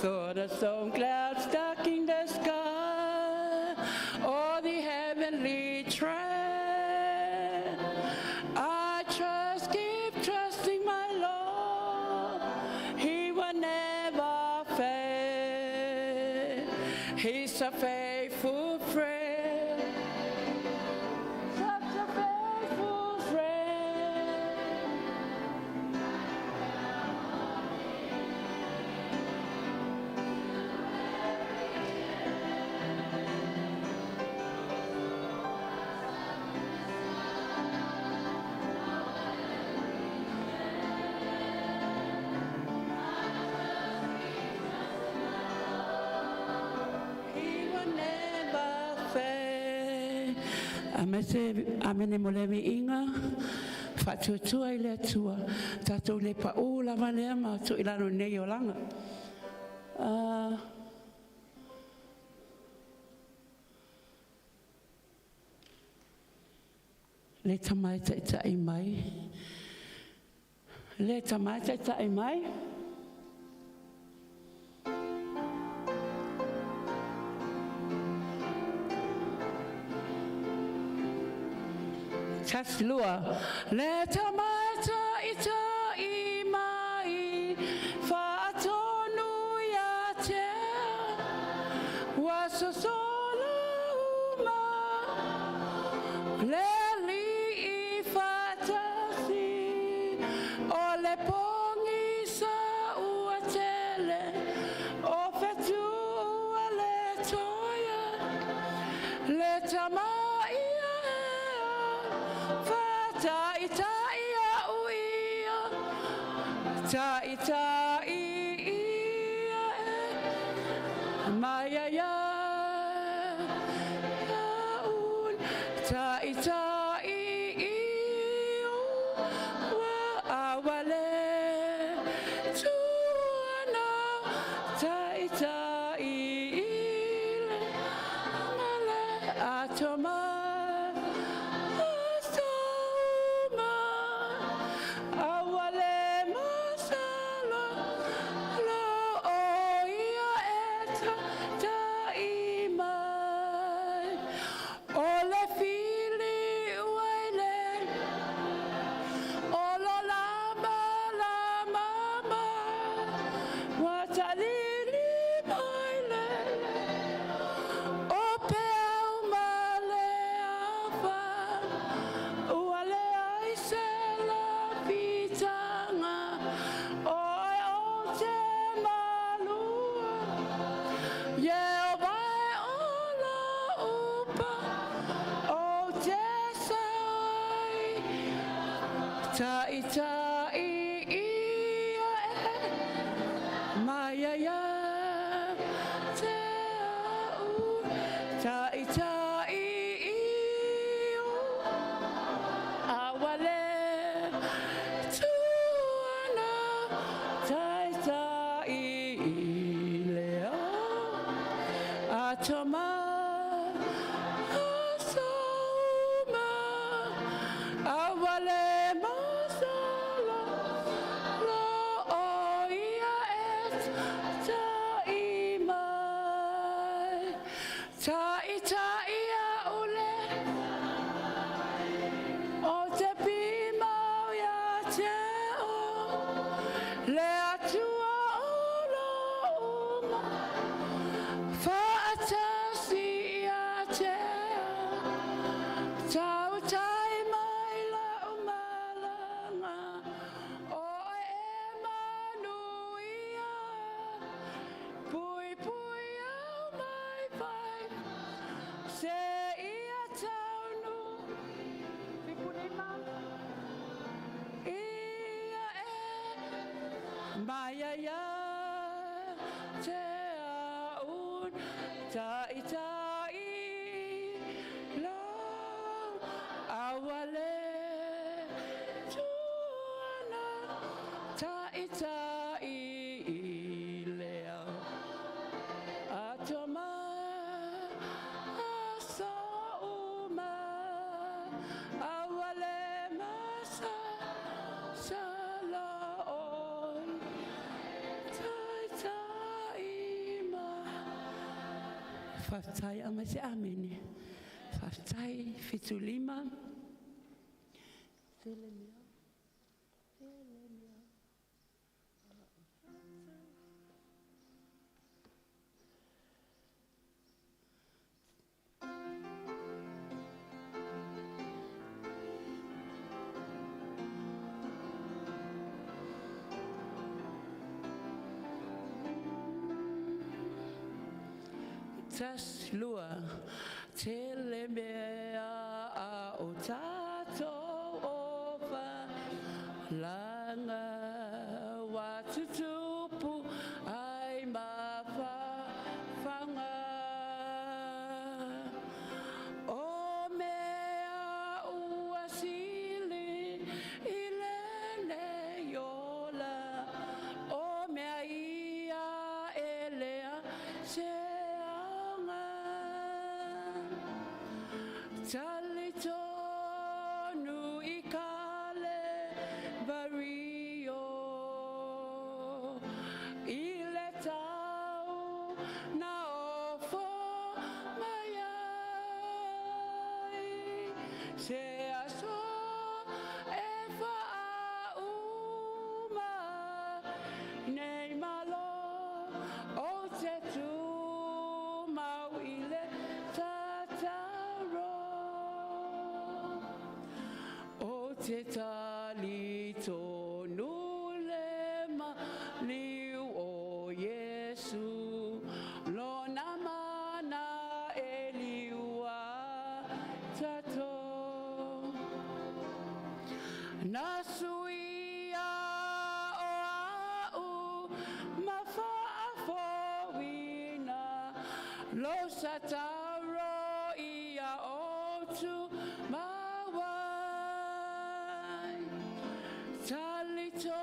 Though the storm clouds darken the sky, or the heavenly trail, I trust, keep trusting my Lord. He will never fail. He's a faithful friend, such a faithful friend. He will never fail. Aemaise amene mo le viiga faatuatua i le Atua tatou le pau lava lea ma tuu i lalo nei olaga. Le tama e taitai mai, le tama e taitai mai. Tasi lua. Le tama e taitai mai, faatonu ia te ua sosola uma, le alii faatasi, o le pogisa ua tele, o fetu ua le toea, le tama ia e faataitai au ia, taitai ia e, mai ai au, taitai ia, ua awale tuana, taitai ile male atoma asauma, awale masalo lo o ia e tai mai, o le fili uaile o lo lama lama mai, ua talili mai le o peau ma le afa, ua leai se lafitaga, oe o te malua, Ieova e o lo upa, o te sai, taitai ia e, mai ai te au, taitai ia, awale tuana, taitai i le atoma asauma, awale masala lo o ia e tai mai, taitai au le o te pimau ia te o, le Atua o lo uma, faatasi ia te tautai mai lau malaga, oe e manuia, pui pui au mai vai, se ia taunu, ia e mai ai te au, taitai lo awale tuana, taitai i le atoma asauma, awale masa salaon, taitai. Faafetai. Aumai se amene. Faafetai. 75. Tele mea, tele mea. Tasi, lua. Tele mea a o tatou ofa laga ua tutupu ai ma fafaga. O mea ua sili i lenei ola, o mea ia e leai se aoga. Talitonu i Kalevario, i le tau na ofo mai ai, se aso e faauma nei malo o te tumau i le tatalo. O te talitonu le maliu o Iesu, lona mana e liua tatou. Na suia o au ma faafoina lo sa tauro ia o tu mawai. Talitonu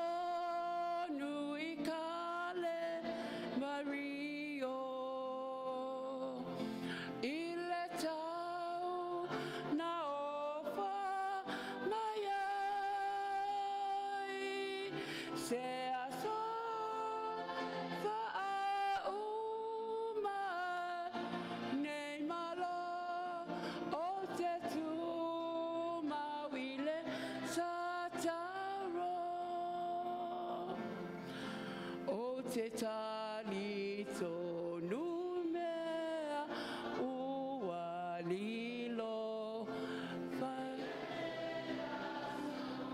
i Kalevario, i le tau na ofa mai ai, se aso faauma nei malo o te tumau i le tatalo. O te talitonu mea ua lilo fa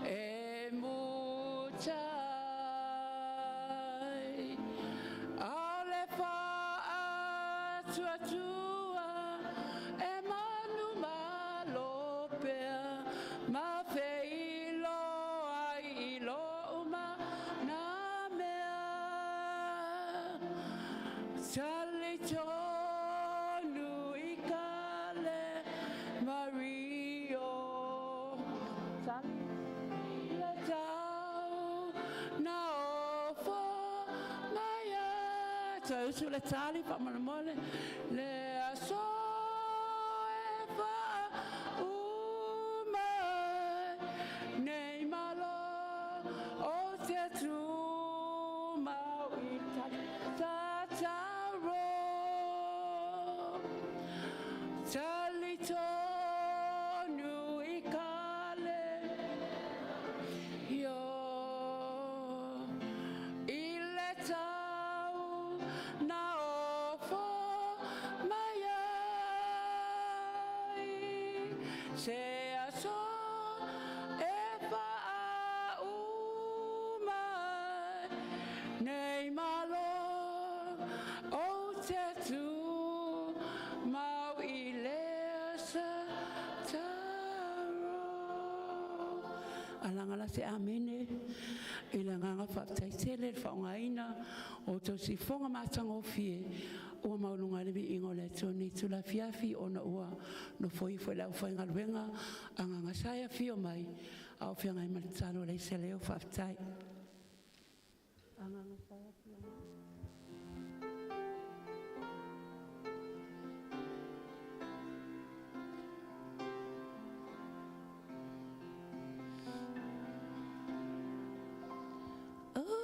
e mutai. A le faatuatua e manumalo pea, ma feiloai i lou na mea. Talitonu i Kalevario, le tau na ofo mai ai. Toe usu le tali faamolemole le aso e faauma nei malo o te tumau i tatalo. Talitonu i Kale io i le tau na ofo mai ai, se aso e faauma nei malo o te tumau i le tatalo. Alaga la se amene i le agaga faafetai tele le faaaogaina o tou sifoga matagofie ua maualuga ai le viiga o le Atua i lenei itula afiafi, ona ua nofoia foi le aufaigaluega Agaga Sa e afio mai a o feagai ma le tatalo a leai se leo. Faafetai. Agaga Sa e afio mai. Agaga.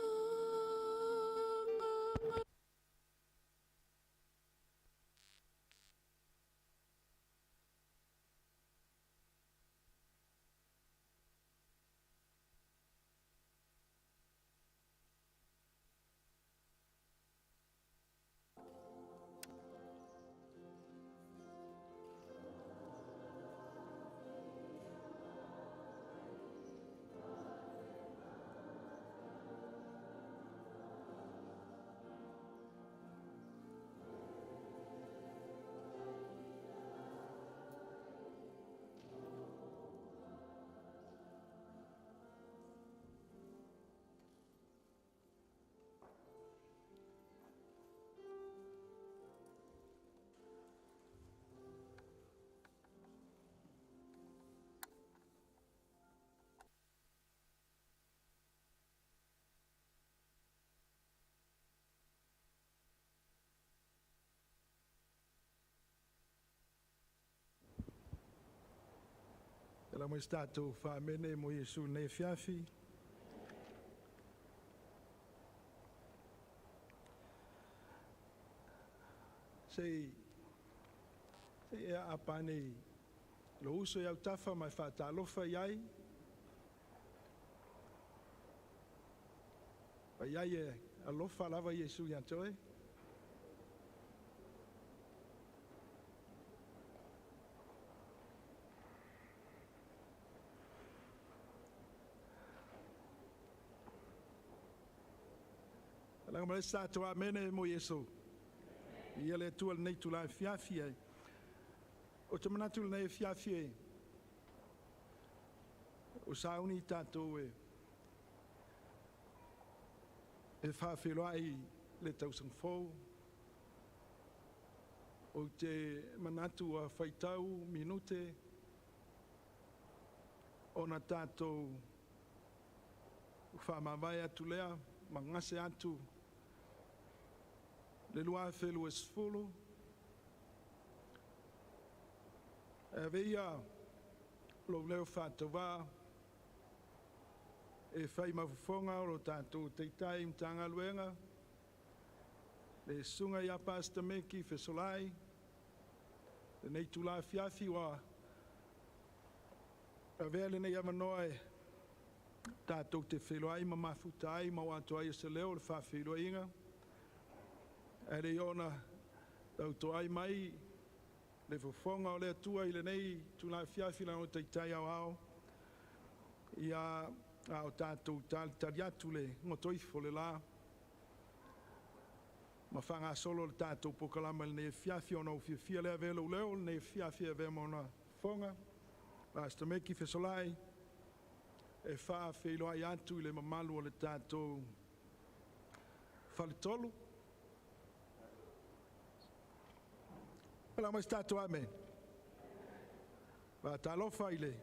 Ala mai se tatou faamene mo Iesu i lenei afiafi. Se i se i e aapa ane i lou uso i autafa ma e faatalofa i ai. Fai i ai e alofa lava Iesu ia te oe. Alaga ma le isi tatou amene mo Iesu. Ia le Atua i lenei itula afiafi ai. Ou te manatu i lenei afiafi e o sauni tatou e faafeiloai le tausaga fou. Ou te manatu ua faitau minute ona tatou faamavae atu lea ma gase atu le 2020. E ave ia lou leo faatauvaa e fai ma fofoga o lo tatou Taitai Matagaluega, le Susuga ia Pastor Meki Fesolai, lenei itula afiafi ua avea lenei avanoa e tatou te feiloai ma mafuta ai ma oo atu ai o se leo o le faafeiloaiga. Ae le i ona tautoai mai le fofoga o le Atua i lenei itula afiafi i lana Taitai Aoao, ia a o tatou talitali atu le goto ifo o le la ma faagasolo le tatou polokalame i lenei afiafi, ona ou fiafia lea e avea lou leo i lenei afiafi e avea ma ona fofoga, Pastor Meki Fesolai, e faafeiloai atu i le mamalu o le tatou faletolu. Ala mai se tatou amene. Faatalofa i le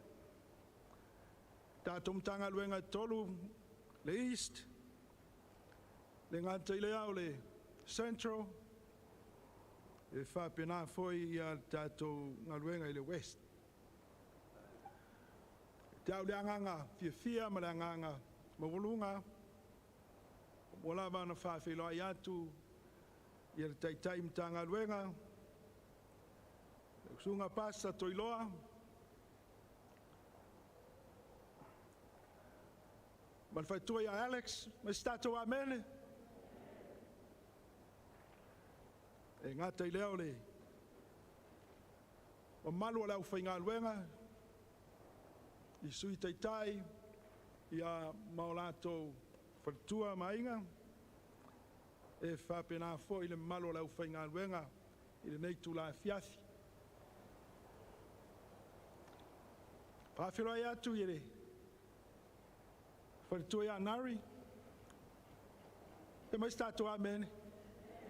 tatou Matagaluega e tolu, le East, le gata i lea o le Central, e faapena foi ia le tatou galuega i le West. Te au le agaga fiafia ma le agaga maualuga, ua lava ona faafeiloai atu ia le Taitai Matagaluega, le Susuga Pasa Toiloa, ma le faletua ia Alex, ma se tatou amene. E gata i lea o le mamalu o le aufaigaluega, i Sui Taitai ia ma o latou faletua ma aiga, e faapena foi le mamalu o le aufaigaluega i lenei itula afiafi. Faafeiloai atu i le faletua ia Nari, fai mai se tatou amene.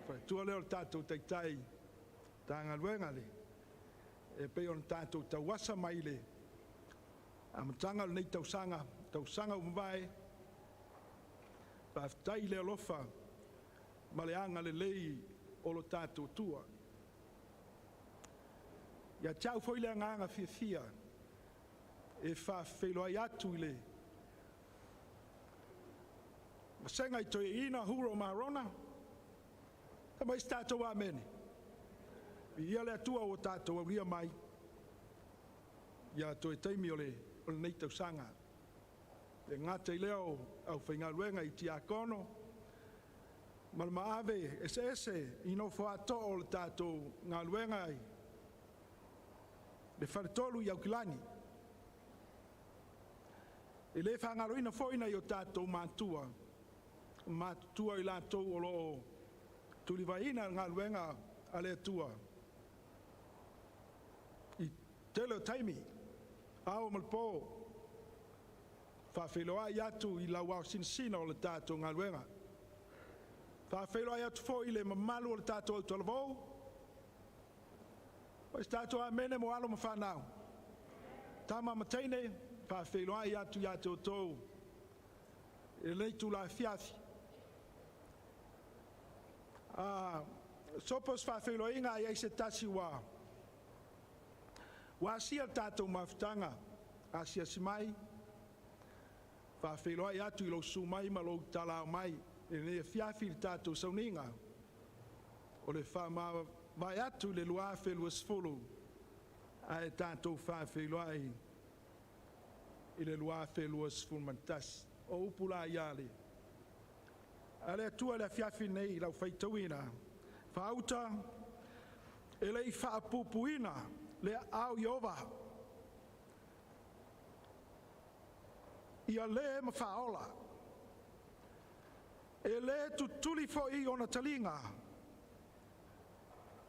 Faletua lea o le tatou Taitai Matagaluega le e pei ona tatou tauasa mai le amataga o lenei tausaga, tausaga ua mavae. Faafetai i le alofa ma le agalelei o lo tatou Atua. Ia te au foi le agaga fiafia e faafeiloai atu i le Vasega i Toeaina Huro ma Arona. Fai mai se tatou amene. Viia le Atua ua tatou aulia mai ia toe taimi o lenei tausaga. E gata i lea o aufaigaluega i tiakono ma le maave eseese i nofo a too o le tatou galuega i le faletolu i Aukilani. E le faagaloina foi nai o tatou matua matutua, i latou o lo o tulivaeina le galuega a le Atua i tele o taimi, ao ma le po, faafeiloai atu i lau sinasina o le tatou galuega. Faafeiloai atu foi i le mamalu o le tatou autalavou, o se tatou amene mo alo ma fanau, tama ma teine, faafeiloai atu ia te outou i lenei itula afiafi. Sopo se faafeiloaiga a i ai se tasi ua asia le tatou mafutaga. Asiasi mai, faafeiloai atu i lou susu mai ma lou talao mai i lenei afiafi i le tatou sauniga o le faamavae atu i le 2020 ae tatou faafeiloai i le 2021. O upu la ia a le Atua i le afiafi nei i lau faitauina faauta, e le i faapupuina le aao o Ieova, ia le ma faaola, e le tutuli foi ona taliga,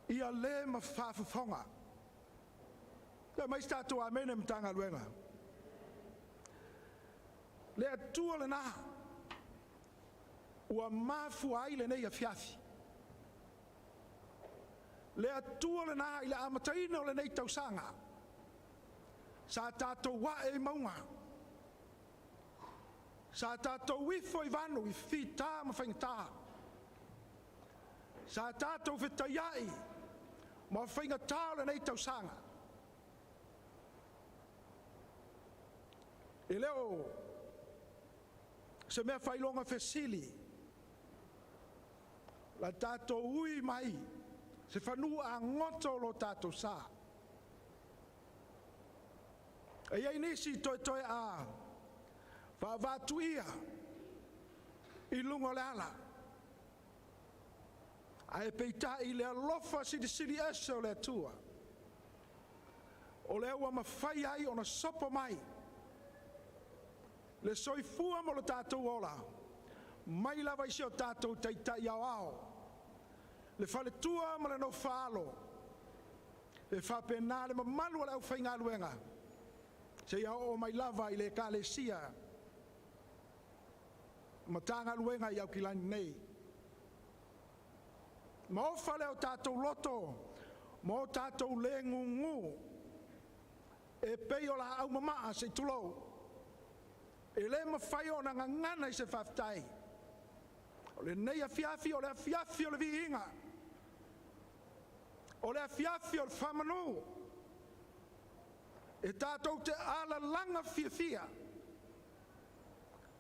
ia le ma faafofoga. Fai mai se tatou amene Matagaluega. Le Atua lena ua mafua ai lenei afiafi. Le Atua lena i le amataina o lenei tausaga, sa tatou ae i mauga, sa tatou ifo i vanu i fita ma faigata, sa tatou fetaiai ma faigata o lenei tausaga. E le o se mea faailoga fesili la tatou ui mai se fanua goto lo tatou sa. E i ai nisi toetoe a vaavaatuia i luga o le ala, ae peitai le alofa silisili ese o le Atua, o lea ua mafai ai ona sopo mai le soifua ma lo tatou ola, mai lava i si o tatou Taitai Aoao, le faletua ma le nofo-a-alo, e faapena le mamalu o le aufaigaluega, seia oo mai lava i le Ekalesia Matagaluega i Aukilani nei. Ma ofa lea o tatou loto ma o tatou le gugu e pei o laau mamaa se i tulou, e le mafai ona gagana i se faafetai. O lenei afiafi o le afiafi o le viiga, o le afiafi o le faamanu, e tatou te alalaga fiafia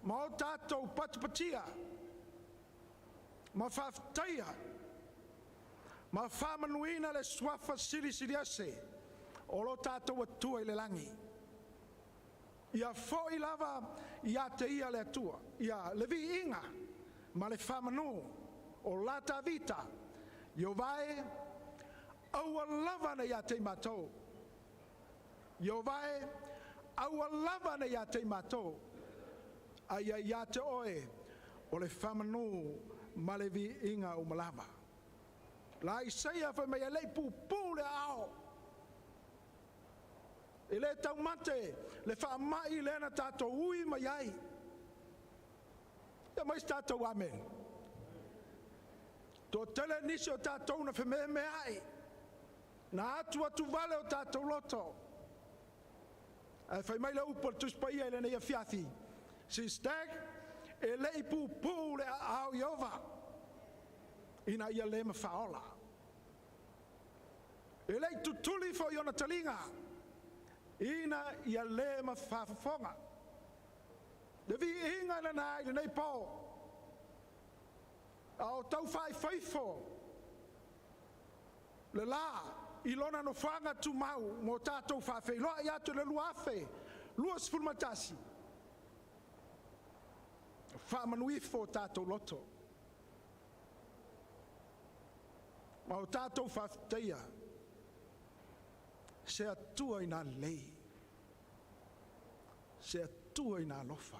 ma o tatou patipatia ma faafetaia ma faamanuina le Suafa Silisili Ese o lo tatou Atua i le lagi. Ia foi lava ia te Ia le Atua, ia le viiga ma le faamanu o la Tavita. Ieova e, aua lava ne i ia te i matou. Ieova e, aua lava ne i ia te i matou, a ia ia te Oe o le faamanu ma le viiga uma lava. La Isaia fai mai e le i puupuu le aao, e le taumate le faamai lea na tatou ui mai ai. Ia mai se tatou amene. Toatele nisi o tatou na fememeai, na atu atu vale o tatou loto, ae fai mai le upu a le Tusi Paia i lenei afiafi, Sistag, e le i puupuu le aao Ieova, ina ia le mafaaola. E le i tutuli foi ona taliga, ina ia le mafaafofoga. Le viiga lena i lenei po, a o tau faaifoifo le la i lona nofoaga tumau mo tatou faafeiloai atu i le 2021, faamanu ifo o tatou loto ma o tatou faafetaia se Atua ina lelei, se Atua ina alofa,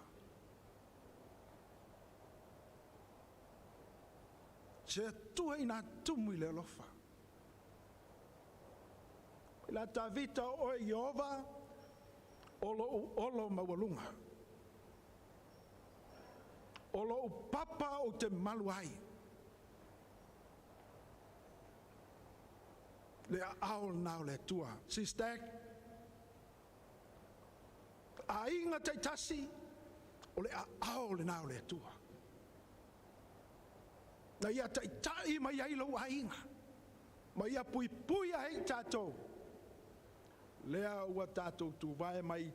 se Atua ina tumu i le alofa. I la Tavita o oe Ieova o lou olo maualuga, o lou papa ou te malu ai, le aao lena o le Atua. Sistag, aiga taitasi, o le aao lena o le Atua. Na ia taitai mai ai lou aiga, ma ia puipui ai tatou, lea ua tatou tuvae mai.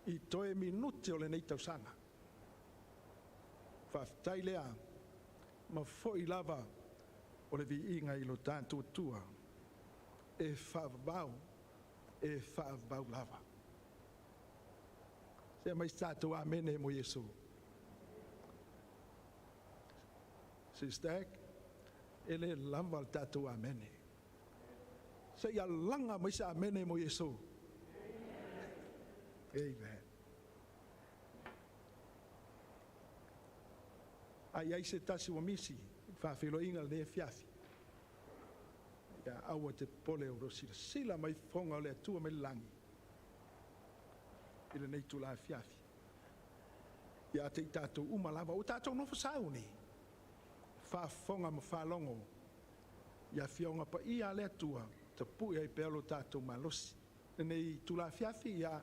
I toe minute o lenei tausaga. Faafetai lea ma fo'i lava o le viiga i lo tatou Atua e faavavau, e faavavau lava. Se mai se tatou amene mo Iesu. Sister, e le lava le tatou amene. Se ia laga mai se amene mo Iesu. Amen. A i ai se tasi ua misi faafeiloaiga lenei afiafi, ia aua te popole, o lo silasila mai fofoga o le Atua mai le lagi i lenei itula afiafi ia te i tatou uma lava ua tatou nofo sauni, faafofoga ma faalogo i afioga paia a le Atua, tapui ai pea lo tatou malosi. Lenei itula afiafi, ia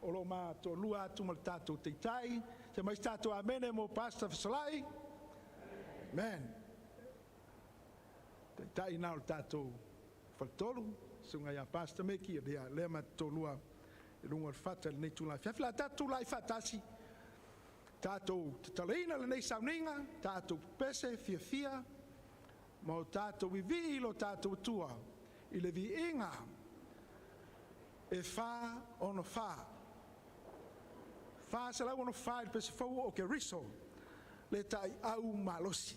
o lo o matoalua atu ma le tatou taitai. Se mai se tatou amene mo Pastor Fesolai. Amen. Taitai na o le tatou faletolu, susuga ia Pastor Meki, ia lea ma toalua i luga o le fata i lenei itula afiafi. La tatou tulai faatasi, tatou tatalaina lenei sauniga, tatou pepese fiafia ma o tatou vivii i lo tatou Atua i le viiga e 44, 464 i le pese fou o Keriso le taiau malosi.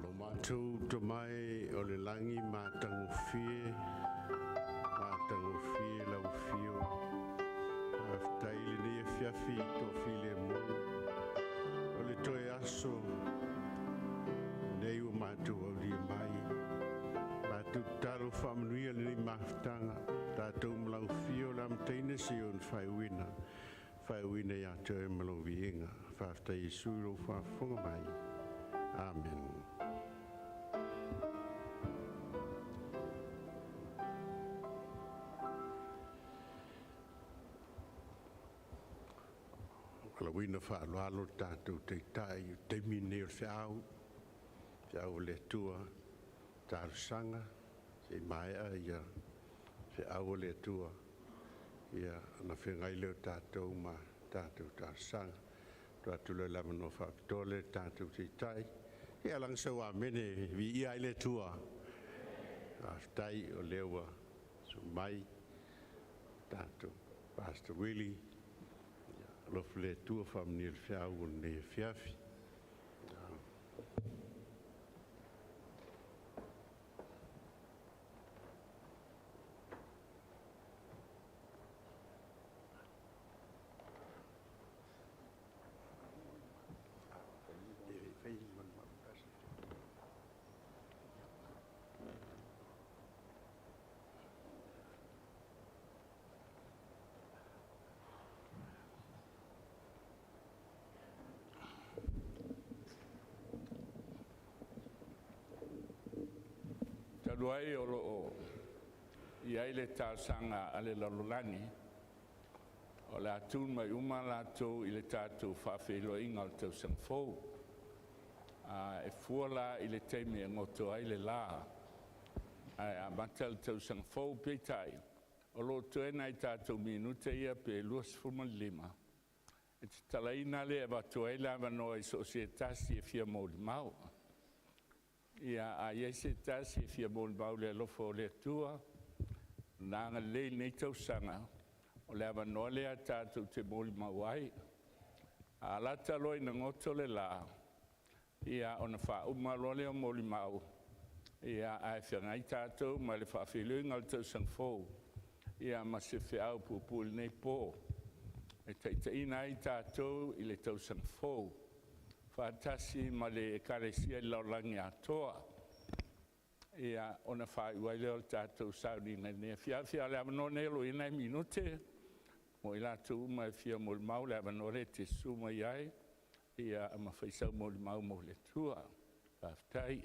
Lo matou tomai o le lagi, matagofie, matagofie lau afio. Faafetai i lenei afiafi toafilemu, o le toe aso nei ua matou aulia mai. Matou tatalo, faamanuia lenei mafutaga tatou ma lau afio, le amataina seia ona faaiuina, faaiuina ia te oe ma lou viiga. Faafetai Iesu i lou faafofoga mai. Amen. Alauina faaaloalo tatou taitai o taimi nei o le feau, feau o le Atua, talosaga, se i maea ia feau o le Atua, ia na fegai lea o tatou ma tatou talosaga. Tuu atu loa le avanoa faapitoa lea i le tatou Taitai. Ia laga sau amene e viia ai le Atua. Faafetai o lea ua susu mai tatou Pastor Willie. Alofa le Atua faamanuia i le feau o lenei afiafi. Talu ai o lo o i ai le talosaga a le lalolagi, o le a tul mai uma latou i le tatou faafeiloaiga o le tausaga fou. E fua la i le taimi e goto ai le la ae amata le tausaga fou. Peitai, o lo o totoe nai tatou minute ia pe 25 e tatalaina lea e avatu ai le avanoa i so o se tasi e fia molimau. Ia, a i ai se tasi e fia molimau i le alofa o le Atua, Lona agalelei i lenei tausaga, o le avanoa lea tatou te molimau ai. A lata loa ina goto le la, ia ona faauma loa lea o molimau, ae feagai tatou ma le faafeiloaiga o le tausaga fou ma se feau puupuu i lenei po e taitaiina ai tatou i le tausaga fou faatasi ma le Ekalesia i le lalolagi atoa. Ia, ona faaiu ai lea o le tatou sauniga i lenei afiafi. A o le avanoa lenei o lo o i ai nai minute mo i latou uma e fia molimau, o le avanoa lea e te susu mai ai ma fai sau molimau mo le Atua. Faafetai.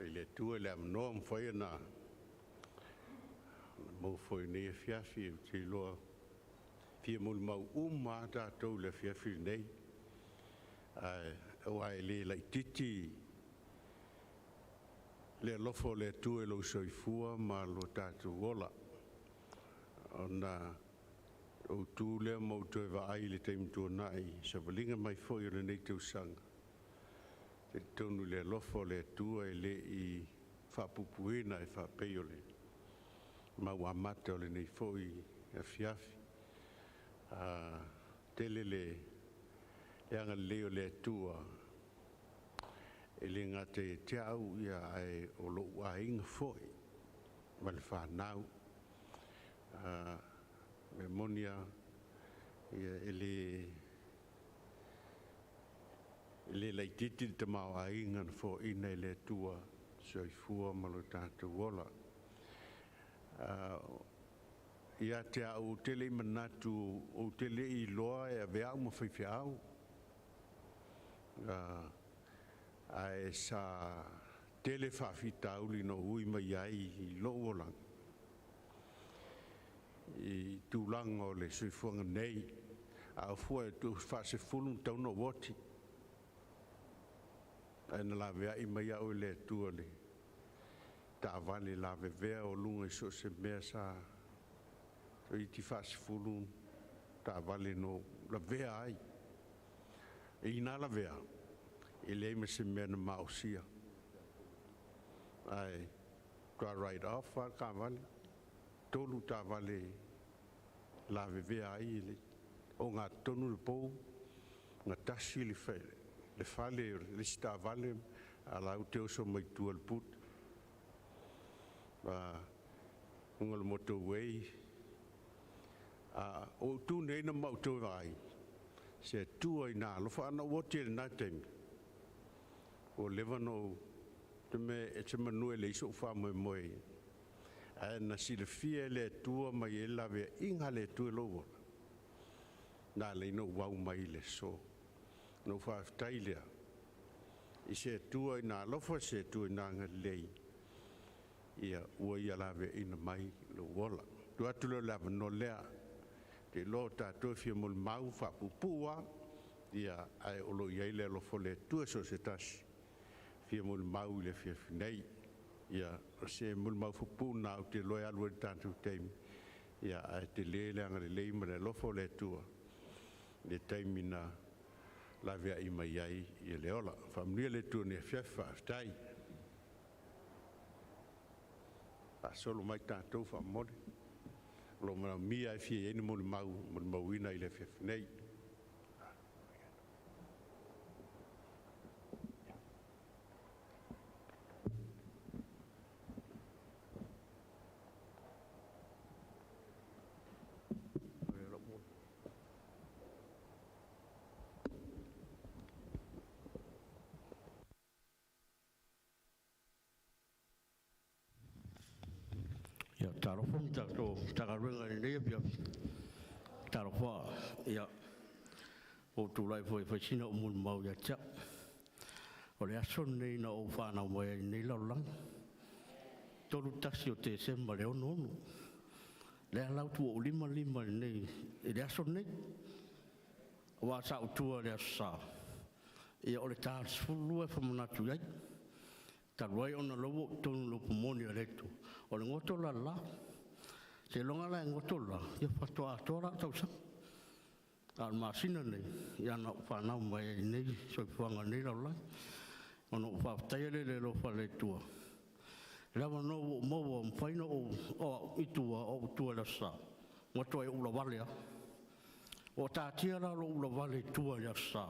I le Atua le avanoa ua mafai ona maua foi i lenei afiafi. Ou te iloa e fia molimau uma lava tatou i le afiafi lenei, ae aua e le laitiiti le alofa o le Atua i lou soifua ma lo tatou ola. Ona ou tu lea ma ou toe vaai i le taimi tuanai, i le savaliga mai foi o lenei tausaga, e talitonu i le alofa o le Atua e le i faapupuina e faapei o le mau amata o lenei foi afiafi. Tele le agalelei o le Atua e le gata ia te au ae o lou aiga foi ma le fanau. O le mea moni lava, e le laitiiti le tamaoaiga na foaina e le Atua, soifua ma lo tatou ola. Ia te au ou te le i manatu, ou te le i iloa e avea au ma faifeau, ae sa tele faafitauli na ou ui mai ai i lou olaga i tulaga o le soifuaga nei. A oo fua e faasefulu ona tatau ona ou oti, ae na laveai mai au e le Atua i le taavale lavevea o luga i so o se mea, sa toeitiiti faasefulu taavale na ou lavea ai. E ina lavea, E leai ma se mea na maosia. Ae toa write off lava le taavale, 3 taavale lavevea ai le ogatotonu le pou, gatasi le fale o le isi taavale, a la ua te oso mai tua i le boot. Luga o le motor way. A o utu nei na matou vaai, se Atua ina alofa ana ou oti i lena taimi, ua leva ona ou te mea e te manu e leai so'u faamoemoe, ae na silafia e le Atua ma i ai le laveaiga a le Atua i lou ola, na ala ai ona ou au mai i le aso. Ona ou faafetai lea i se Atua ina alofa, se Atua ina agalelei ia ua Ia laveaiina mai lou ola. Tuu atu lea o le avanoa lea, ou te iloa o tatou e fia molimau faapuupuu lava, ia ae o lo o i ai le alofa o le Atua i so o se tasi e fia molimau i le afiafi nei. Ia, o se molimau puupuu lena ou te iloa e alu ai le tatou taimi, ia ae tele le agalelei ma le alofa o le Atua i le taimi na laveai mai ai le ola. Faamanuia le Atua i lenei afiafi. Faafetai. Faasolo mai tatou faamolemole, o lo o manaomia e fia i ai ni molimau e molimauina i le afiafi nei. Ia, talofa i le tatou Matagaluega i lenei afiafi. Talofa, ia, ua ou tulai foi e fai sina au molimau ia te au. O le aso lenei na ou fanau mai ai i lenei lalolagi, 31 o Tesema i le 66. Lea la ua ou 55 i lenei i le aso lenei. Aua sa ou tua i le Aso Sa, ia o le ta o le 12 e faamanatu i ai. Talu ai ona o lea ua ou i totonu o le upu moni a le Atua, o le goto la le la. Seiloga la e goto le la, ia faatoa atoa la au tausaga. A o le masina lenei, ia na ou fanau mai ai i lenei soifuaga i lenei lalolagi. Ona ou faafetaia lea i le alofa o le Atua i le avanoa ua ou maua ua mafai ona ou o au i tua, o au i tua i le Aso Sa, ua matuai ou ulavale lava. Ua taatia la lou ulavale i tua i le Aso Sa,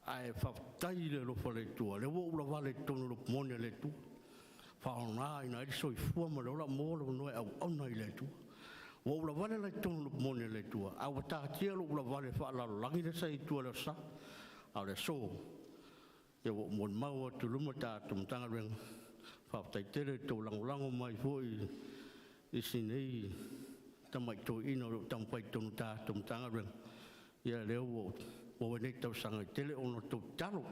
ae faafetai i le alofa o le Atua, o lea ua ou ulavale i totonu o le upu moni a le Atua, faaaogaina ai le soifua ma le ola, maua le avanoa e auauna ai i le Atua. Ua ou ulavale la i totonu o le upu moni a le Atua, ae ua taatia lou ulavale faalalolagi lea sa i ai i tua i le Aso Sa. A o le aso, ia ua ou molimau atu i luma le tatou Matagaluega, faafetai tele i le tou lagolago mai foi i si nei tamai toeaina o lo o taumafai i totonu o le tatou Matagaluega. Ia lea ua maua ai nei tausaga e tele ona o le tou tatalo.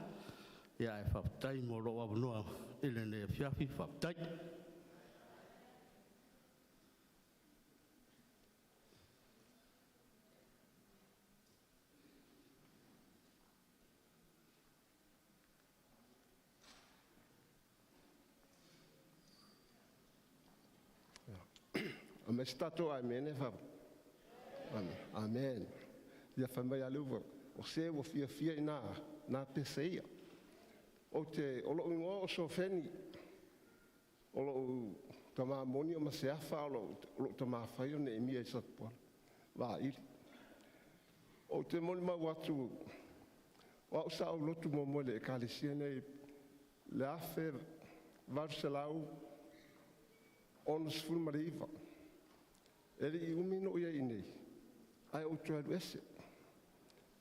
Ia ae faafetai mo lou avanoa i lenei afiafi, faafetai. Aumai se tatou amene. Amene. Ia fai mai a le ua o se ua fiafia i nā pese ia. Ou te, o lou igoa o Sofeni, o lou tama moni o Maseafa, o lou tama fai o Neemia i Satuala, Vaili. Ou te molimau atu, o au sa ou lotu muamua i le ekalesia nei le 1869. E le i umi na ou i ai i inei, ae ou toe alu ese.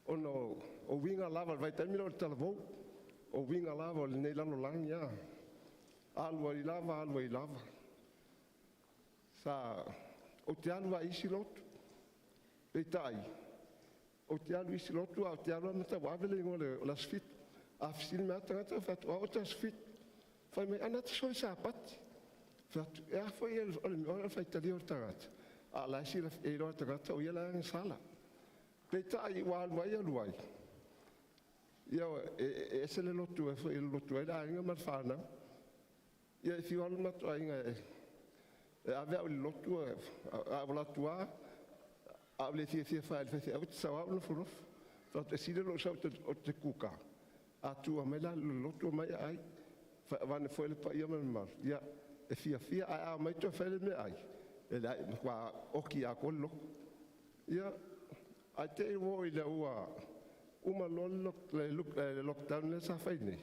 Ona o uiga lava o le vaitaimi lea o le talavou, o uiga lava o lenei lalolagi a, alu ai lava, alu ai lava. Sa ou te alu lava i isi lotu, peitai, ou te alu i isi lotu ae ou te alu lava ma tauave le igoa o le Aso Fitu. A fesili mai lava tagata, ou fai atu, o au ou te Aso Fitu. Fai mai, a na te soli Sapati. Fai atu, e a foi o le mea o le faitalia o le tagata, a o la e silafia e iloa e le tagata o ia la e agasala. Peitai ua alu ai alu ai, ia e ese le lotu e foi e lotu ai le aiga ma le fanau. Ia e fiu lava le matou aiga e ave au i le lotu, a ou alu atu lava, a ou le fiafia e fai i le faifeau, ou te sau lava ou nofonofo. Fai atu, e sili lou sau ou te kuka. A tua mai la le lotu mai ai, faavane foi le paia ma le mamalu, ia e fiafia, ae a omai toe fai le meaai, e leai, e matua oti atoa le lotu. Ia, ae te i ua oo ina ua uma loa le lockdown lea sa fai nei,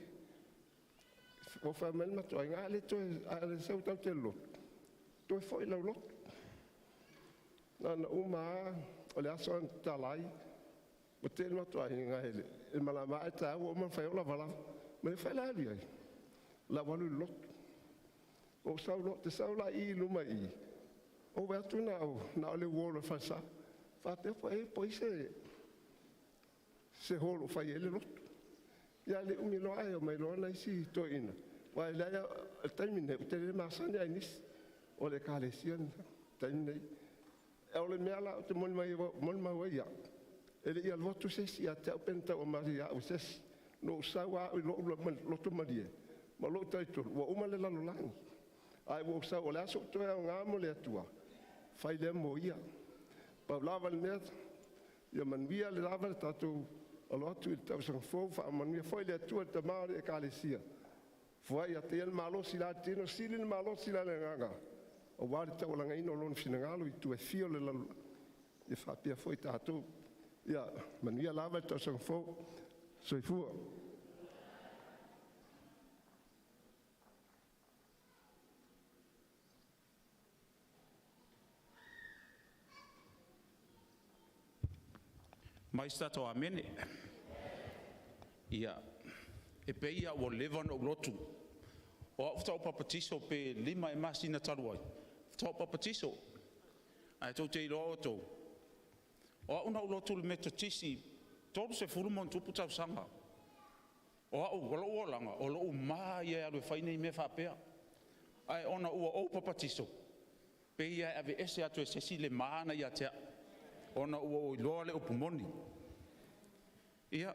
ua fai mai le matou aiga, a le toe a le sau tatou te i le lotu, toe foi i lau lotu. Na ona uma lava o le aso na tatala ai, ua tele le matou aiga e malama ae taua, ua uma ona fai atu lavalava. Ma le fai la alu i ai, o le a ou alu i le lotu. Ou sau loa, ou te sau la i i luma i i, ou vaai atu na o le wall o le falesa. Faapea po o ai se hall o fai ai le lotu. Ia ae le umi loa ae omai loa nai isi toeaiina, aua e leai lava, o le taimi lenei, ou te le masani lava i nisi, o le ekalesia lena, le taimi lenei. O le mea la ou te molimau ai au, e le i alu atu se isi ia te au pe na tau aumai ia au e se isi. Na ou sau lava au i lou loto malie ma lou talitonu ua uma le lalolagi, ae ua ou sau o le a sou toe aoga mo le Atua, fai lea mo Ia. Pau lava le mea, ia manuia lava le tatou alo atu i le tausaga fou, faamanuia foi le Atua i le tama o le Ekalesia, foai ia te ia le malosi i le tino, sili le malosi i le agaga, aua le taualagaina o Lona finagalo i itu e fia o le lalolagi, ia faapea foi tatou. Ia manuia lava le tausaga fou. Soifua. Mai se tatou amene. Ia, e pei lava ua leva ona ou lotu. O au faatoa ou papatiso pe 5 ea masina talu ai, faatoa ou papatiso. Ae tou te iloa outou, o au na ou lotu i le Metotisi 30+ tausaga. O au, o lou olaga, o lou ma ia e alu e fai nei mea faapea. Ae ona ua ou papatiso, pei e aveese atu e se isi le ma na ia te au, ona ua ou iloa le upu moni. Ia,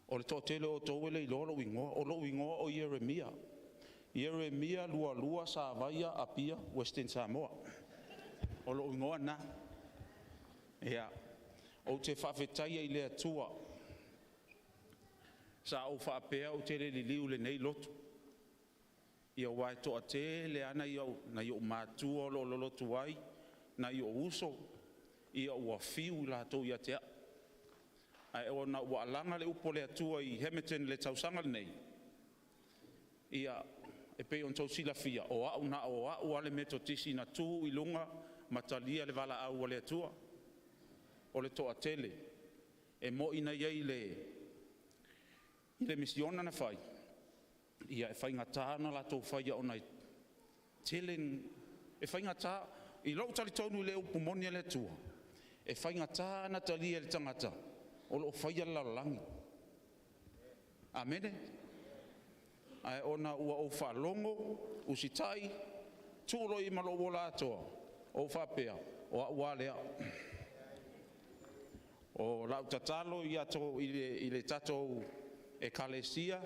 o le toatele o outou e le iloa lou igoa. O lou igoa o Ieremia. Ieremia Lualua Savaia Apia Western Samoa. O lou igoa lena. Ia, ou te faafetaia i le Atua. Sa ou faapea ou te le liliu i lenei lotu, ia aua e toatele lava nai ou matua o lo o lolotu ai, nai ou uso, ia ua fiu i latou ia te au. Ae ona ua alaga le upu a le Atua i Hamilton i le tausaga lenei, ia e pei ona outou silafia, o au na o au lava le Metotisi na tu i luga ma talia le valaau a le Atua. O le toatele, e moi na i ai i le misiona na fai, ia e faigata ona latou faia ona e tele, e faigata. I lou talitonu i le upu moni a le Atua, e faigata ona talia e le tagata o lo o faia le lalolagi. Amene? Ae ona ua ou faalogo, usitai, tuu loa i ai ma lou ola atoa, ou faapea, o au lava lea. O lau tatalo i le tatou ekalesia,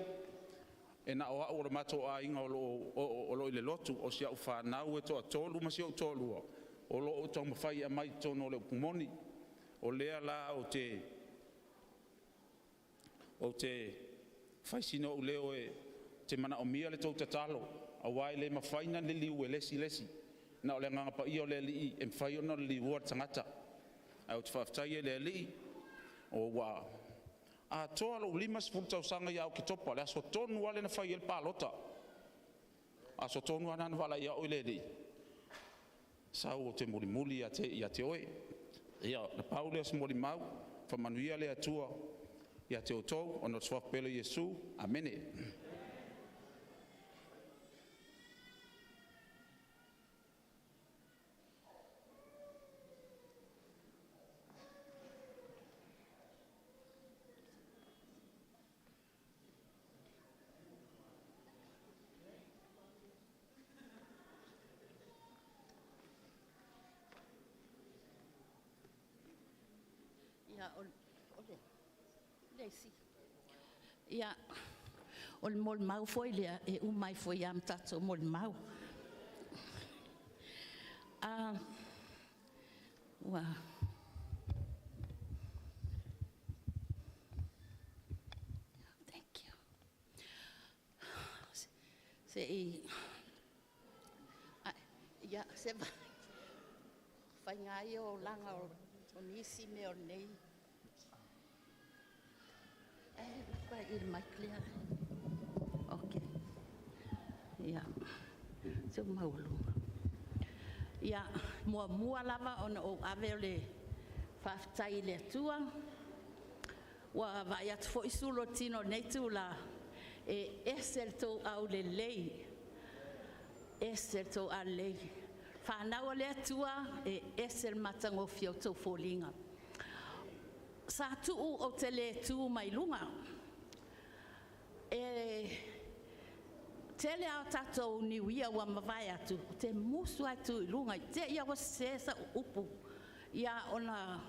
e na o au o le matou aiga o lo o i le lotu, o si au fanau e toatolu ma si ou toalua o lo o taumafai e aumai i totonu o le upu moni. O lea la ou te fai sina ou leo e te manaomia le tou tatalo, aua e le mafai ona liliu e le isi le isi. Na o le Agaga Paia o le Alii e mafai ona liliua le tagata. Ae ou te faafetai i le Alii ua atoa lou 50 tausaga ia Oketopa, le aso tonu lava lea na fai ai le palota. Aso tonu lava lena na valaai ai au e le Alii, sau ou te mulimuli ia te oe. Ia, na pau lea o se molimau, faamanuia le Atua ia te outou ona o le suafa pele o Iesu. Amene. Ia, o le isi, ia, o le molimau foi lea, e uma ai foi lava ma tatou molimau. Ah, ua Se i ia se faiga ia o olaga o nisi mea o lenei. Ae i le mic lea. Ok. Ia, se ua maualuga. Ia, muamua lava ona ou ave o le faafetai i le Atua, ua vaai atu foi sulu o le tino i lenei itula, e ese le tou aulelei, ese le tou aulelei. Fanau a le Atua, e ese le matagofie o outou foliga. Sa tuu ou te le tu mai luga. E tele a tatou niuia ua mavae atu, ou te musu lava e tu i luga i te i ua sese sau upu, ia ona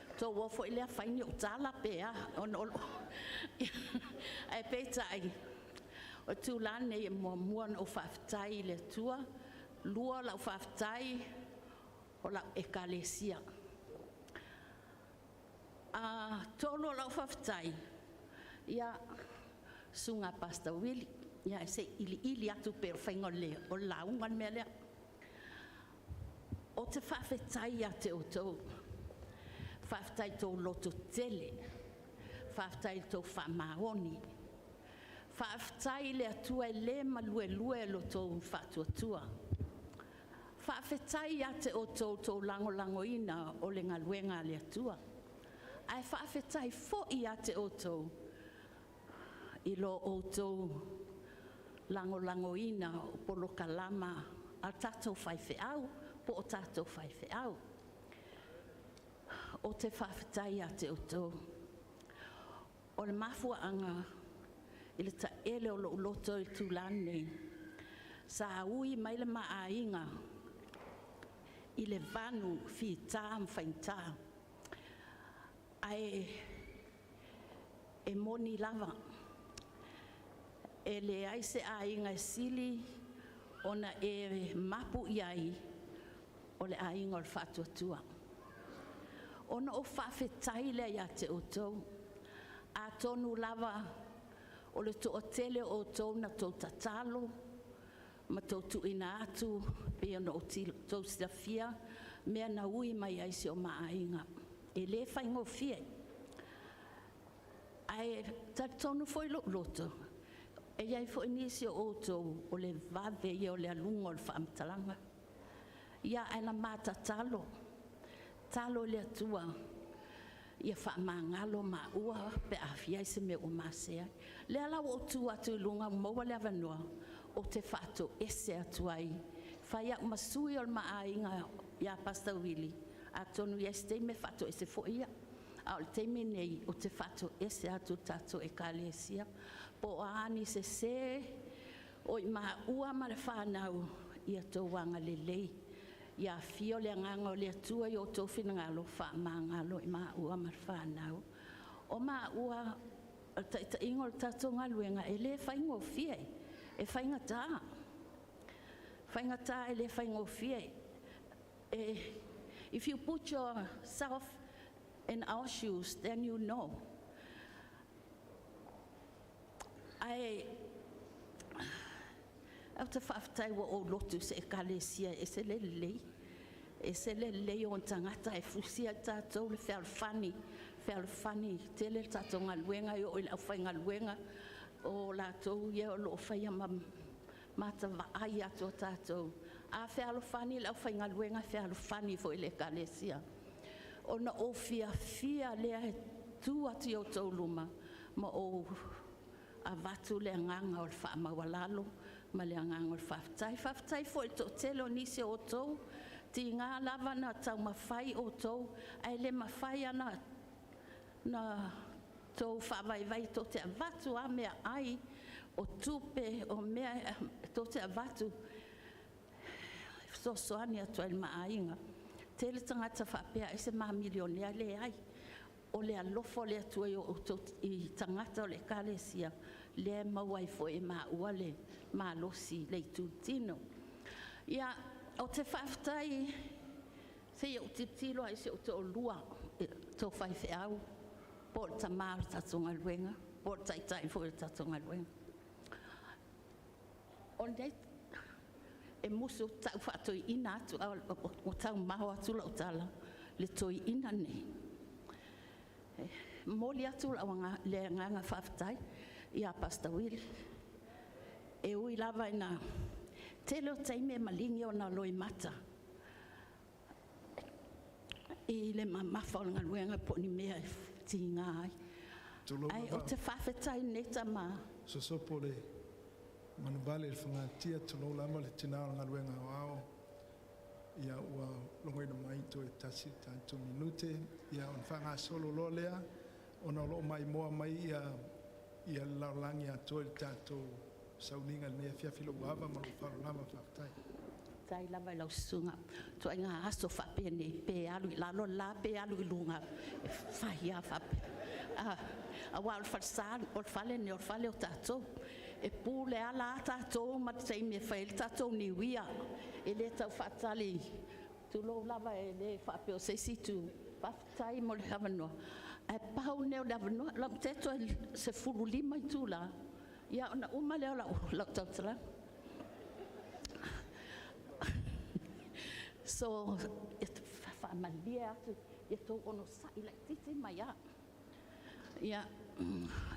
outou o foi lea fai ni ou tala pe a. Ae peitai, o le itula lenei e muamua ona ou faafetai i le Atua, lua lau faafetai o lau Ekalesia. Tolu o lau faafetai, ia, susuga ia Pastor Willie, ia se i iliili atu pei o le faiga o le lauga le mea lea. Ou te faafetai ia te outou, faafetai i lo outou lototele, faafetai i lo outou faamaoni, faafetai i le Atua e le maluelue lo outou faatuatua. Faafetai ia te outou i lo outou lagolagoina o le galuega a le Atua. Ae faafetai foi ia te outou i lo outou lagolagoina o polokalama a tatou faifeau po o tatou faifeau. Ou te faafetai ia te outou. O le mafuaaga i le taele o lou loto i le itula lenei, sa ui mai le ma aiga i le vanu fita ma faigata, ae e moni lava, e leai se aiga e sili ona e mapu i ai o le aiga o le faatuatua. Ona ou faafetai lea ia te outou, atonu lava o le toatele o outou na outou tatalo ma outou tuuina atu pei ona outou silafia mea na ui mai ai i si o ma aiga. E le faigofie. Ae talitonu foi lou loto, e i ai foi nisi o outou o le vave ia o le aluga o le faamatalaga. Ia, ae na ma tatalo, tatalo i le Atua ia faamagalo maua pe a i ai se mea ua ma sese ai. O lea la ua ou tu atu i luga ua maua le avanoa ou te faatoese atu ai, fai au ma sui o le ma aiga ia Pastor Willie, atonu e i ai se taimi e faatoese foi ia. A o le taimi lenei ou te faatoese atu i le tatou Ekalesia, po o a ni sese o i maua ma le fanau, ia outou agalelei, ia afio le Agaga o le Atua i o outou finagalo, faamagalo i maua ma le fanau. O maua o le taitaiga o le tatou galuega, e le faigofie, e faigata, faigata e le faigofie. If you put yourself in our shoes, then you know. Ae ou te faafetai ua ou lotu i se ekalesia e ese le lelei, ese le lelei o ona tagata e fusi ai tatou le fealofani, fealofani tele le tatou galuega e oo i le aufaigaluega o latou ia o lo o faia ma matavaai atu a tatou. A fealofani le aufaigaluega, e fealofani foi le ekalesia. Ona ou fiafia lea e tu atu i outou luma ma ou avatu le agaga o le faamaualalo ma le agaga o le faafetai. Faafetai foi i le toatele o nisi o outou, tiga lava ona taumafai outou ae le mafai lava ona outou faavaivai tou te avatu lava meaai, o tupe, o mea tou te avatu e fesoasoani atu ai i le ma aiga. E tele tagata faapea ai se ma milionea, leai. O le alofa o le Atua i tagata o le ekalesia lea e maua ai foi e maua le malosi i le itutino. Ia, ou te faafetai, se i ou tilotilo lava i si ou toalua, tou faifeau po o le tama o le tatou galuega po o le taitai foi o le tatou galuega. O lenei e musu ta'u faatoeaina atu a ua taumao atu lau tala le toeaina nei. E momoli atu le agaga faafetai ia Pastor Willie, e ui lava ina tele o taimi e maligi ona loimata i le mamafa o le galuega po o ni mea e tiga ai. Ae ou te faafetai i lenei tama. Sosopo le manuvale i le fogatia, tulou lava le tina o le galuega aoao, ia ua logoina mai toe tasi le tatou minute, ia ona faagasolo loa lea ona o lo o maimoa mai ia le lalolagi atoa i le tatou sauniga i lenei afiafi. Lou ava ma lou faaaloalo lava. Faafetai. Faafetai lava i lau susuga. Ituaiga aso faapenei, pe alu i lalo le la pe alu i luga, e fai lava faapea. Ah, aua o le falesa, o le fale lenei o le fale o tatou. E pule ala a tatou ma le taimi e fai ai le tatou niuia. E le tau faatali, tulou lava, e le faapea o se isi itu. Faafetai mo le avanoa. Ae pau lenei o le avanoa, lautete toe 15 itula, ia ona uma lea o lau tautalaga. So, e faamalie atu ia outou onosai laitiiti mai lava. Ia,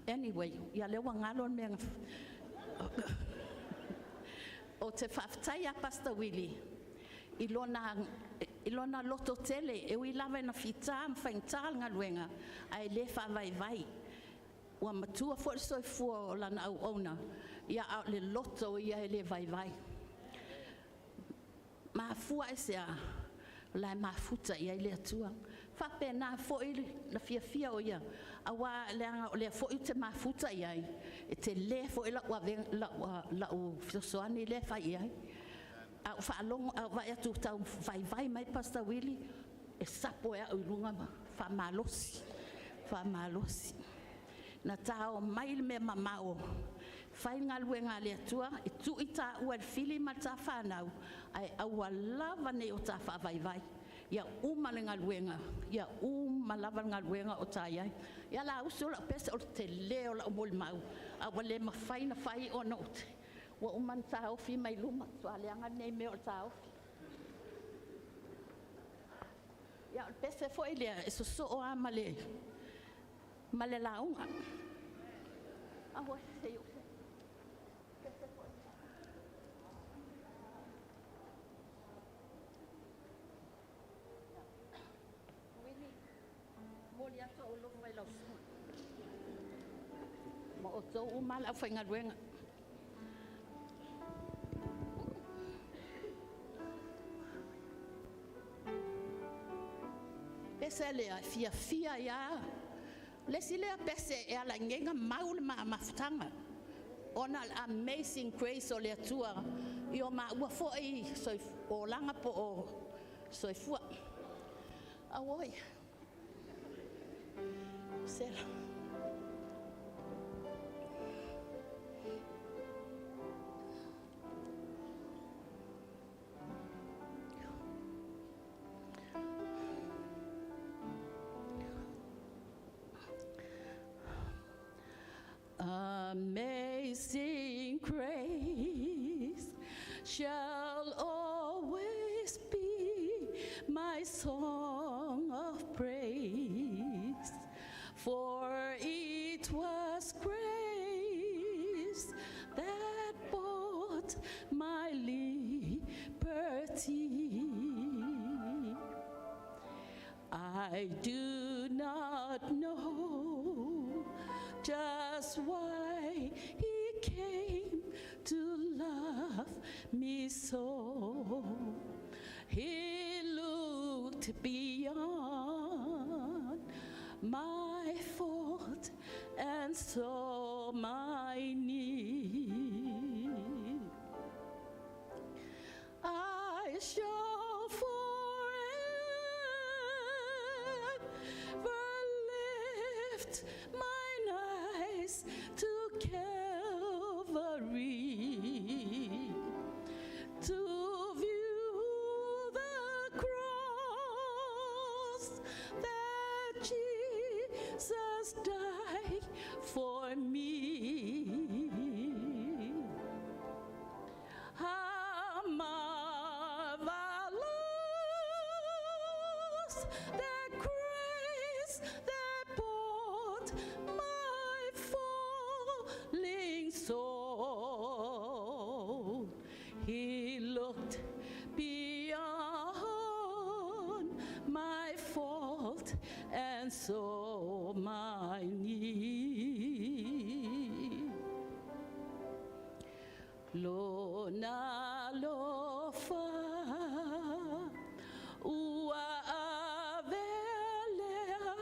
anyway, ia lea ua galo le mea na ou te faafetai ia Pastor Willie i lona lototele, e ui lava ina fita ma faigata le galuega, ae le faavaivai. Ua matua foi le soifua o lana auauna, ia a o le loto ia e le vaivai. Mafua aisea? O la e mafuta i ai le Atua. Faapena foi le fiafia o ia, aua leaga o lea foi ou te mafuta i ai, e tele foi lau avega, lau fesoasoani lea e fai i ai. A ou faalogo, a ou vaai atu o tau vaivai mai Pastor Willie, e sapo e au i luga ma faamalosi, faamalosi. Na ta omai i le mea mamao, fai le galuega a le Atua, e tuu i tāua e le fili ma le tā fanau, ae aua lava ne i o ta faavaivai. Ia uma le galuega, ia uma lava le galuega o ta i ai. Ia la usu lau pese, o le tele o lau molimau, a ua le mafai ona fai ona ua uma ona taofi mai luma. Matua leaga lenei mea o le taofi. Ia o le pese foi lea, e sosoo lava ma le lauga. Auoi, se i ou Willie, momoli atu ou alofa i lau susuga ma outou uma le aufaigaluega. Pese lea e fiafia ai lava. Le isi lea pese e ala ai nei ona mau le mafutaga, ona o le amazing grace o le Atua i o maua foi olaga po o soifua. Auoi, sela. Amazing grace shall always be my song of praise, for it was grace that bought my liberty. I do not know just why he came to love me so. He looked beyond my fault and saw my need. I shall forever lift mine eyes to Calvary, to view the cross that Jesus died for me. that grace that bought my falling soul. He looked beyond my fault and saw my need. Lona lofa ua avelea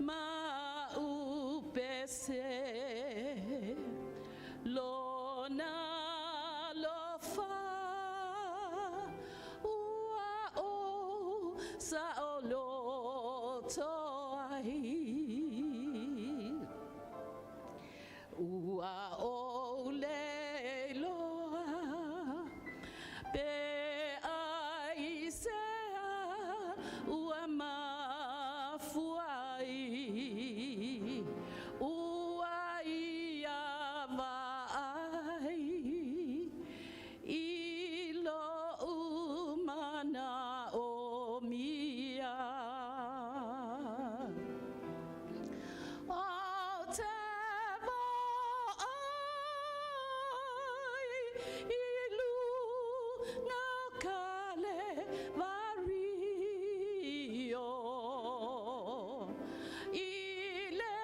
ma upese. Lona lofa ua o sa o loto ai. Ua o le loa pe ai sea ua mafuai ua ia vaai i lo umana o mia. O te vaai i lunga o Kalevario, i le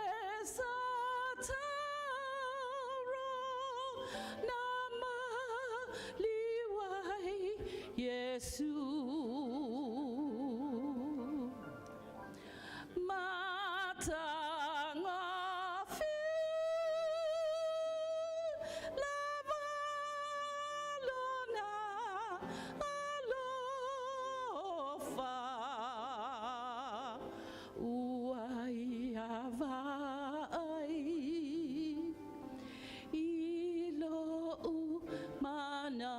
sataro na maliu ai Iesu. Matanga lava lona alofa ua ia vaai i lou manaomia.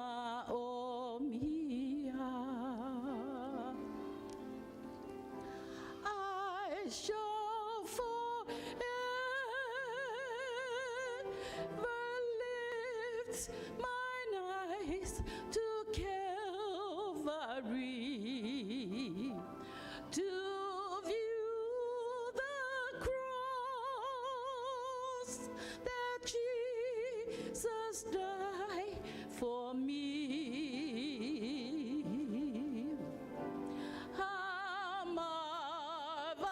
I shall forever lift mine eyes to Calvary to view the cross that Jesus died for me. How marvelous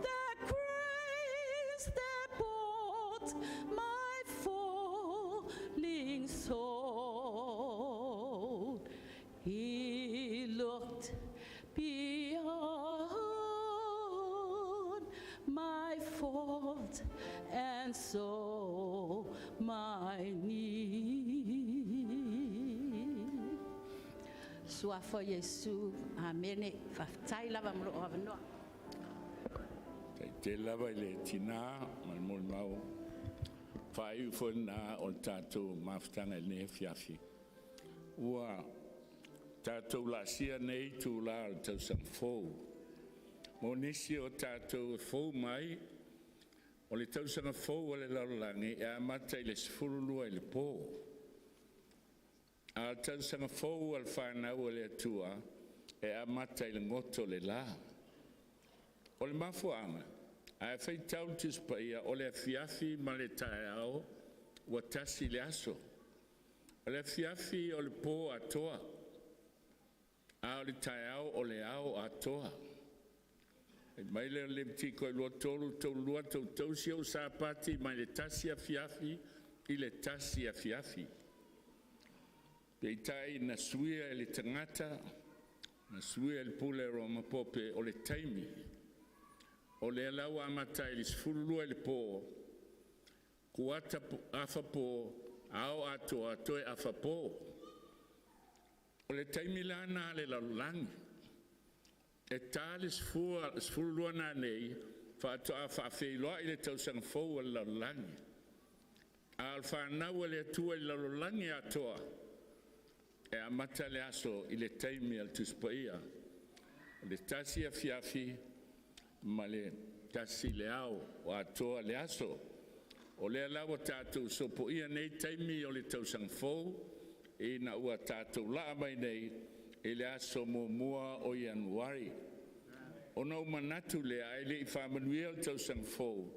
the grace that bought my falling soul. He looked beyond my fault and saw my need. Suafa Iesu, amene, faafetai lava mo lou avanoa. Faafetai tele lava i le tinā ma le molimau faaiu foi lena o le tatou mafutaga i lenei afiafi. Ua tatou laasia nei itulā o le tausaga fou. Mo nisi o tatou e fou mai, o le tausaga fou a le lalolagi e amata i le 12 i le po. A o le tausaga fou a le fanau a le Atua e amata i le goto o le la. O le mafuaaga, a e faitau le Tusi Paia, o le afiafi ma le taeao ua tasi le aso. O le afiafi o le po atoa, a o le taeao o le ao atoa. Fai mai le Levitiko e 23, 32, tou tausi ou Sapati mai le 1 afiafi i le 1 afiafi. Peitai na suia e le tagata, na suia e le pule Roma Pope o le taimi. O lea la ua amata ai i le 12 i le po, kuata afa po, ao atoa, toe afa po. O le taimi la na a le lalolagi. E ta le 12 nanei faatoa faafeiloai le tausaga fou a le lalolagi. A o le fanau a le Atua i le lalolagi atoa, e amata le aso i le taimi a le Tusi Paia, o le 1 afiafi ma le 1 le ao, ua atoa le aso. O lea la ua tatou sopoia nei taimi o le tausaga fou, ina ua tatou laa mai nei i le aso 1 o Ianuari. Ona ou manatu lea, ae le'i faamanuia le tausaga fou,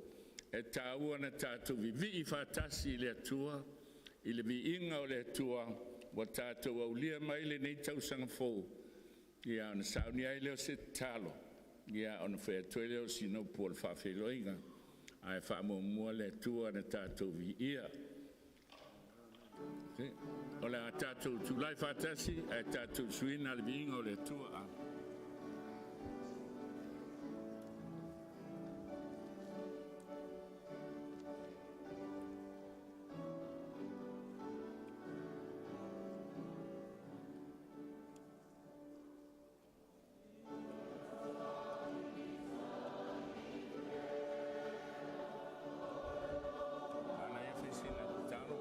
e taua ona tatou vivii faatasi i le Atua i le viiga o le Atua ua tatou aulia mai lenei tausaga fou. Ia ona saunia ai lea o se tatalo, ia ona fai atu ai lea o sina upu o le faafeiloaiga, ae faamuamua le Atua na tatou viia. O le a tatou tulai faatasi ae tatou suina le viiga o le Atua. Manaia fai sina tatalo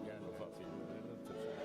ia ona faafeiloai lea o le tausaga.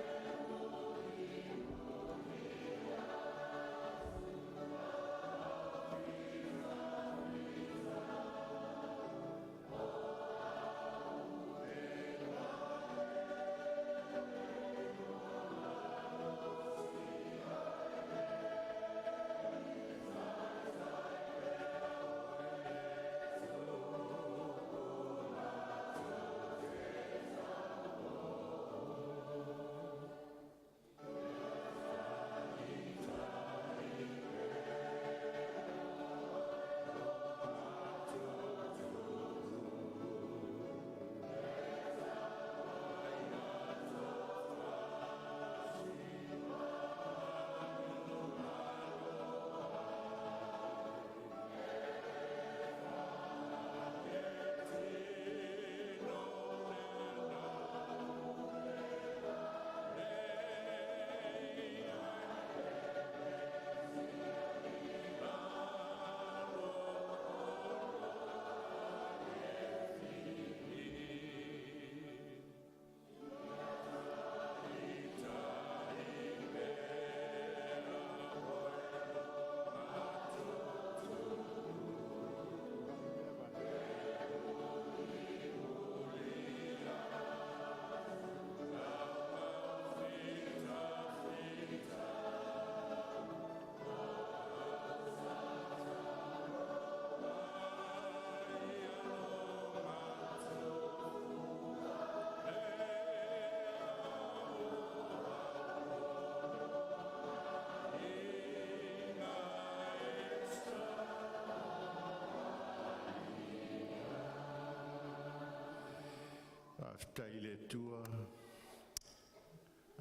Faafetai i le Atua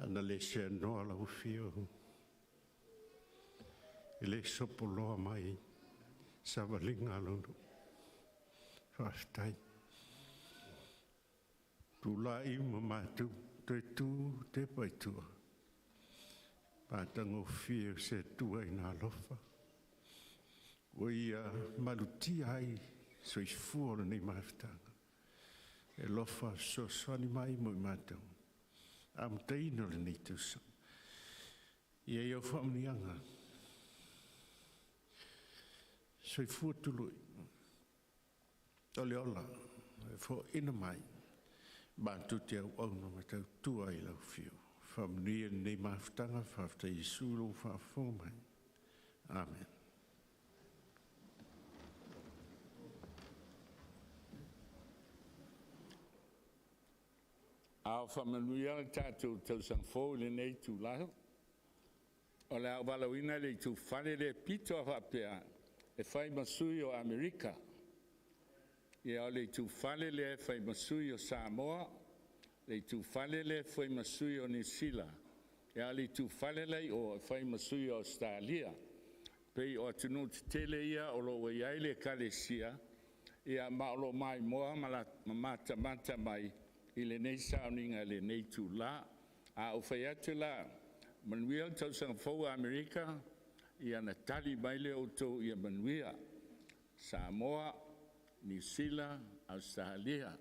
ana le seanoa lau afio, e le sopoloa mai savaliga a lou nuu. Faafetai. Tulai ma matou toe tu tepa i tua, matagofie o se Atua ina alofa, ua ia malutia ai soifua o lenei mafutaga, e alofa fesoasoani mai mo i matou, amataina o lenei tausaga. Ia i au faamanuiaga, soifua tului, o le ola e foaina mai, matou te auauna ma tautua i lau afio. Faamanuia i lenei mafutaga, faafetai Iesu i lou faafofoga mai. Amen. A o faamanuia le tatou tausaga fou i lenei itula, o le a ou valaauina le itufale lea e pito lava faapea e fai ma sui o Amerika. Ia, o le itufale lea e fai ma sui o Samoa, le itufale lea e fai ma sui o Niu Sila, a o le itufale la e i o e fai ma sui o Ausetalia. Pei o atunuu tetele ia o lo o ua i ai le Ekalesia, ia ma o lo o maimoa ma matamata mai i lenei sauniga i lenei itula. A ou fai atu la, manuia le tausaga fou Amerika, ia ona tali mai lea o outou ia manuia. Samoa, Niu Sila, Ausetalia.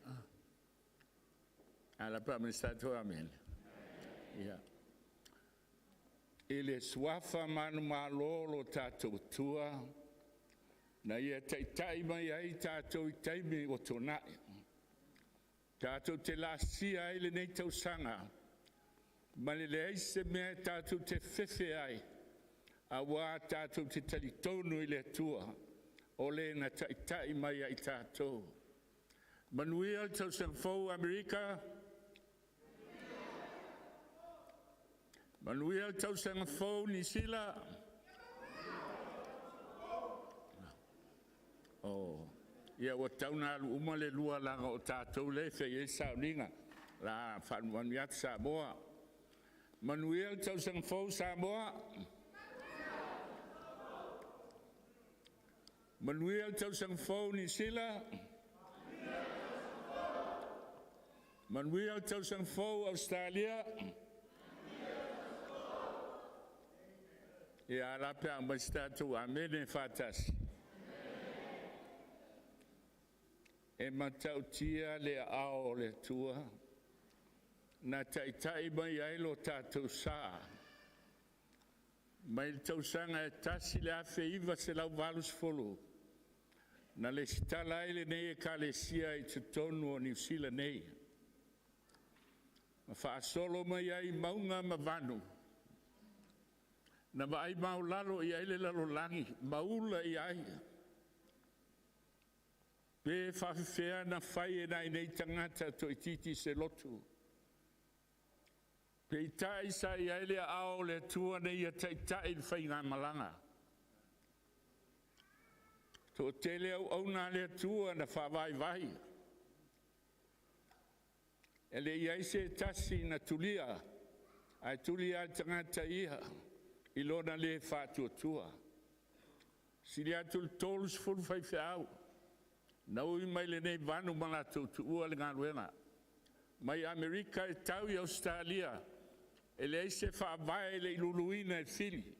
A la pe a tatou amene. Ia. I le suafa manumalo o lo tatou Atua, na ia taitai mai ai tatou i taimi ua tuanai, tatou te laasia ai lenei tausaga Ma le leai se mea e tatou te fefe ai, auā tatou te talitonu i le Atua, o le na taitai mai ia i tatou. Manuia le tausaga fou Amerika. Manuia le tausaga fou Niu Sila. Oh, ia ua tatau ona alu uma le lua leaga o tatou lea e fai ai le sauniga. O le a faaanuanu atu Samoa. Manuia le tausaga fou Samoa. Manuia le tausaga fou Niu Sila. Manuia le tausaga fou Ausetalia. Ia a la pe a aumai se tatou amene faatasi? E matautia le aao o le Atua na taitai mai ai lo tatou sa mai le tausaga e 1980 na lesitala ai lenei Ekalesia i totonu o Niu Sila nei, ma faasolo mai ai i mauga ma vanu, na vaai maualalo i ai le lalolagi ma ula i ai, pe faafefea ona fai e nai nei tagata toaitiiti se lotu. Peitai sa i ai le aao o le Atua na ia taitai le faigamalaga. Toatele auauna a le Atua na faavaivai, e le i i ai se tasi na tulia, ae tuli lava le tagata ia i lona le faatuatua. Sili atu le 30 faifeau na ui mai lenei vanu ma latou tuua le galuega, mai Amerika e tau i Ausetalia, e leai se faavae e le i luluina e fili,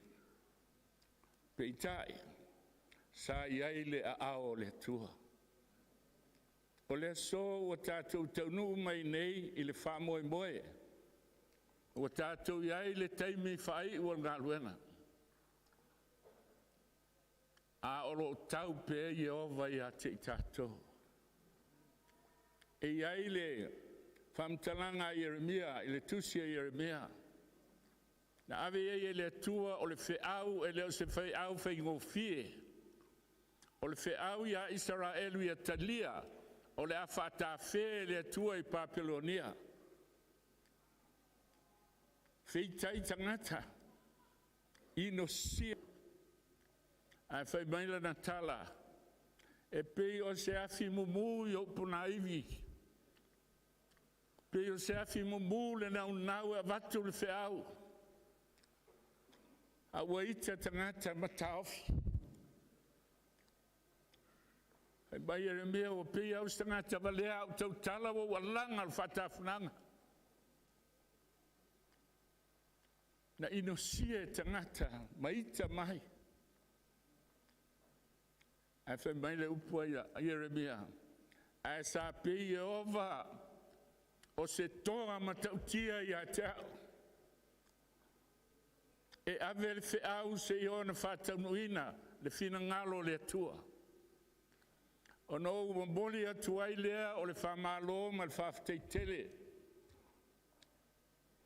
peitai sa i ai le aao o le Atua. O le aso ua tatou taunuu mai nei i le faamoemoe, ua tatou i ai i le taimi faaiu o le galuega, a o lo o tau pea Ieova ia te i tatou. E i ai le faamatalaga a Ieremia i le tusi a Ieremia, na ave i ai e le Atua o le feau e le o se feau faigofie, o le feau ia Isaraelu ia talia, o le a faatafe e le Atua i Papelonia. Feitai tagata, inosia, ae fai mai lana tala, e pei o se afi mumu i ou ponaivi, pei o se afi mumu le naunau e avatu le feau, a ua ita tagata ma taofi. Fai mai Ieremia, ua pei au o se tagata valea, a ou tautala ua ou alaga i le faatafunaga. Na inosia e tagata ma ita mai, ae fai mai le upu a Ieremia, ae sa pei Ieova o se toa matautia ia te au, e ave le feau seia oo ina faataunuuina le finagalo o le Atua. Ona ou momoli atu ai lea o le faamalo ma le faafetai tele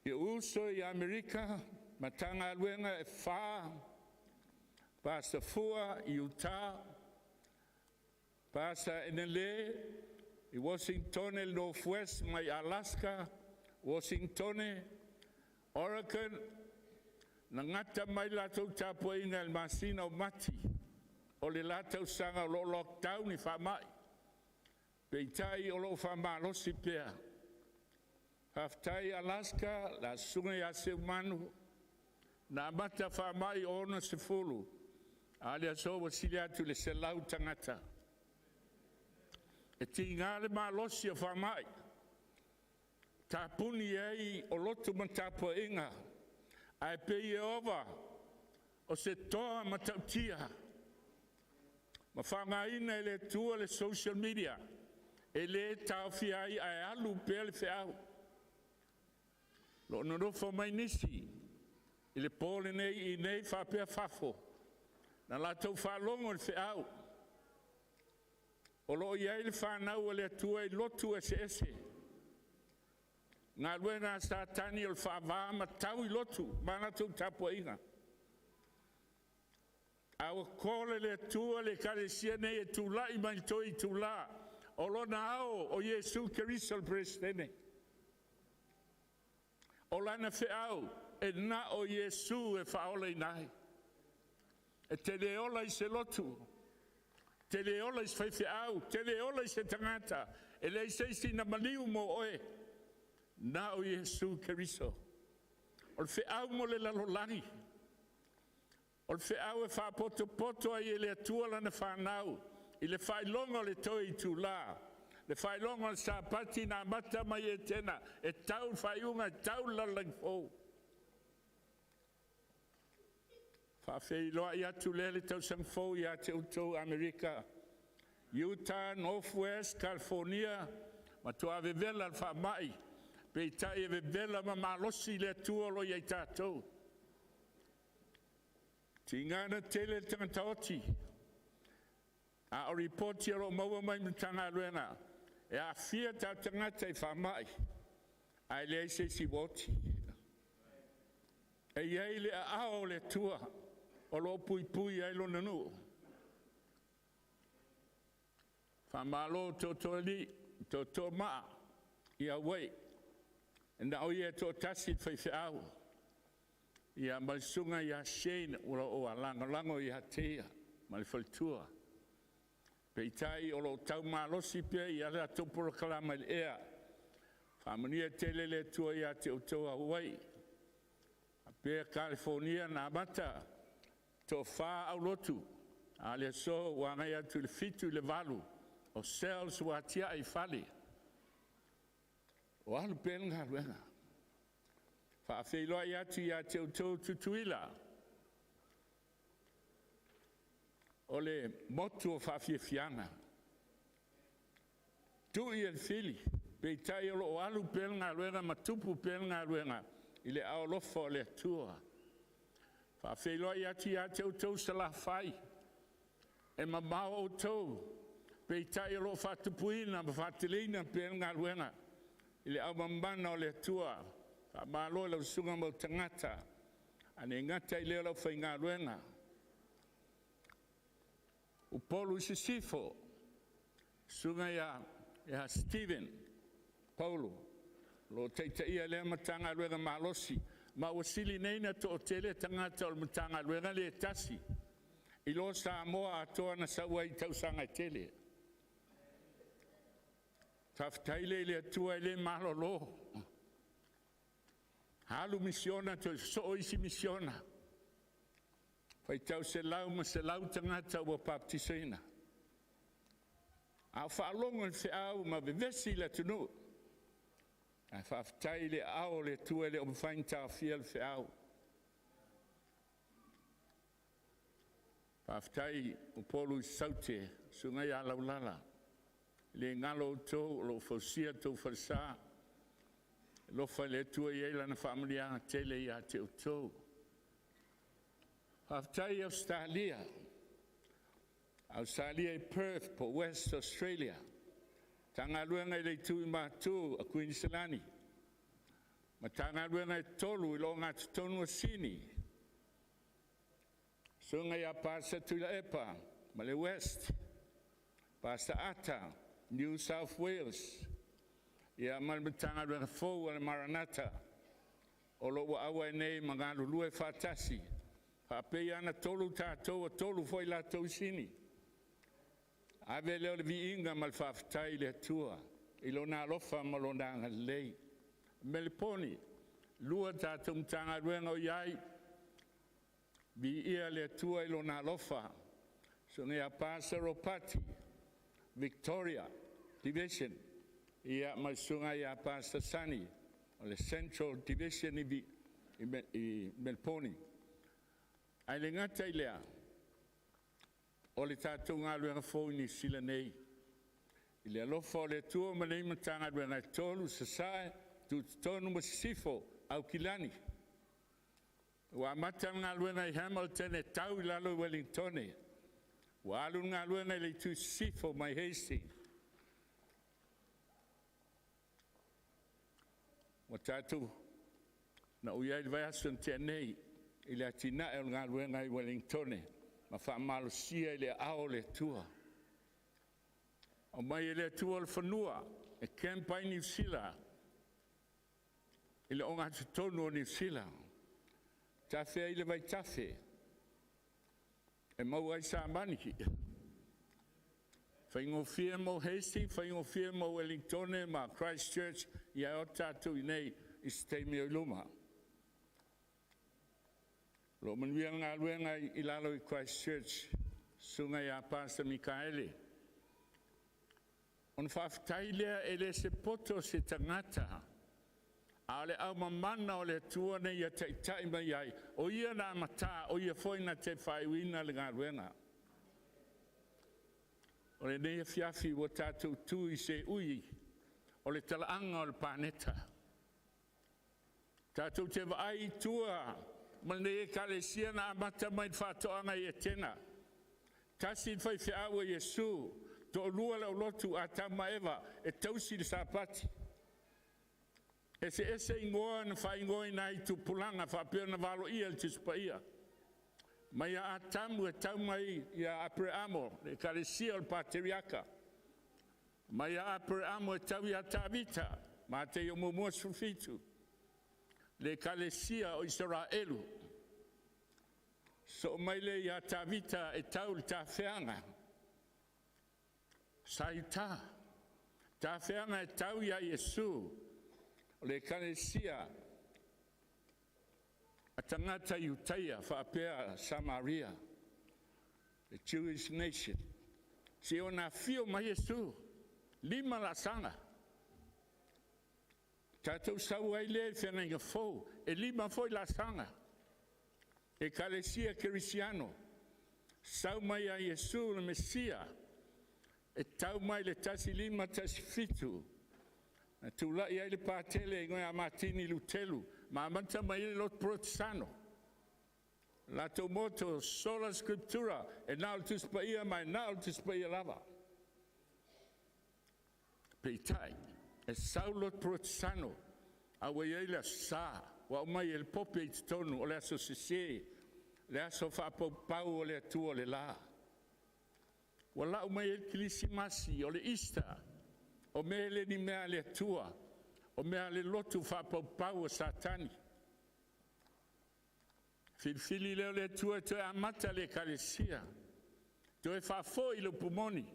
i ou uso i Amerika, Matagaluega e 4, Pastor Fua i Utah, Pastor Enele i Uasinitone North West mai Alaska, Uasinitone, Oregon, na gata mai le latou tapuaiga i le masina o Mati o le la tausaga o lo o lockdown i faamai, peitai o lo o faamalosi pea. Faafetai Alaska, lau susuga ia Seumanu, na amata faamai 60, a o le aso ua sili atu i le 100 tagata. E tiga le malosi o faamai, tapuni ai o lotu ma tapuaiga, ae pei Ieova o se toa matautia ma faaaogaina e le Atua le social media e le taofia ai ae alu pea le feau. O lo o nonofo mai nisi i le po lenei i inei faapea fafo, na latou faalogo i le feau, o lo o i ai le fanau a le Atua i lotu eseese. Galuega a Satani o le faava ma tau i lotu ma latou tapuaiga. A ua call e le Atua le Ekalesia nei e tulai mai le toe itula o lona ao o Iesu Keriso o le Peresetene. O lana feau e na o Iesu e faaolaina ai. E te le ola i se lotu, te le ola i se faifeau, te le ola i se tagata, e leai se isi na maliu mo oe, na o Iesu Keriso. O le feau mo le lalolagi, o le feau e faapotopoto ai e le Atua lana fanau i le faailoga o le toe itula, le faailoga o le Sapati na amata mai i Etena e tau i le faaiuga e tau i le lalolagi fou. Faafeiloai atu lea i le tausaga fou ia te outou Amerika, Utah, North West, California, matua vevela le faamai, peitai e vevela ma malosi le Atua o lo o ia i tatou. Tiga tele le tagata oti, a o ripoti o lo o maua mai Matagaluega, e aafia tatou tagata i faamai, ae leai se isi ua oti. E i ai le aao o le Atua o lo o puipui ai Lona nuu. Faamalo tootooalii, tootoomaa i Hawaii, na o ia e toatasi le faifeau, ia ma le susuga ia Shane o lo o lagolago ia te ia ma le faletua. Peitai o lo o tau malosi pea i a latou polokalame i le ea. Faamanuia tele le Atua ia te outou Hawaii, faapea Kalifonia na amata, toafa aulotu, a o le aso ua agai atu i le 7 i le 8 o cells ua atiae i fale, o alu pea le galuega. Faafeiloai atu ia te outou Tutuila, o le motu o faafiafiaga, tui e le fili, peitai o lo o alu pea le galuega ma tupu pea le galuega i le aao alofa o le Atua. Faafeiloai atu ia te outou Salafai, e mamao outou, peitai o lo o faatupuina ma faateleina pea le galuega i le aomamana o le Atua. Faamalo i lau Susuga Mautagata, ae le gata i lea o le aufaigaluega. Upolu i Sisifo, susuga ia Steven Paulo o lo o taitaia lea Matagaluega malosi, ma ua sili nei ona toatele tagata o le Matagaluega lea e tasi i lo Samoa atoa na sau ai i tausaga e tele. Faafetai lea i le Atua e le malolo, alu misiona toe sosoo isi misiona, faitau selau ma selau tagata ua baptisaina, a o faalogo i le feau ma vevesi le atunuu. Ae faafetai i le aao o le Atua e le o mafai ona taofia le feau. Faafetai Upolu i Saute, susuga ia Laulala, e le galo outou o lo o fausia tou falesa, alofa le Atua ia i ai lana faamanuiaga tele ia te outou. Faafetai i Ausetalia, Ausetalia i Perth po o West Australia, Matagaluega i le itu i Matu a Kuiniselani, Matagaluega e 3 i le ogatotonu o Sini, susuga ia Pasa Tuilaepa ma le West, Pasa Ata New South Wales, ia ma le Matagaluega fou a le Maranatha o lo o ua auai nei ma galulue faatasi, faapei lava ona tolu tatou, e tolu foi latou i Sini. Ave lea o le viiga ma le faafetai i le Atua i Lona alofa ma Lona agalelei. Meleponi, 2 tatou Matagaluega o i ai, viia le Atua i Lona alofa, susuga ia Pastor Ropati Victoria Division, ia ma le susuga ia Pastor Sonny o le Central Division i Meleponi. Ae le gata i lea, o le tatou galuega fou i Niu Sila nei, i le alofa o le Atua ma nei Matagaluega e 3, Sasae, Tutotonu ma Sisifo, Aukilani, ua amata le galuega i Hamilton e tau i lalo i Ueligitone, ua alu le galuega i le itu i Sisifo mai Hastings. Ua tatou, na ou i ai i le vaiaso na tea nei i le atinae o le galuega i Ueligitone, ma faamalosia i le aao o le Atua. Aumai e le Atua le fanua e camp ai Niu Sila i le ogatotonu o Niu Sila, tafea ai le vaitafe e maua ai samani, faigofie mo Hastings, faigofie mo Ueligitone ma Christchurch, ia e o tatou i inei i se taimi o i luma. O lo o manuia le galuega i lalo i Christchurch, susuga ia Pastor Mikaele. Ona faafetai lea, e le se poto o se tagata, a o le aumamana o le Atua na ia taitai mai ai, o Ia na amata, o Ia foi na te faaiuina le galuega. O lenei afiafi ua tatou tu i seui o le talaaga o le paneta, tatou te vaai i tua ma lenei Ekalesia na amata mai i le faatoaga i Etena, tasi le faifeau a Iesu, toalua le aulotu Atamu ma Eva e tausi le Sapati. Eseese igoa na faaigoaina ai i tupulaga faapea ona valoia e le Tusi Paia, mai ia Atamu e tau mai ia Aperamo, le ekalesia o le Pateriaka, mai ia Aperamo e tau ia Tavita, Matei 1:17, le ekalesia o Isaraelu. Sosoo mai lea ia Tavita e tau i le tafeaga sa Iuta, tafeaga e tau ia Iesu, o le ekalesia a tagata Iutaia faapea Samaria, the Jewish nation, seia afio mai Iesu, 5 laasaga. Tatou sau ai lea i le Feagaiga Fou, e 5 foi laasaga, Ekalesia Kerisiano, sau mai ia Iesu le Mesia e tau mai i le 1517 na tulai ai le Patele e igoa ia Matini Luteru ma amata mai ai le lotu Porotesaano. O le latou moto, Sola Scriptura, e na o le Tusi Paia ma e na o le Tusi Paia lava. Peitai, e sau le lotu Porotesano, a ua i ai le Aso Sa, ua aumai e le pope i totonu o le aso sese, le aso faapaupau o le atua o le la. Ua lau mai ai le Kerisimasi, o le Easter, o mea e le o ni mea a le Atua, o mea a le lotu faapaupau a Satani. Filifili lea o le Atua e toe amata le Ekalesia, toe faafoi le upu moni,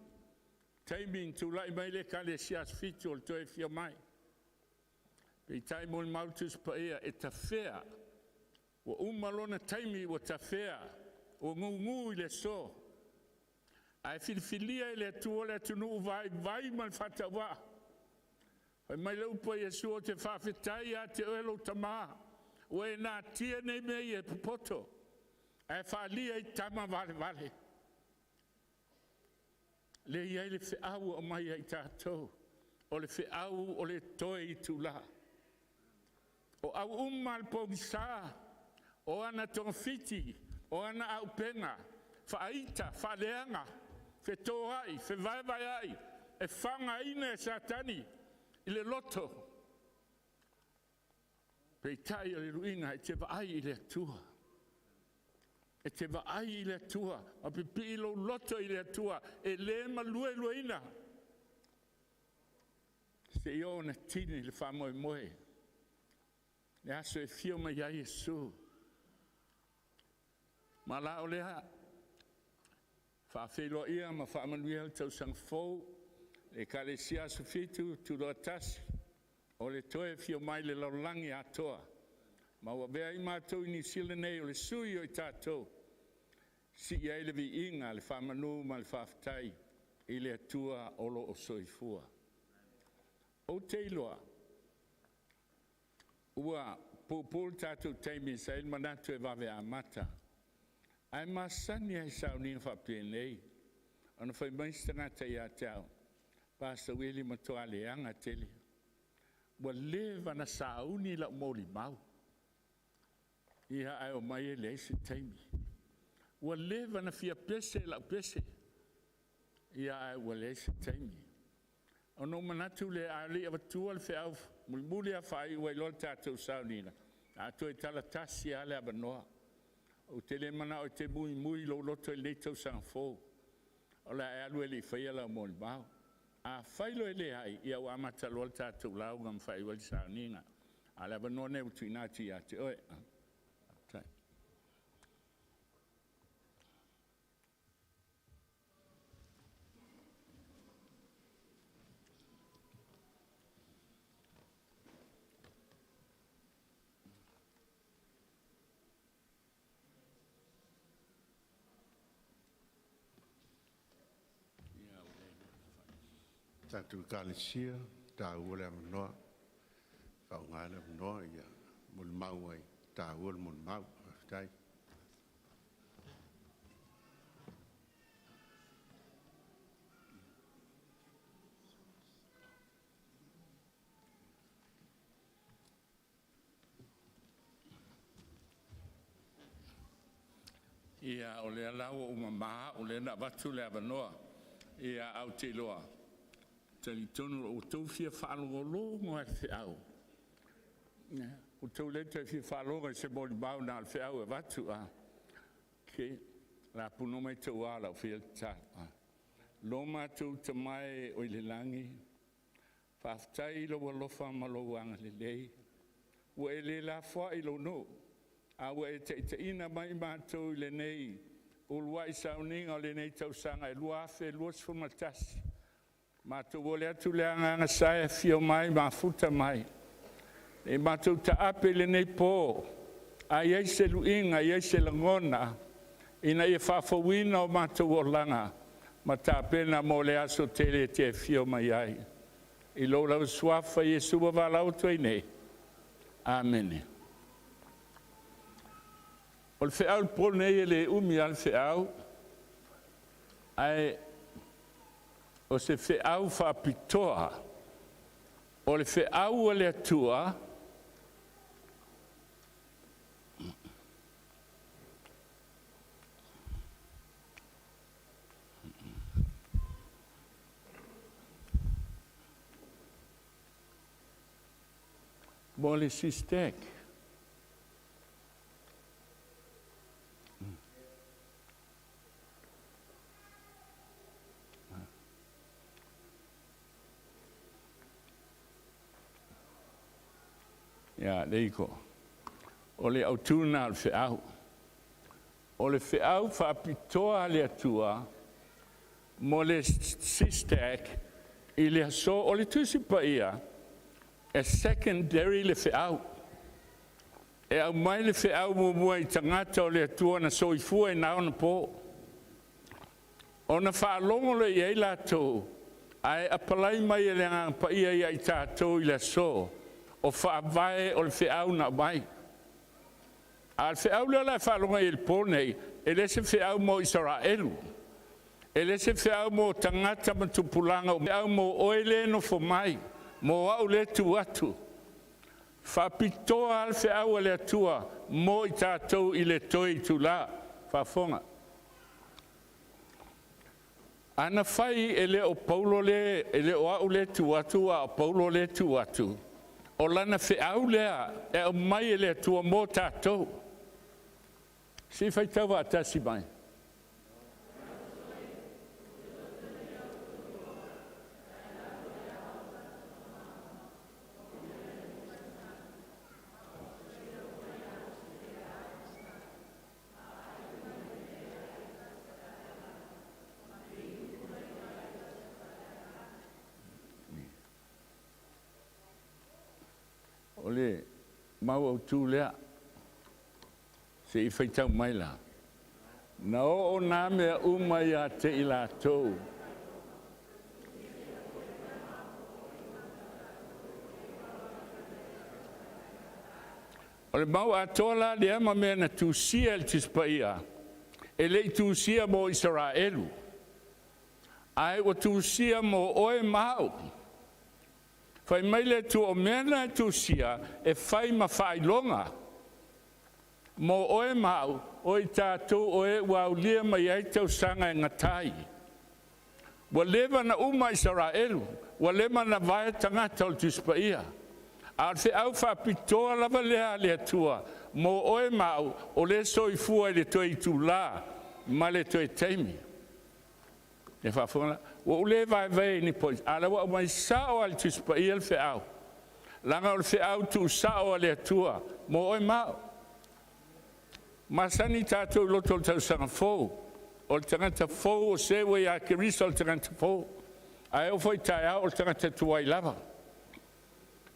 taimi na tulai mai ai le Ekalesia Aso Fitu o le toe afio mai. Peitai e molimau le Tusi Paia, e tafea, ua uma lona taimi ua tafea, ua gugu i le aso, ae filifilia e le Atua le atunuu vaivai ma le faatauvaa. Fai mai le upu a Iesu, ou te faafetai ia te oe lou Tama, ua e natia nei mea ia e popoto, ae faaalia i tama valevale. Lea e i ai le feau e aumai ia i tatou, o le feau o le toe itula. O au uma lava o le pogisa, o ana togafiti, o ana auupega, faaaita, faaleaga, fetoai, fevaevaeai, e faogaina e Satani i le loto, peitai o le luiga, e te vaai i le Atua, e te vaai i le Atua ma pipii lou loto i le Atua e le maluelueina, seia oo ina tini le faamoemoe, le aso e afio mai ai Iesu. Ma la o lea faafeiloaia ma faamanuia le tausaga fou i Ekalesia Aso Fitu Tutoatasi, o le toe afio mai i le lalolagi atoa, ma ua avea ai matou i Niu Sila nei o le sui o i tatou, sii ai le viiga, le faamanu ma le faafetai i le Atua o lo o soifua. Ou te iloa ua puupuu le tatou taimi sa i ai le manatu e vave amata, ae masani lava i sauniga faapenei ona fai mai se tagata ia te au, Pastor Uili ua matua leaga tele, ua leva ona sauni lau molimau, ia ae omai e leai se taimi. Ua leva ona fia pese lau pese, ia ae ua leai se taimi. Ona ou manatu lea, a o le i avatua le feau Mulimuli lava faaiu ai loa le tatou sauniga, a toe talatasi lava le avanoa. Ou te le manao e te muimui lou loto i lenei tausaga fou o le a e alu e le i faia lau molimau. A fai loa e leai, ia ua amata loa le tatou lauga ma faaiu ai le sauniga. A o le avanoa lenei ua tuuina atu ia te oe. Faafetai. Tatou ekalesia, taua le avanoa, faaaoga le avanoa ia molimau ai, e taua le molimau. Faafetai. Ia, o lea la ua ou mama au o lea na avatu le avanoa. Ia, ae ou te iloa, talitonu ua outou fia faalogologo lava i le feau. Ua outou le toe fia faalogo i se molimau na o le feau e avatu. Ok, o le a punoa mai tauā o le a ou faia le tatalo. Lo matou Tama e oi le lagi, faafetai i lou alofa ma lou agalelei ua e le lafoai lou nuu, a ua e taitaiina mai i matou i lenei uluai sauniga o lenei tausaga e 2021. Matou momoli atu le agaga sa e afio mai ma mafuta mai, ina ia matou taape i lenei po, a i ai se luiga e i ai se lagona ina ia faafouina o matou olaga ma tapena mo le aso tele e te afio mai ai. I lou lava Suafa Iesu ua valaau atu ai nei, Amene. O le feau i le po lenei, e le umi lava le feau, ae o se feau faapitoa, o le feau a le Atua mo le SISTEC. O le autu lena o le feau. O le feau faapitoa a le Atua mo le SISTEC i le aso. O le Tusi Paia, e secondary le feau. E aumai le feau muamua i tagata o le Atua na soifua i na ona po, ona faalogo lea i ai latou, ae apalai mai e le Agaga Paia ia i tatou i le aso, o faavae o le feau na aumai. A o le feau lea la e faalogo i ai i le po lenei, e le o se feau mo Isaraelu, e le o se feau mo tagata ma tupulaga, o le feau mo oe lea e nofo mai, mo au lea e tu atu. E faapitoa lava le feau a le Atua mo i tatou i le toe itula. Faafofoga. A na fai e le o Paulo le, e le o au lea e tu atu a o Paulo lea e tu atu, o lana feau lea e aumai e le Atua mo tatou. Se i faitau faatasi mai. O le mau autu lea, se i faitau mai la. Na oo na mea uma ia te i latou O le mau atoa la lea ma mea na tusia e le Tusi Paia, e le i tusia mo Isaraelu, ae ua tusia mo oe ma au. Fai mai le Atua o mea na e tusia, e fai ma faailoga mo oe ma au, o i tatou o e ua aulia mai ai tausaga e gata ai. Ua leva ona uma Isaraelu, ua leva ona vae tagata o le Tusi Paia, A o le feau faapitoa lava lea a le Atua mo oe ma au o le soifua i le toe itula ma le toe taimi. E faafofoga la, ua ou le vaevae i ni poisa, a o la ua aumai sao lava i le Tusi Paia le feau, leaga o le feau tuusao a le Atua mo oe ma au. Masani tatou i loto o le tausaga fou, o le tagata fou o se ua ia Keriso o le tagata fou, ae oo foi taeao o le tagata tuai lava.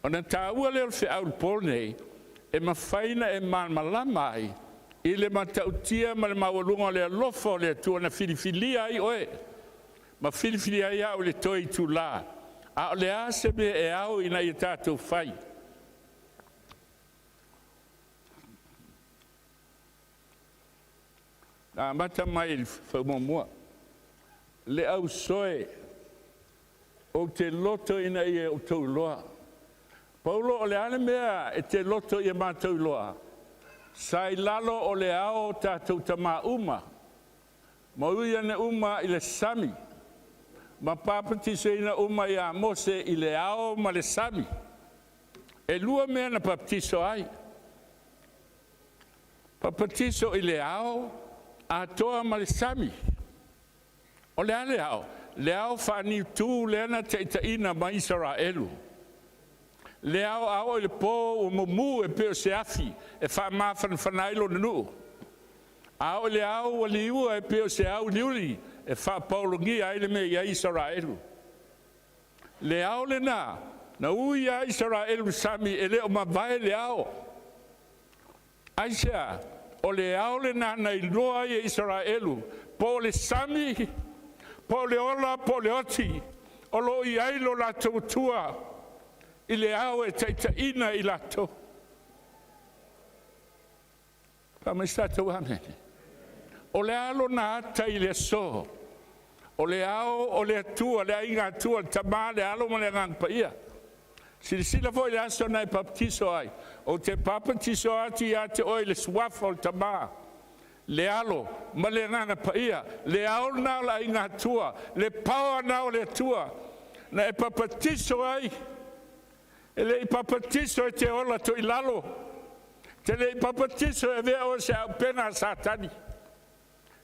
Ona taua lea o le feau i le po lenei, e mafai ona e malamalama ai i le matautia ma le maualuga o le alofa o le Atua na filifilia ai oe ma filifilia ai au i le toe itula. A o le a se mea e ao ina ia tatou fai? Na amata mai i le 1. Le au soe, ou te loto ina ia outou iloa. Paulo, o le a le mea e te loto ia matou iloa? Sa i lalo o le ao tatou tama uma, ma ui ane uma i le sami, ma papatisoina uma ia Mose i le ao ma le sami. E 2 mea na papatiso ai, papatiso i le ao atoa ma le sami. O le a le ao? Le ao faaniutu lea na taitaiina mai Isaraelu. Le ao a oo i le po ua mumu e pei o se afi e faamafanafana ai lona nuu. A oo i le ao ua liua e pei o se auliuli e faapaologia ai le mea e i ai Isaraelu. Le ao lena na ui ai Isaraelu i le sami e le o mavae le ao. Aisea? O le ao lena na iloa ai e Isaraelu po o le sami, po o le ola po o le oti, o lo o i ai lo latou Atua i le ao e taitaiina i latou. Fai mai se tatou amene. O le a lona ata i le aso? O le ao o le Atua, le Aiga Atua, le Tama, le Alo ma le Agaga Paia. Silasila foi i le aso na e papatiso ai, ou te papatiso atu ia te oe i le suafa o le Tama, le Alo ma le Agaga Paia. Le ao lena o le Aiga Atua, le paoa lena o le Atua na e papatiso ai. E le i papatiso e te ola toilalo, e te le i papatiso e avea oe o se auupega a Satani.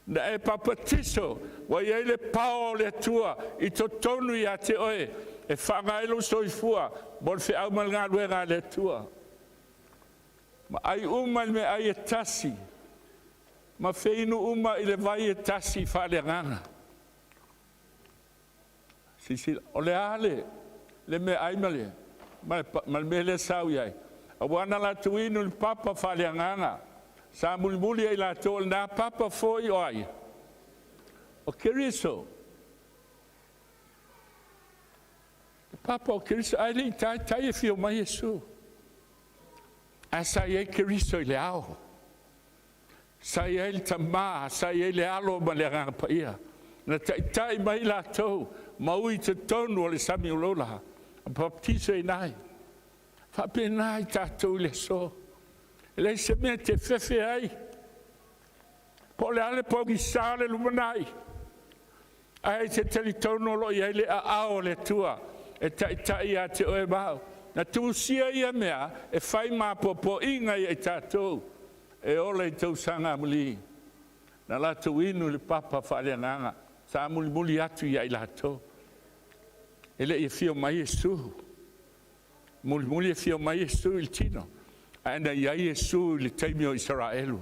Na e papatiso ua i ai le paoa o le Atua i totonu ia te oe e faaaoga ai lou soifua mo le feau ma le galuega a le Atua. Ma ai uma i le meaai e tasi, ma feinu uma i le vai e tasi faaleagaga. Silasila, o le a le meaai ma le mea lea e sau i ai? Aua na latou inu i le papa faaleagaga, sa mulimuli e i latou o lena papa foi o ai? O Keriso. O le papa o Keriso, ae le i taitai afio mai Iesu, ae sa i ai Keriso i le ao, sa i ai le Tama, sa i ai le Alo ma le Agaga Paia, na taitai mai latou ma ui i totonu o le sami ulaula, baptizo ina ai. Faapena i tatou i le aso. E leai se mea e te fefe ai, po o le a le pogisa o le lumanai, ae e te talitonu o lo o i ai le aao o le Atua e taitai ia te oe ma au. Na tusia ia mea e fai ma apoapoaiga ia i tatou e ola i tausaga amuli. Na latou inu i le papa faaleagaga, sa mulimuli atu ia i latou. E le i afio mai Iesu, mulimuli afio mai Iesu i le tino, ae na i ai Iesu i le taimi o Isaraelu,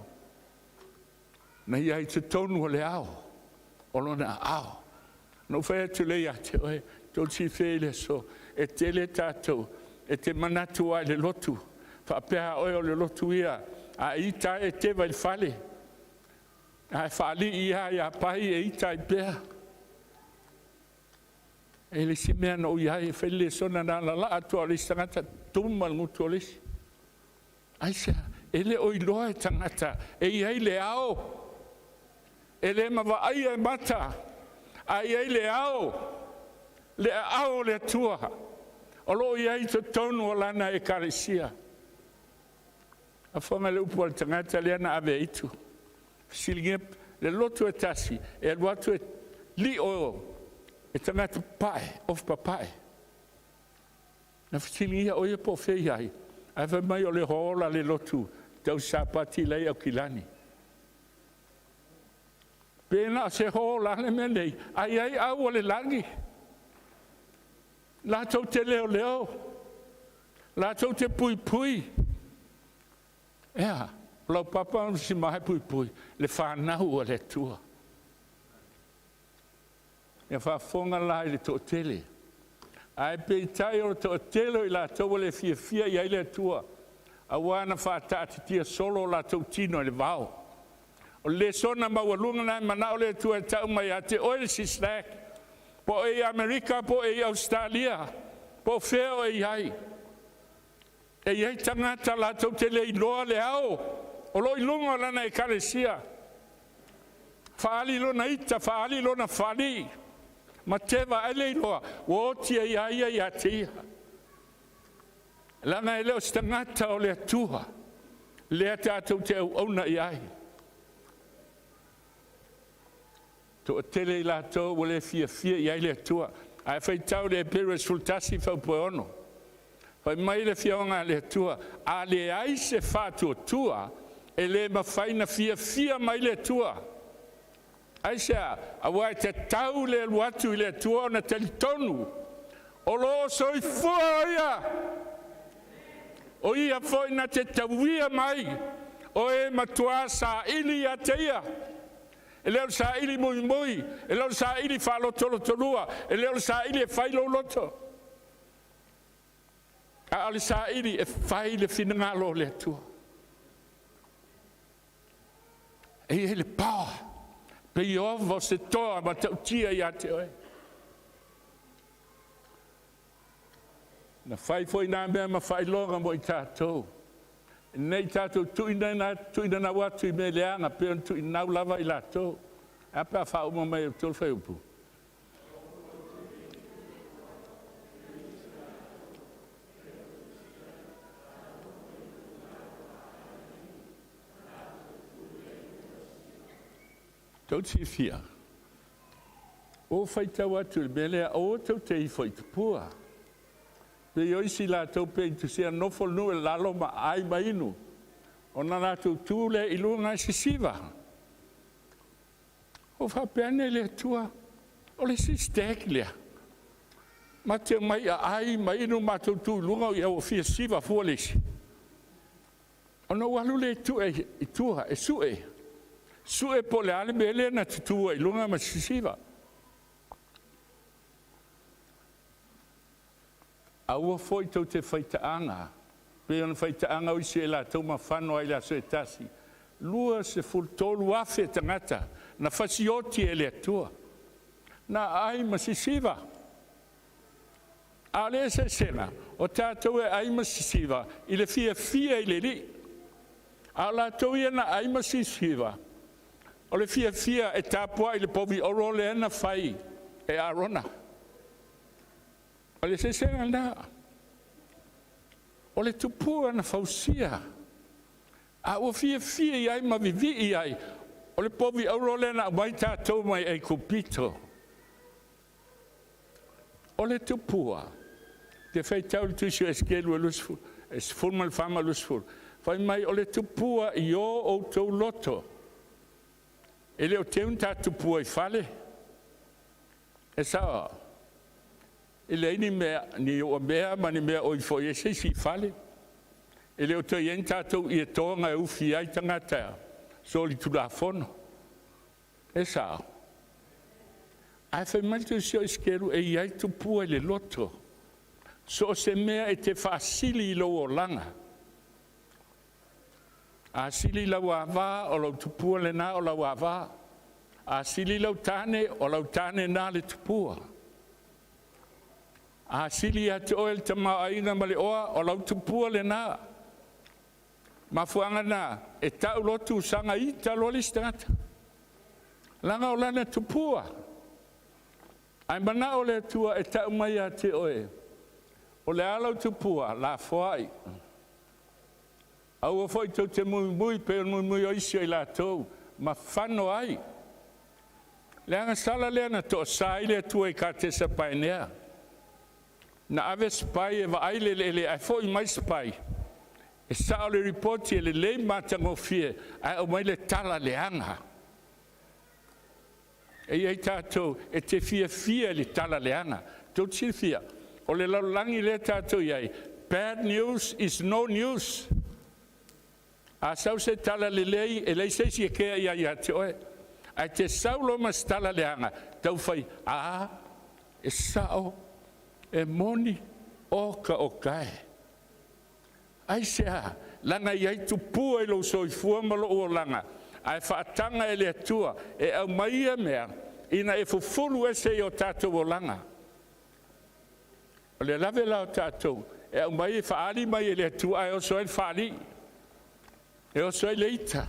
na i ai i totonu o le ao o lona aao. Na ou fai atu lea ia te oe, tou te silafia i le aso, e tele tatou e te manatu lava i le lotu, faapea a oe o le lotu ia, a e ita lava e teva i le fale, a e faalii lava ia Pai e ita ai pea. E le isi mea na ou i ai e fai le lesona na ona laa atu lava o le isi tagata tuma le gutu o le isi. Aisea? E le o iloa e tagata e i ai le ao, e le ma vaaia e mata, ae i ai le ao, le aao o le Atua o lo o i ai i totonu o Lana Ekalesia. Afoga le upu a le tagata lea na ave e itu, fesiligia le lotu e tasi e alu atu e li'o e tagata papae, ofi papae. Na fesiligia o ia po o fea e i ai, ae fai mai o le hall a le lotu tausi Sapati la e i Aukilani. Pe na o se hall lava le mea nei, ae i ai au o le lagi, latou te leoleo, latou te puipui. E a? O lau papa ma sima e puipui le fanau a le Atua. Ia faafofoga la i le toatele, ae peitai o le toatele o i latou ua le fiafia i ai le Atua, aua na faataatitia solo o latou tino i le vao. O le lesona maualuga lena e manao le Atua e tau mai ia te oe le sislack, po o oe e i Amerika po o oe e i Ausetalia, po o fea oe e i ai, e i ai tagata latou te le iloa le ao o lo o i luga o lana ekalesia, faaali lona ita, faaali lona faalii ma teva ae le iloa ua oti ai lava ia ia te ia, leaga e le o se tagata o le Atua lea tatou te auauna i ai. Toatele i latou ua le fiafia i ai le Atua. Ae faitau le Eperu 11 fuaiupu 6, fai mai le Afioga a le Atua, a leai se faatuatua, e le mafai ona fiafia mai le Atua. Aisea? Aua e tatau le alu atu i le Atua ona talitonu o lo o soifua o Ia, o Ia foi na te tauia mai o e matua saili ia te Ia. E le o le saili muimui, e le o le saili faalotolotolua, e le o le saili e fai lou loto, a o le saili e fai le finagalo o le Atua. E i ai le power, pe Ieova o se toa matautia ia te oe. Na fai foi na mea ma faailoga mo i tatou, ne i tatou tuuina atu i mea leaga pei ona tuuinau lava i latou. Ae a pe a faauma mai e outou le fuaiupu? Tou te silafia, ua ou faitau atu i le mea lea, aua tou te ifo i tupua. Pei o isi latou pei na nofo le nuu i lalo ma ai ma inu, ona latou tu lea i luga e sisiva. Ou faapea ane, le Atua, o le isi stag lea. Matou te omai e aai ma inu, matou tu i luga ua fia siva fua le isi. Ona ou alu lea i tua e sue, sue po o le a le mea lea na tutu ai i luga ma sisiva. Aua foi tou te faitaaga pei ona faitaaga isi e latou ma fano ai i le aso e tasi, 23,000 tagata na fasioti e le Atua, na aai ma sisiva. A o le eseesega, o tatou e ai ma sisiva i le fiafia i le Alii, a o latou ia na ai ma sisiva, o le fiafia e tapuai i le povi olo lea na fai e Arona. O le eseesega lena. O le tupua na fausia, a ua fiafia ai ma vivii ai, o le povi auro lea na aumai tatou mai Aikupito. O le tupua, ou te faitau i le tusi a Esekielu 20, e 14 ma le 20, fai mai o le tupua i o outou loto. E le o teu ni ta tupua i fale, e sao? E leai ni mea, ni uamea ma ni mea o ifo i ai se isi i fale. E le o toe i ai ni tatou ietoga e ufi ai tagata solitulafono. E sao? Ae fai mai le tusi o Esekielu e i ai tupua i le loto. So o se mea e te faasili i lou olaga. A sili lau ava, o lou tupua lena o lau ava. A sili lau tane, o lau tane lena le tupua. A sili ia te oe le tamaoaiga ma le oa, o lau tupua lena. Mafuaaga lena e tau loa tusaga, ita loa le isi tagata, leaga o lana tupua. Ae manao le Atua e tau mai ia te oe, o le a lau tupua, lafoai. Aua foi tou te muimui pei ona muimui isi o i latou ma fano ai. Leaga sala lea na toasa ai le Atua i Katesa Paenea. Na ave spy e vaai le eleele ae foi mai spy, e sao le lipoti e lelei ma matagofie, ae aumai le tala leaga. E i ai tatou e te fiafia i le tala leaga. Tou te silafia, o le lalolagi lea tatou te i ai, bad news is no news. A sau se tala lelei, e leai se isi e kea i ai ia te oe. Ae te sau loa ma se tala leaga, taufai, a, e sao, e moni, oka oka e. Aisea? Leaga e i ai tupua i lou soifua ma lou olaga, ae faataga e le Atua e aumai ia mea, ina ia fufulu ese i o tatou olaga. O le lave la o tatou, e aumai e faaali mai e le Atua ae oso ai le faalii, e oso ai le ita.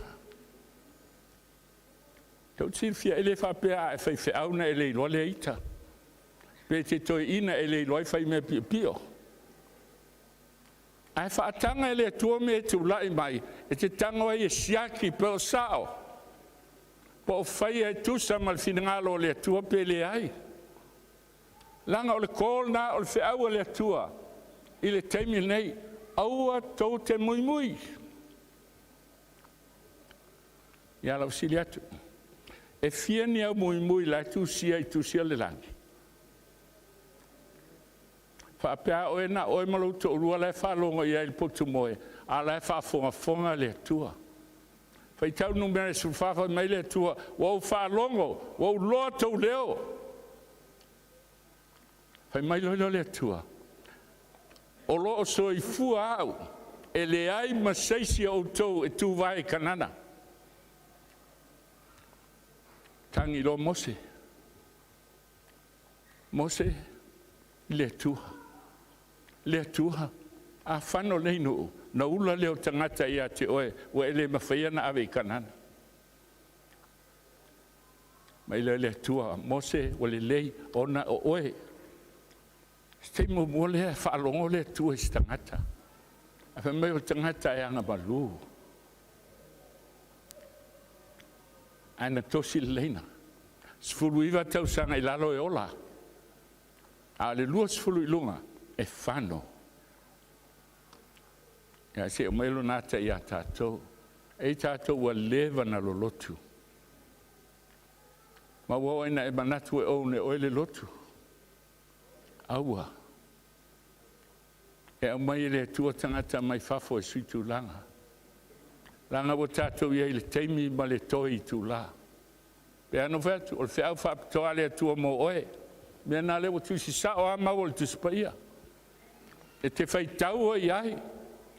Tou te silafia, e le faapea a e faifeau ona e le iloa lea ita, pe te toeaina e le iloa ai fai mea piopio. Ae faataga e le Atua mea e tulai mai, e te tago ai e siaki pe o sao, po o faia e tusa ma le finagalo o le Atua pe leai. Leaga o le call lena, o le feau a le Atua i le taimi lenei, aua tou te muimui. Ia o le a ou fesili atu, e fia ni au muimui la e tusia i Tusi a le Lagi? Faapea lava oe na o oe ma lou toalua la e faalogo i ai i le potu moe, a o la e faafogafoga le Atua. Faitau le numera 14, fai mai le Atua, ua ou faalogo, ua ou iloa tou leo. Fai mai loa lea o le Atua, o lo o soifua au, e leai ma se isi o outou e tuvae i Kanana. Tagi loa Mose, Mose i le Atua, le Atua, a fano lenei nuu, ona ula lea o tagata ia te oe, ua e le mafaia ona ave i Kanana. Fai mai lea o le Atua, Mose ua lelei ona o oe. O se taimi muamua lea e faalogo le Atua i se tagata, ae fai mai o le tagata e agamalu. Ae na tosi le laina, 19 tausaga i lalo e ola, a o le 20 i luga e fano. Ia se i aumai lona ata ia tatou. E i ai tatou ua leva ona lolotu, ma ua oo ina e manatu e own e oe le lotu. Aua, e aumai e le Atua tagata mai fafo e suitulaga, leaga ua tatou i ai i le taimi ma le toe itula. E pei lava ona ou fai atu, o le feau faapitoa a le Atua mo oe. O le mea lena o lea ua tusi sao lava mau o le Tusi Paia, e te faitau ai i ai,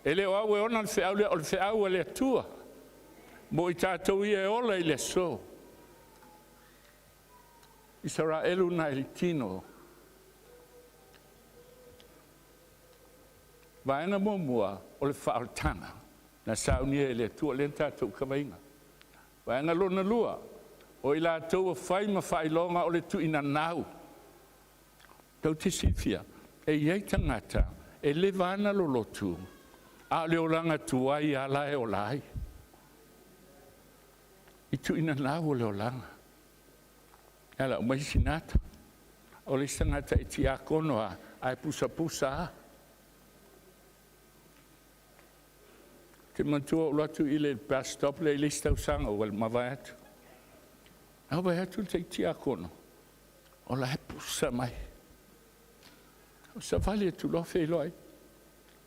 e le o au e ona le feau lea, o le feau a le Atua mo i tatou ia e ola i le aso. Isaraelu na i le tino. Vaega muamua o le faaolataga na saunia e le Atua lea na tatou kavaina. Vaega lona lua, o i latou ua fai ma faailoga o le tuinanau. Tou te silafia e i ai tagata e leva lava ona lolotu a o le olaga tuai lava la e ola ai, i tuinanau o le olaga. Ia o le a aumai sina ata. O le isi tagata e tiakono lava ae pusapusa lava. Ou te manatua ou alu atu i le bus stop lea i le isi tausaga ua mavae atu, ae ou vaai atu le isi tiakono o la e pusa mai. Ou savali atu loa feiloai,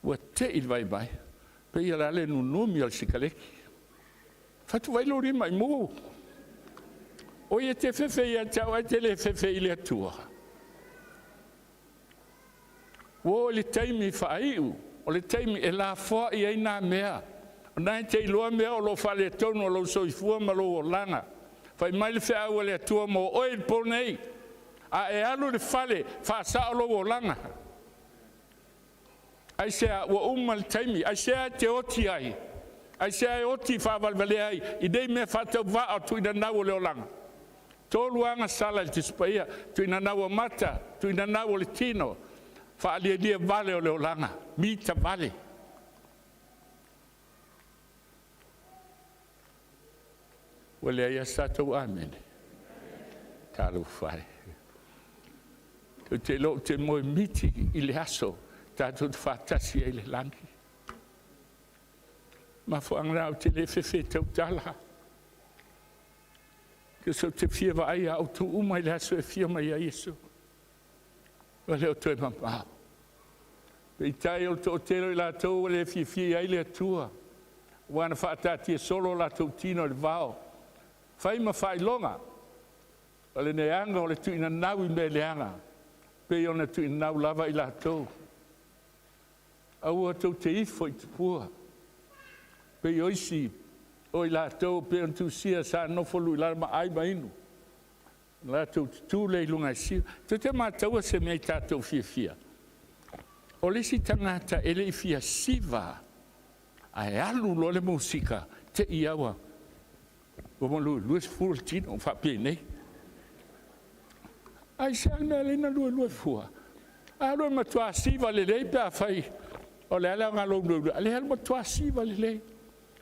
ua tei i le vaivai, pei o le a le nunumi o le sikaleki. Ou fai atu, vaai lou lima i mu. Oi e te fefe ia te au ae te le fefe i le Atua. Ua oo i le taimi faaiu, o le taimi e lafoai ai na mea, o lena e te iloa mea o lo o faaletonu o lou soifua ma lou olaga. Fai mai le feau a le Atua mo oe i le po nei, a e alu i le fale, faasao lou olaga. Aisea? Ua uma le taimi. Aisea e te oti ai? Aisea e oti faavalevalea ai i nei mea faatauvaa o le tuinanau o le olaga? Tolu agasala i le Tusi Paia: tuinanau o mata, tuinanau o le tino, faalialia vale o le olaga, mita vale. Ua leai lava se tatou amene. Talofa e. Ou te iloa ou te moemiti i le aso tatou te faatasi ai i le lagi. Mafuaaga lena ou te le fefe e tautala, because ou te fia vaai ia outou uma i le aso e afio mai ai Iesu. Ua le o toe mamao. Peitai o le toatele o i latou ua le fiafia i ai le Atua, ua na faataatia solo o latou tino i le vao, fai ma faailoga o le leaga o le tuinanau i mea leaga, pei ona tuuinanau lava i latou. Aua tou te ifo i tupua pei o isi o i latou pei ona tusia sa nofo luilalo ma ai ma inu, latou tutu lea i luga e. Tou te mataua se mea i tatou fiafia, o le isi tagata e le i fia siva ae alu loa le musika te i a ua luelue fua o le tino faapenei. Aisea le mea e ala ai ona luelue fua? Alu e matua siva lelei pe afai o le a le aoga o lou luelue a o lea e alu e matua siva lelei.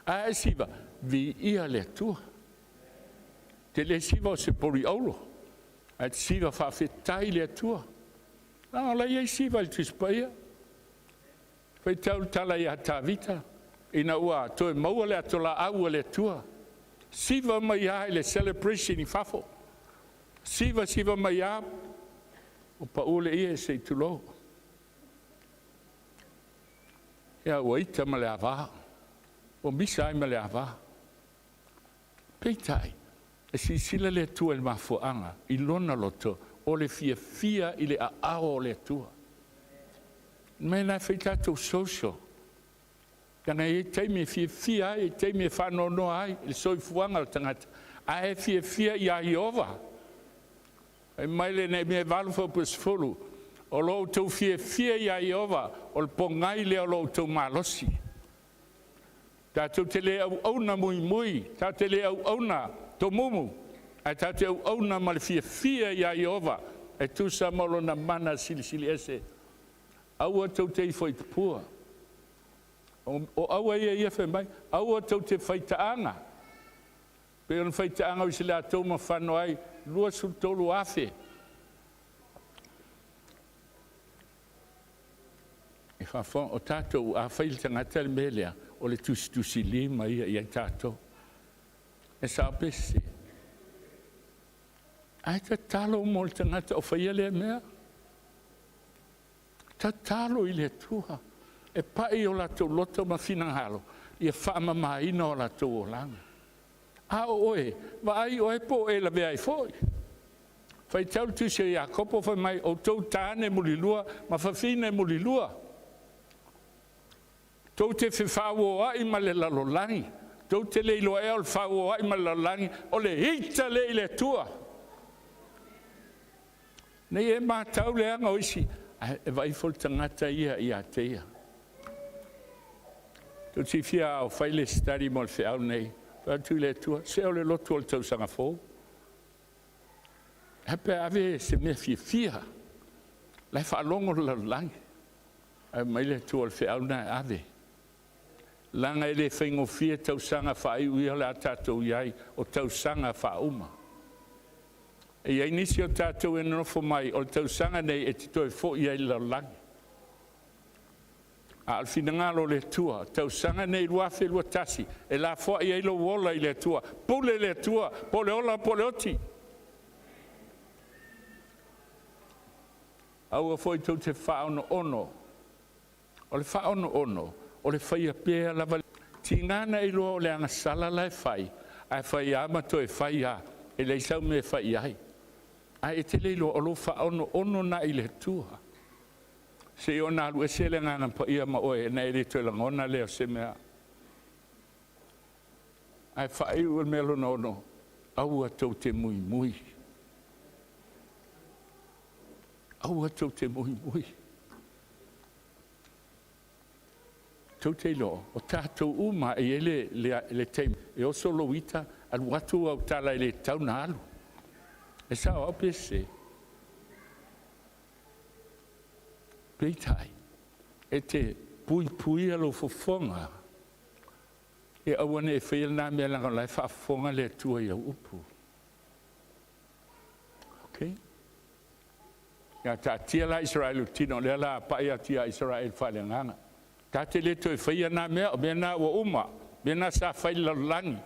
Ae a e siva? Viia le Atua. E te le siva o se poli auro ae e te siva faafetai i le Atua. Leaga o la e i ai siva i le Tusi Paia. Faitau le tala ia Tavita ina ua toe maua le atolaau a le Atua, siva mai lava i le celebration i fafo, siva, siva mai lava ua pau le ie se i tulou. Ia ua ita ma le ava, ua misa ai ma le ava. Peitai, e silasila le Atua i le mafuaaga i lona loto o le fiafia i le aao o le Atua. O le mea lena e fai ai tatou social, leaga e i ai taimi e fiafia ai, taimi e faanoanoa ai i le soifuaga o le tagata ae fiafia ia Ieova. Fai mai le Neemia 8:10, o lo outou fiafia ia Ieova o le pogai lea o lo outou malosi. Tatou te le auauna muimui, tatou te le auauna tomumu, ae tatou te auauna ma le fiafia ia Ieova e tusa ma lona mana silisili ese. Aua tou te ifo i tupua. O aua ia fai mai, aua tou te faitaaga pei ona faitaaga o isi latou ma fano ai 23,000. E faafofoga, o tatou a fai i le tagata le mea lea, o le tusitusilima ia ia i tatou. E sao pe sese? Ae tatalo mo le tagata o faia lea mea. Tatalo i le Atua e pai o latou loto ma finagalo ia faamamaina o latou olaga. A o oe, vaai oe po o e lavea ai foi. Faitau le tusi a Iakopo fai mai, outou tane mulilua ma fafine mulilua, tou te fefauoai ma le lalolagi, tou te le iloa ea o le fauoai ma le lalolagi o le ita lea i le Atua? Ne i e matau leaga o isi, ae vaai ifo le tagata ia ia te ia. Tou te silafia a o fai le study mo le feau lenei, fai atu le Atua, se o le lotu o le tausaga fou. Ae a pe a ave se mea fiafia, la e faalogo le lalolagi. Ae fai mai le Atua o le feau lena e ave, leaga e le faigofie tausaga faaiu ia o le a tatou i ai, o tausaga faauma. E i ai nisi o tatou e nonofo mai o le tausaga lenei e te toe foi ai i le lalolagi, a o le finagalo o le Atua, o le tausaga lenei 2021 e lafoai ai lou ola i le Atua, pule le Atua po o le ola po o le oti. Aua foi tou te faaonoono. O le faaonoono o le faia pea lava, tiga na e iloa o le agasala la e fai, ae fai lava ma toe fai lava, e leai sau mea e fai i ai, ae e te le iloa o lou faaonoono lena i le Atua, seia ona alu ese le Agaga Paia ma oe ona e le toe lagona lea o se mea. Ae faaiu i le mea lona ono, aua tou te muimui, aua tou te muimui. Tou te iloa o tatou uma lava e i ai le taimi e oso lou ita alu atu au tala e le tatau ona alu. E sao au pe sese? Peitai, e te puipuia lou fofoga e aua ne i e faia lena mea leaga o la e faafofoga le Atua i au upu. Ok. Ia taatia la Isaraelu i le tino, o lea o le a pai atu ia Isaraelu faaleagaga. Ta te le toe faia na mea, o mea na ua uma, mea na sa fai i le lalolagi.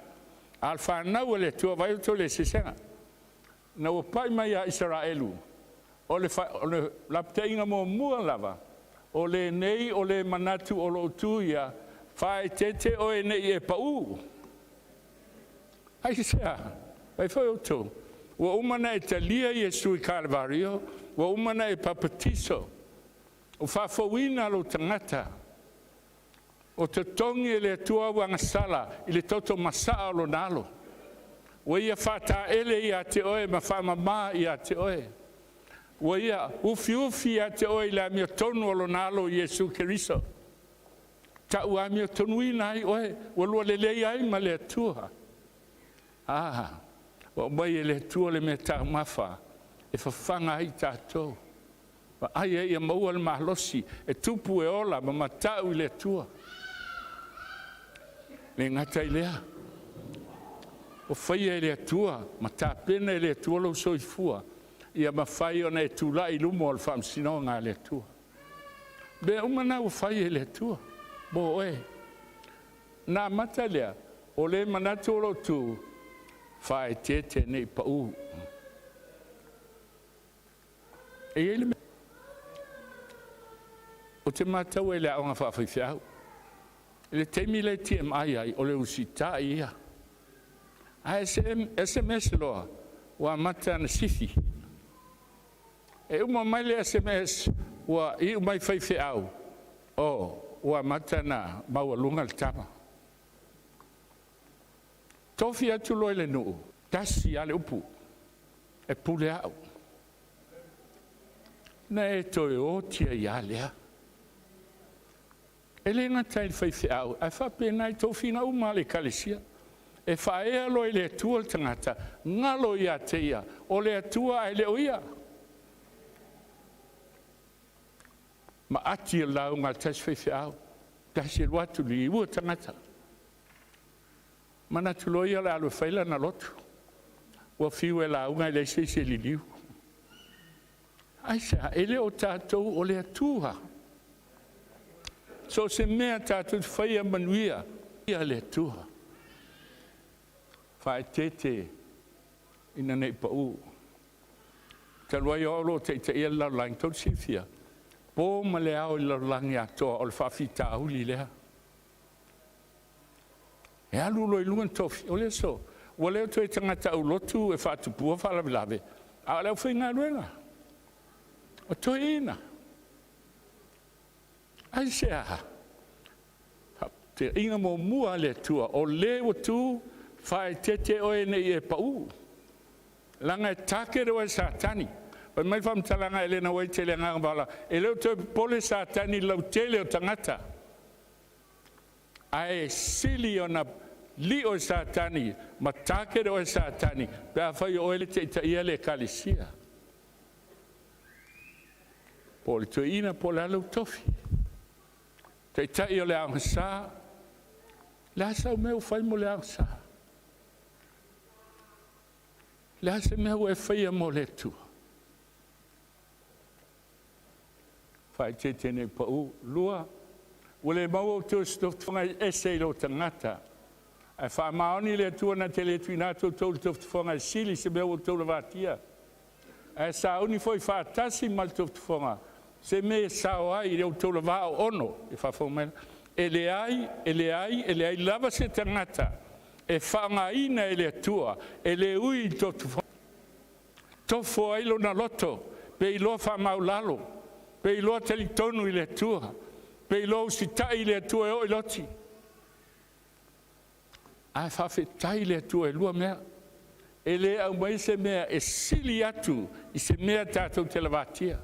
A o le fanau a le Atua, vaai outou i le eseesega. Ina ua pai mai ia Isaraelu, o le lapataiga muamua lava, o lenei o le manatu o lo o tu ia, faaeteete oe ne i e pau. Aisea? Vaai foi outou, ua uma ona e talia Iesu i Kalevario, ua uma ona e papatiso, ua faafouina lou tagata, ua totogi e le Atua au agasala i le toto masaa o Lona Alo, ua Ia faataele ia te oe ma faamama ia te oe, ua Ia ufiufi ia te oe i le amiotonu a Lona Alo Iesu Keriso, tau amiotonuina ai oe, ua lua lelei ai ma le Atua. A, ua aumai e le Atua le meataumafa e fafaga ai tatou, vaai ai ia maua le malosi e tupu e ola ma mata'u i le Atua. E le gata i lea, ua faia e le Atua ma tapena e le Atua lou soifua ia mafai ona e tulai i luma o le faamasinoga a le Atua. O mea uma na ua fai e le Atua mo oe. Ona amata lea o le manatu o lo o tu, faaeteete ne i pau. E i ai le mea ou te mataua i le aoga faafaifeau, i le taimi la e TMI ai, o le usitai ia. Ae SMS loa, ua amata ona sifi. E uma mai le SMS ua iu mai faifeau, oh ua amata ona maualuga le tala. Tofi atu loa i le nuu, tasi lava le upu, e pule au. Ona e toe oti ai lava lea. E le gata i le faifeau, ae faapena i tofiga uma lava o le Ekalesia. E faaea loa i le Atua le tagata, galo ia te ia, o le Atua ae le o ia. Maati le lauga a se tasi faifeau, tasi alu atu liua tagata, manatu loa ia o le a alu e fai lana lotu. Ua fiu e lauga e leai se isi e liliu. Aisea? E le o tatou o le Atua. So o se mea tatou te faia, ia manuia le Atua. Faaeteete ina ne i pau. Talu ai o au o lo o taitaia le lalolagi, tou te silafia, po ma le ao i le lalolagi atoa, o le faafitauli lea. E alu loa i luga le tofi, o le aso, ua le toe tagata aulotu e faatupua faalavelave, a o le aufaigaluega, o toeaiina. Aisea? Faataitaiga muamua a le Atua, o le ua tu, faaeteete oe ne i e pau, leaga e target oe e Satani. Fai mai le faamatalaga a Elena Uaite i le Agaga Faaaloalo, e le o toe popole Satani i le lautele o tagata, ae sili ona lio e Satani ma target oe e Satani pe afai o oe e taitaia le Ekalesia, po o le toeaina po o le a lou tofi, taitai o le Aoga Sa. O le a sau mea ua fai mo le Aoga Sa? O le a se mea ua e faia mo le Atua? Faaeteete ne i pau. Lua, ua le maua outou i se tofotofoga ese i lou tagata, ae faamaoni le Atua na te le tuuina atu outou i le tofotofoga e sili i se mea ua outou lavatia, ae sauni foi faatasi ma le tofotofoga se mea e sao ai i le tou le va oono. Ia faafofoga mai la, e leai, e leai, e leai lava se tagata e faaaogaina e le Atua e le ui i le tofotofoga. Tofo ai lona loto pe iloa faamaualalo, pe iloa talitonu i le Atua, pe iloa usitai i le Atua e oo i le oti. Ae faafetai i le Atua e lua mea, e le aumaia se mea e sili atu i se mea tatou te lavatia.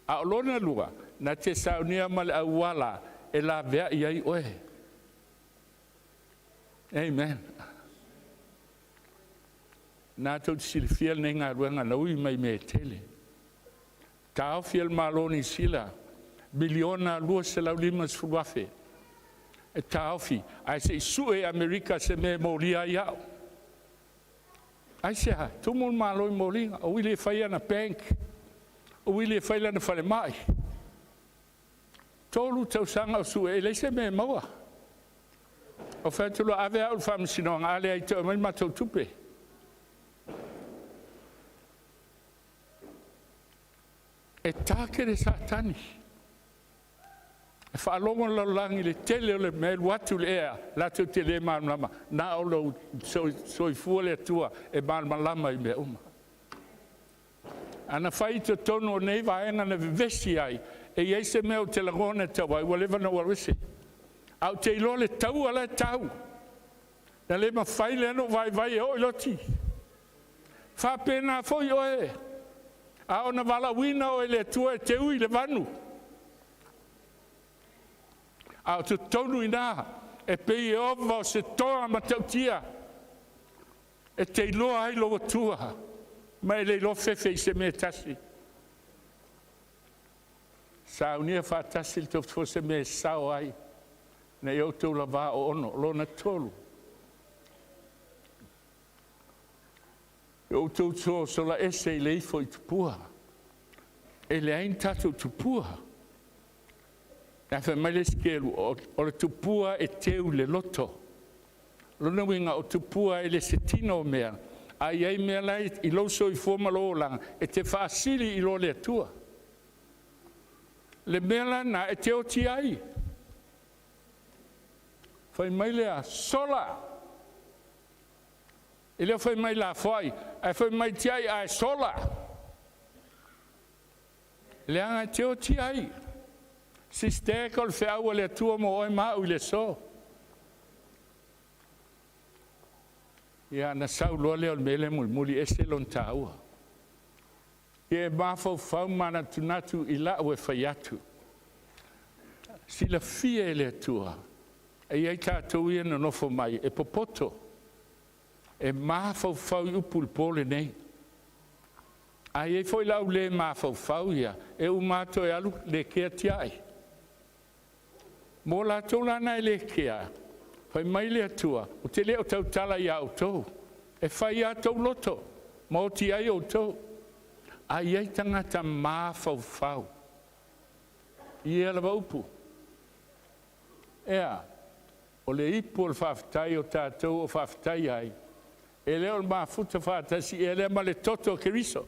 A o lona lua, na te saunia ma le auala e laveai ai oe. Amen. Na tou te silafia lenei galuega na ui mai i mea e tele. Taofi e le Malo o Niu Sila $1,250,000 e taofi ae se i sue e Amerika se mea e molia ai au. Aisea? Tumu le Malo i moliga, o Wili e fai ana bank. O Uili e fai lana falemai. 3 tausaga o sue, e leai se mea e maua. O fai atu loa, ave au i le faamasinoga, a leai toe aumai le matou tupe. E take le Satani, e faalogo le lalolagi i le tele o le mea e alu atu i le ea, latou te le malamalama, na o le soifua le Atua e malamalama i mea uma. Ana fai i totonu o nei vaega na vevesi ai, e i ai se mea ou te lagona e tau ai, ua leva ona ou alu ese. Ae ou te iloa le taua la e tau, na le mafai lea ona ou vaivai e oo i Loti. E faapena foi oe, a ona valaauina oe e le Atua e te ui i le vanu, a o totonu i ina, e pei e ova o se toa matautia e te iloa ai lou Atua, ma e le iloa fefe i se mea e tasi. Saunia faatasi le tofutofu o se mea e sao ai, ina ia outou lavā oono. Lona tolu, ia outou sosola ese i le ifo i tupua. E leai ni tatou tupua. Ae fai mai le isi kelu, o le tupua e teu i le loto. O lona uiga o tupua e le o se tino o mea, a i ai mea la e i lou soifua ma lou olaga e te faasili i lo le Atua. Le mea la lena e te oti ai. Fai mai lea, sola, e le o fai mai lafoai, ae fai mai tiai ae sola, leaga e te oti ai. Sister o le feau a le Atua mo oe ma au i le aso. Ia ona sau loa lea o le mea lea mulimuli, e ese lona taua. Ia e mafaufau ma manatunatu i la'u e fai atu, silafia e le Atua e i ai tatou ia e nonofo mai e popoto, e mafaufau i upu i le po lenei. Ae i ai foi le au le mafaufau ia, e uma lava toe alu le kea tiai. Mo latou la na e le kea, fai mai le Atua, ou te le o tautala ia outou, e fai lava outou loto ma oti ai outou. Ae i ai tagata mafaufau i ia lava upu. E a? O le ipu o le faafetai o tatou o faafetai ai, e le o le mafuta faatasi ea lea ma le toto o Keriso?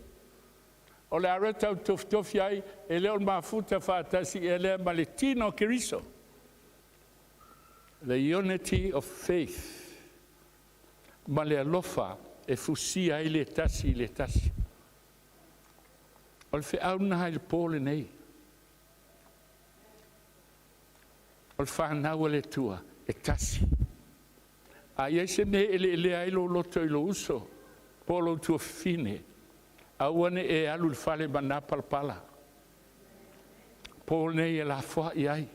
O le a le tatou tofitofi ai, e le o le mafuta faatasi ea lea ma le tino o Keriso? The unity of faith ma le alofa e fusia ai le tasi i le tasi. O le feau lena i le po lenei. O le fanau a le Atua e tasi. A i ai se mea e eleelea ai lou loto i lou uso po o lou tuafafine, aua ne i e alu i le fale ma na palapala. Po nei e lafoai ai,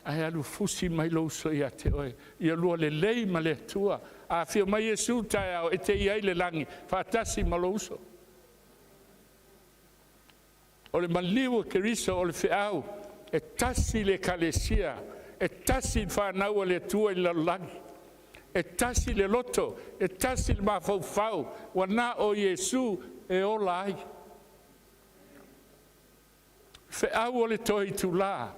ae alu fusi mai lou uso ia te oe, ia lua lelei ma le Atua. A afio mai Iesu taeao, e te i ai i le lagi faatasi ma lou uso. O le maliu o Keriso o le feau, e tasi le Ekalesia, e tasi le fanau a le Atua i le lalolagi, e tasi le loto, e tasi le mafaufau, ua na o Iesu e ola ai. Feau o le toe itula.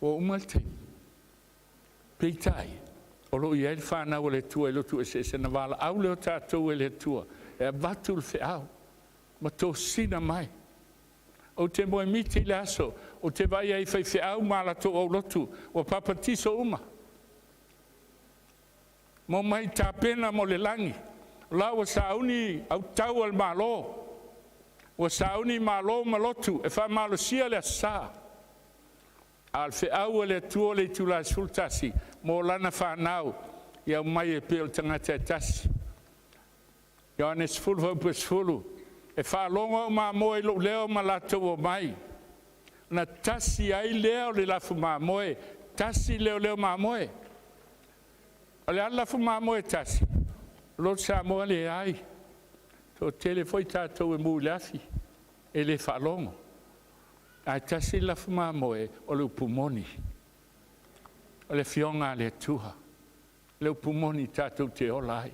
Ua uma le taimi, peitai o lo o i ai le fanau a le Atua i lotu eseese na valaau lea o tatou e le Atua e avatu le feau ma tosina mai. Ou te moemiti i le aso ou te vaai ai i faifeau ma a latou aulotu ua papatiso uma ma omai tapena mo le lagi, o la ua sauni autau o le Malo, ua sauni malo ma lotu e faamalosia le Aso Sa. A o le feau a le Atua i le itula e 11 mo lana fanau, ia omai e pei o le tagata e tasi. Ioane 10 fuaiupu 10, e faalogo au mamoe i lou leo ma latou omai, ona tasi ai lea o le lafu mamoe, tasi le leo mamoe. O le a le lafu mamoe e tasi? Lotu Samoa, leai, toatele foi tatou e mu i le afi e le faalogo, ae tasi le lafu mamoe o le upu moni, o le Afioga a le Atua, le upu moni tatou te ola ai.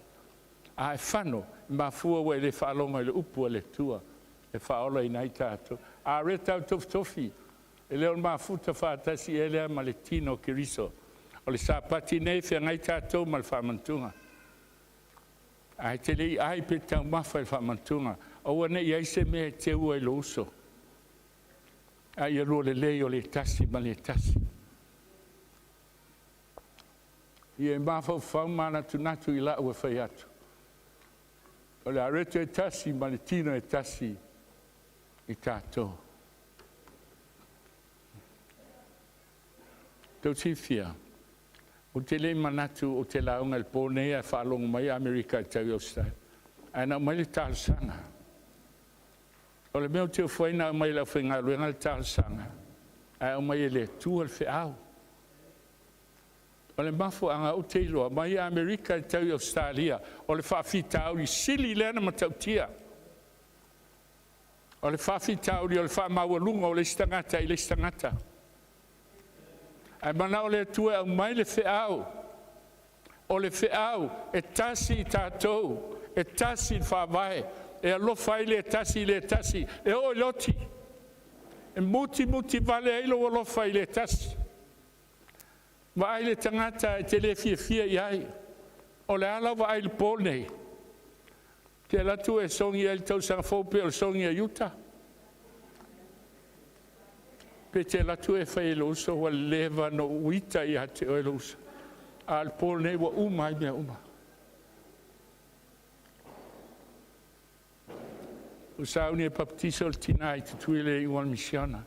A e fano, e mafua ua e le faalogo i le upu a le Atua e faaolaina ai tatou. A reta au tofitofi, e le o le mafuta faatasi ea lea ma le tino o Keriso? O le Sapati nei e feagai tatou ma le faamanatuga. Ae te le i ai pe taumafa i le faamanatuga, aua ne i i ai se mea e teua i lou uso, a ia lua lelei o le tasi ma le tasi. Ia e mafaufau ma manatunatu i la'u e fai atu, o le areto e tasi ma le tino e tasi i tatou. Tou te silafia, ou te le i manatu ou te lauga i le po lenei ae faalogo mai Amerika e tau i Ausetalia, ae na aumai le talosaga. O le mea ou te ofo ai na aumai e le aufaigaluega le talosaga ae aumai e le Atua le feau. O le mafuaaga ou te iloa mai Amerika e tau i Ausetalia o le faafitauli sili lea ona matautia. O le faafitauli o le faamaualuga o le isi tagata i le isi tagata. Ae manao le Atua e aumai le feau, o le feau e tasi i tatou, e tasi le Faavae, e alofa ai le tasi i le tasi e oo i le oti, e mutimuti vale ai lou alofa i le tasi. Vaai le tagata e te le fiafia i ai, o le a lau vaai i le po lenei? E te alu atu e sogi ai i le tausaga fou pei o le sogi a Iuta? Pe te alu atu e fai i lou uso, ua leva ona ou ita ia te oe lou uso, a o le po lenei ua uma ai mea uma. Ua sauni e papatiso le tina i Tutuila i le iuga o le misiona.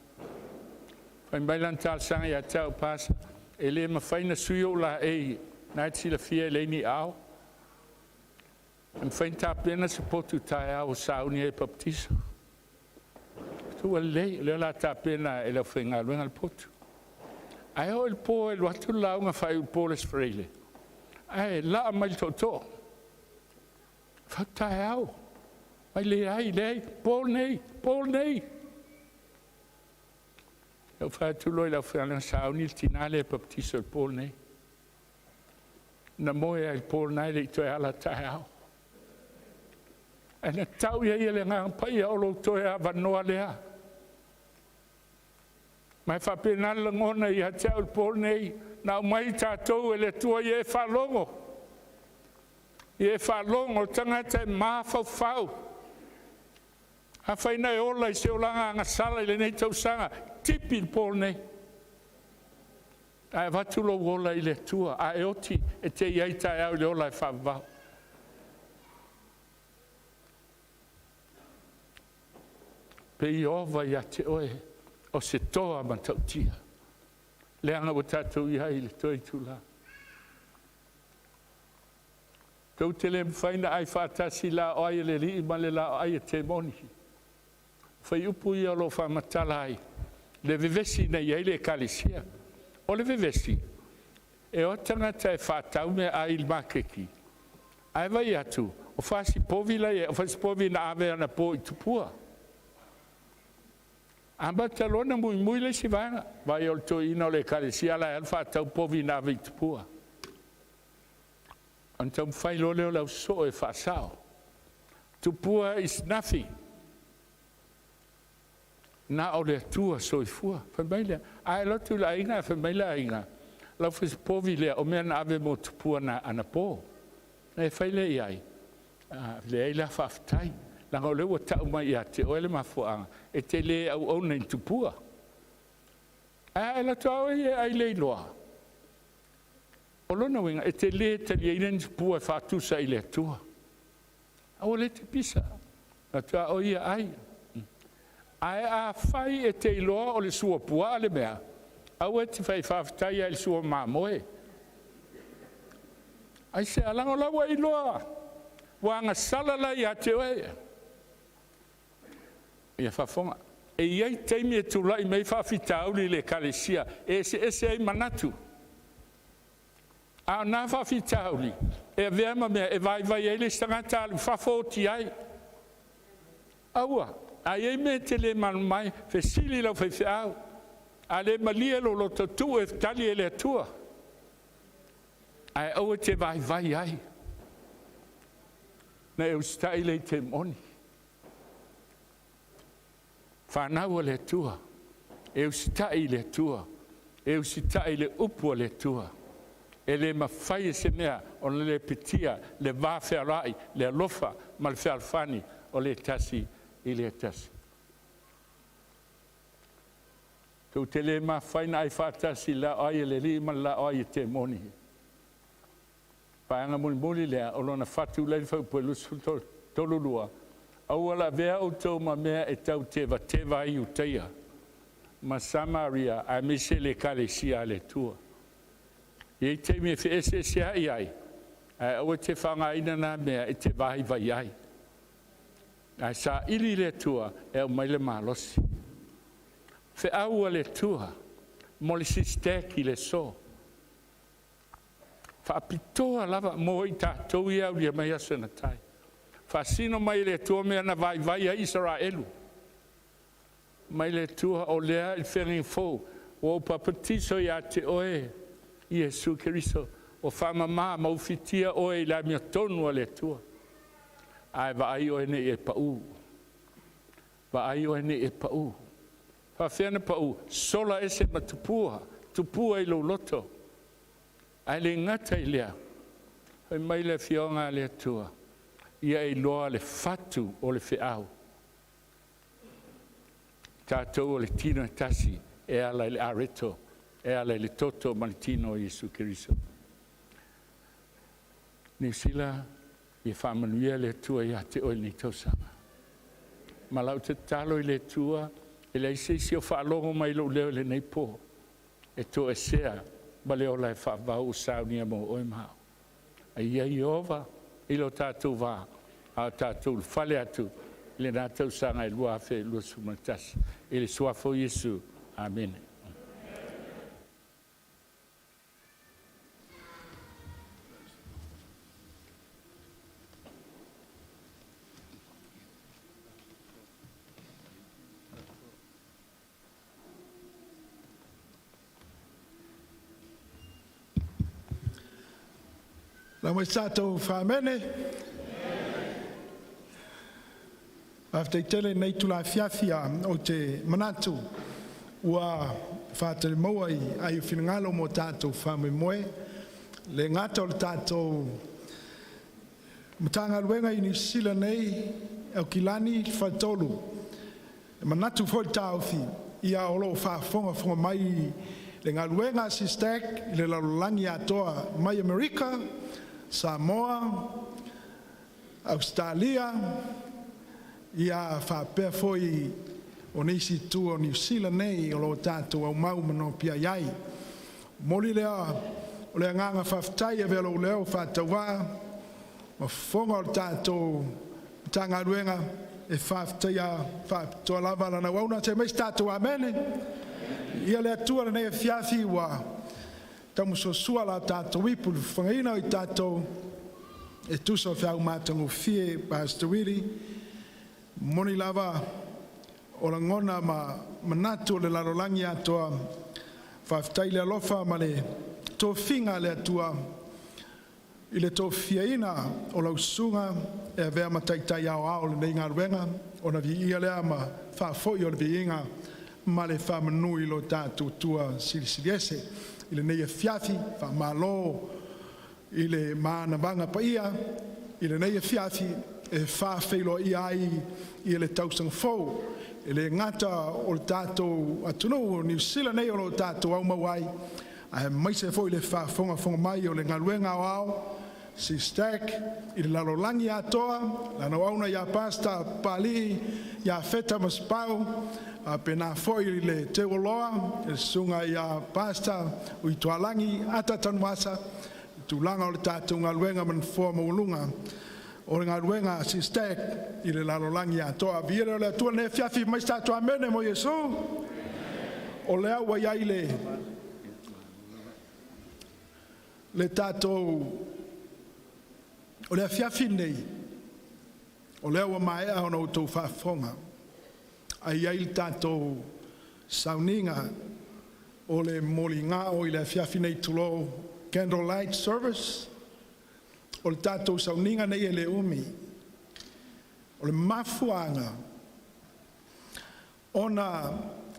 Fai mai lana talosaga ia te au, “Pasa, e le mafai ona sui ou laei, na e te silafia e leai ni ao. E mafai ona tapena se potu taeao e sauni ai e papatiso?” Ou fai atu, ua lelei, o lea o le a tapena e le aufaigaluega le potu. Ae oo i le po e alu atu le lauga faaiu i le po i le Aso Faraile, ae laa mai le tootoo, fai atu, taeao, fai mai, leai, leai, po lenei, po lenei. Ou fai atu loa i le aufaigaluega, sauni le tina lea e papatiso i le po lenei. Na moe ai lava i le po lena e le i toe ala taeao. Ae na tau ia i le Agaga Paia, o lou toe avanoa lea. Ma e faapena le lagona ia te au i le po lenei, na aumai tatou e le Atua ia e faalogo, ia e faalogo, o le tagata e mafaufau. Afai na e ola i se olaga agasala i lenei tausaga, tipi le po lenei ae avatu lou ola i le Atua. A e oti, e te i ai taeao i le ola e faavavau. Pei Ieova ia te oe o se toa matautia, leaga ua tatou i ai i le toe itula. Tou te le mafai ona ai faatasi le laoai a le Alii ma le laoai a temoni. O fuaiupu ia o lo o faamatala ai le vevesi na i ai le ekalesia. O le vevesi, e o atu tagata e faatau meaai i le maketi, ae vaai atu o fasi povi la e i ai, o fasi povi na ave anapo i tupua. Amata loa ona muimui le isi vaega, vaai o le toeaina o le ekalesia la e alu faatau povi na ave i tupua. Ona taumafai loa lea o le ausoo e faasao, tupua is nothing, na o le Atua Soifua. Fai mai le a? Ae alu atu i le aiga ae fai mai le aiga, lau fasipovi lea o mea na ave mo tupua anapo. Ona e fai lea i ai, a, leai la faafetai, leaga o lea ua tau mai ia te oe le mafuaaga e te le auauna i tupua. Ae a e alu atu lava oe ia e ai le iloa, o lona uiga e te le taliaina ni tupua e faatusa i le Atua. Aua le te pisa, alu atu lava oe ia ai. Ae afai e te iloa o le suapuaa le mea, aua e te fai atu faafetai lava i le sua mamoe. Aisea? Leaga o la ua e iloa ua agasala la ia te oe. Ia faafofoga, e i ai taimi e tulai mai ai faafitauli i le ekalesia e eseese ai manatu, a o na faafitauli e avea ma mea e vaivai ai le isi tagata alu i fafo oti ai. Aua, a i ai mea e te le malamalama ai, fesili i lau faifeau. A le malie lou loto, tuu e tali e le Atua, ae aua e te vaivai ai. Na e usitai le i te moni. Whanau le Atua. E usitai le Atua. E usitai le upu a le Atua. E le mafai e se mea ona lepetia le va fealoai, le alofa ma le fealofani o le tasi i le tasi. Tou te le mafai ona ai faatasi i le laau ai a le Alii ma le laau ai a temoni. Vaega mulimuli lea, o lona 7 la e i le fuaiupu 32, aua le avea outou ma mea e tautevateva ai Iutaia ma Samaria aemaise le Ekalesia a le Atua. E i ai taimi e feeseeseai ai, ae aua e te faaaogaina na mea e te vaivai ai, ae saili i le Atua e aumai le malosi. Feau a le Atua mo le SISTEC i le aso, faapitoa lava mo i tatou ia e aulia mai aso e gata ai. Faasino mai e le Atua mea na vaivai ai Isaraelu. Fai mai le Atua, o lea i le Feagaiga Fou ua ou papatiso ia te oe Iesu Keriso ua faamama ma ufitia oe i le amiotonu a le Atua. Ae vaai oe ne i e pau, vaai oe ne i e pau. E faafefea ona pau? Sola ese ma tupua, tupua i lou loto. Ae le gata i lea, fai mai le Afioga a le Atua, ia e iloa le fatu o le feau, tatou o le tino e tasi e ala i le areto e ala i le toto ma le tino o Iesu Keriso. Niu Sila, ia faamanuia le Atua ia te oe i lenei tausaga. Ma o lau tatalo i le Atua, e leai se isi o faalogo mai i lou leo i lenei po e toesea ma le ola e faavavau ua saunia mo oe ma au. A ia Ieova i lo tatou va a o tatou ulufale atu i lena tausaga e 2021. I le Suafa o Iesu, amene. Lau mai sa tatou faamene. Faafetai tele i lenei itula afiafi, ou te manatu ua faatalimaua i ai o finagalo mo tatou faamoemoe. E le gata o le tatou Matagaluega i Niu Sila nei Aukilani le Faletolu, e manatu foi le taofi o lo o faafogafoga mai le galuega a le SISTEC i le lalolagi atoa mai Amerika Samoa, Ausetalia faapea foi nisi itu o Niu Sila nei o lo o tatou aumau ma nopiai ai. E momoli le agaga faafetai e avea lou leo faatauvaa ma fofoga o le tatou Matagaluega e faafetaia faapitoa lava lana auauna. Se aumai se tatou amene. Viia le Atua i lenei afiafi ua taumasoasoa la tatou ipu i le fofogaina o i tatou e tusa o feau matagofie Pastor Willie. E moni lava o lagona ma manatu o le lalolagi atoa, faafetai i le alofa ma le tofiga a le Atua i le tofiaina o lau susuga e avea ma Taitai Aoao o lenei galuega, ona viia lea ma faafoi o le viiga ma le faamanu i lo tatou Atua Silisili Ese. I lenei afiafi, faamalo i le manavaga paia i lenei afiafi e faafeiloai ai le tausaga fou, e le gata o le tatou atunuu o Niu Sila nei o lo o tatou aumau ai, aemaise foi le faafogafoga mai o le galuega aoao SISTEC i le lalolagi atoa. Lana auauna ia Pastor Papalii Iafeta Masepau, faapena foi le Teualoa le susuga ia Pastor Uitualagi Ata Tanuvasa, i tulaga o le tatou galuega ma le nofoa maualuga o le galuega a SISTEC i le lalolagi atoa. Viia le Atua i lenei afiafi, fai mai se tatou amene mo Iesu. O lea ua i ai le le tatou o le afiafi lenei, o lea ua maea ona outou faafofoga, ae i ai le tatou sauniga o le moligao i le afiafi nei, tulou, candlelight service. O le tatou sauniga lenei e le umi. O le mafuaaga, ona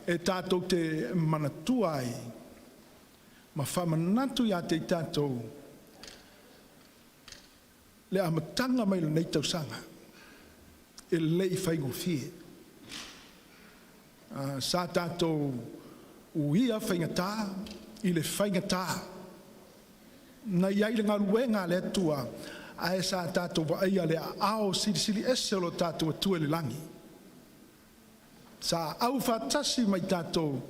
e tatou te manatua ai ma faamanatu ia te i tatou le amataga mai o lenei tausaga e le i faigofie. Sa tatou uia faigata i le faigata na i ai le galuega a le Atua, ae sa tatou vaaia le aao silisili ese o lo tatou Atua i le lagi, sa aufaatasi ma i tatou,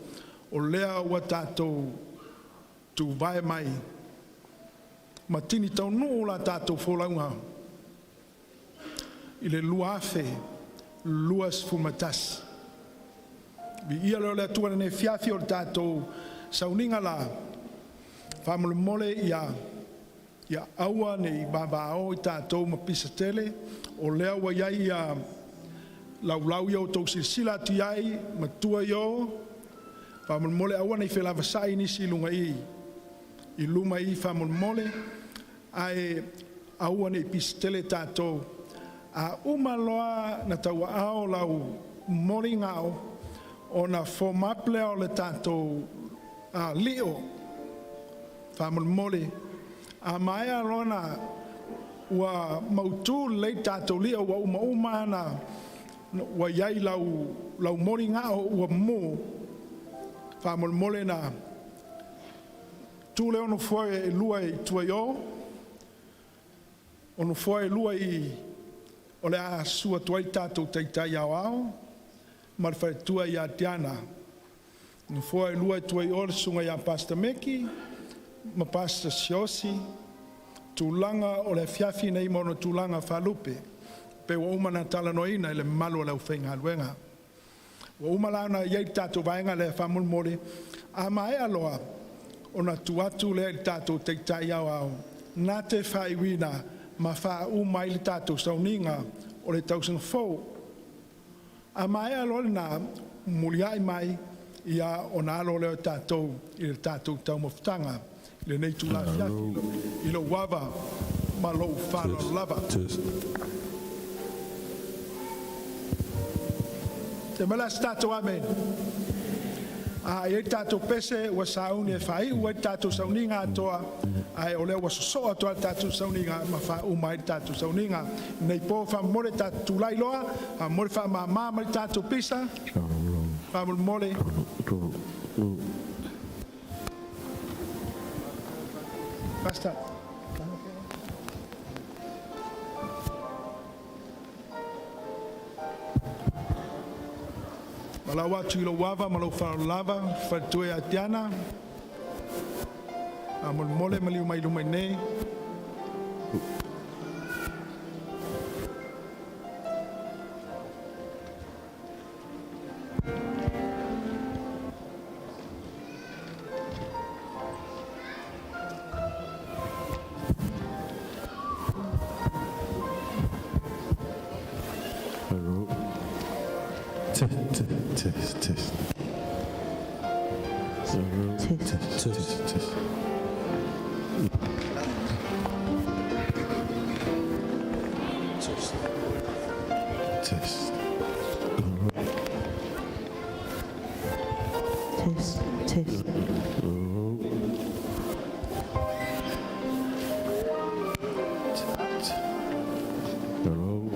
o lea ua tatou tuvae mai ma tini taunuu la tatou folauga i le 2021. Viia lea o le Atua i lenei afiafi o le tatou sauniga la, faamolemole ia aua nei vavao i tatou ma pisa tele, o lea ua i ai ia laulau ia ua outou silasila atu i ai ma tua i o. Faamolemole aua nei felavasai nisi i luga i i luma i i faamolemole, ae aua nei pisa tele tatou. A uma loa ona tauaao lau moligao ona form up lea o le tatou lio. Faamolemole, a maea loa ona ua mautu lelei le tatou lio ua uma ona ua i ai lau moligao ua mu, faamolemole ona tu lea o nofoa e lua i tua i o, o nofoa e lua i o le a susu atu ai le tatou Taitai Aoao ma le faletua ia Tiana. Nofoa e lua i tua i o le susuga ia Pastor Meki ma Pastor Siaosi. Tulaga o le afiafi nei ma ona tulaga faalupe e pei ua uma ona talanoaina e le mamalu o le aufaigaluega. Ua uma la ona i ai le tatou vaega lea, faamolemole a maea loa ona tuu atu lea i le tatou Taitai Aoao na te faaiuina ma faauma ai le tatou sauniga o le tausaga fou. A maea loa lena, muliai mai ia ona alo lea o tatou i le tatou taumafataga i lenei itula afiafi. I lou ava ma lou faaaloalo lava. Se i meaai se tatou amene. A e i ai le tatou pese ua sauni e faaiu ai le tatou sauniga atoa, ae o lea ua sosoo atu lava le tatou sauniga ma faauma ai le tatou sauniga. I lenei po faamolemole tatou tulai loa, faamolemole faamama mai le tatou pisa, faamolemole. Pastor. Valaau atu i lou ava ma lou faaaloalo lava le faletua ia Tiana, faamolemole maliu mai i luma iinei. Test, test, test. Test, test, test. Test. Test. Test, test. Hello.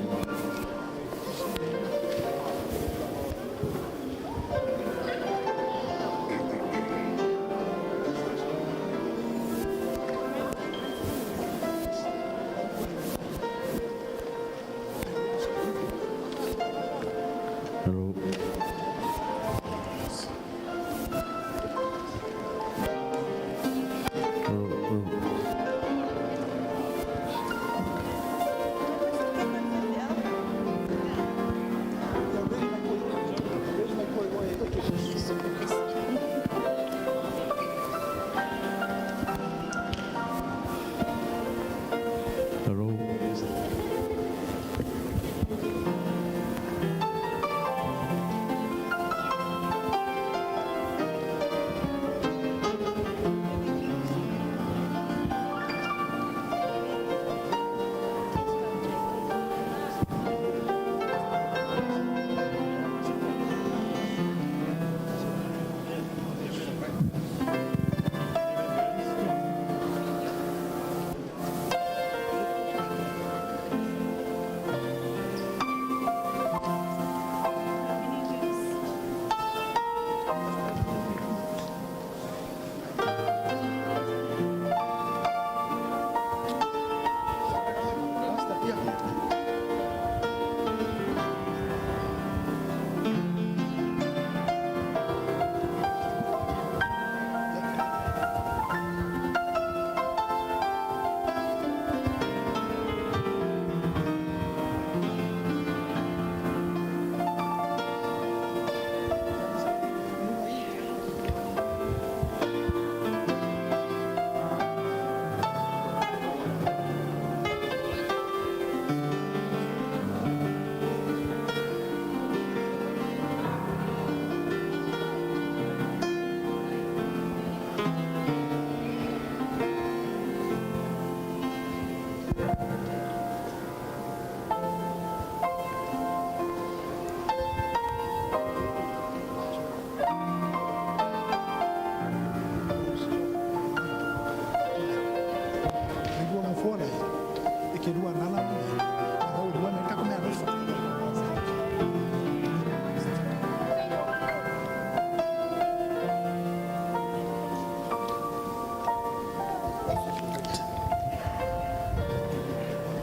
Ke lua nala ma o lua me ka ko me alofa.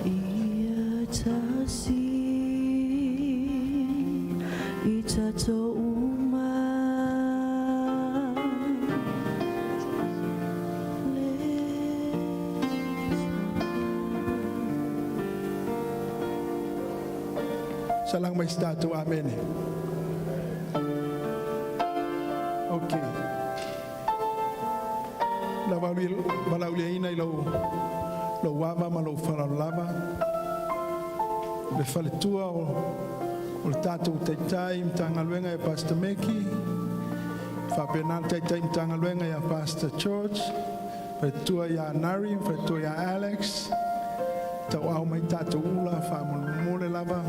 Ia tasi i tatou uma le Salang mai se tatou amene. Ok. Na valauliaina i lou lou ava ma lou faaaloalo lava le faletua o o le tatou taitai Matagaluega ia Pastor Meki, faapena le taitai Matagaluega ia Pastor George, faletua ia Nari, faletua ia Alex, tauau mai tatou ula faamolemole lava.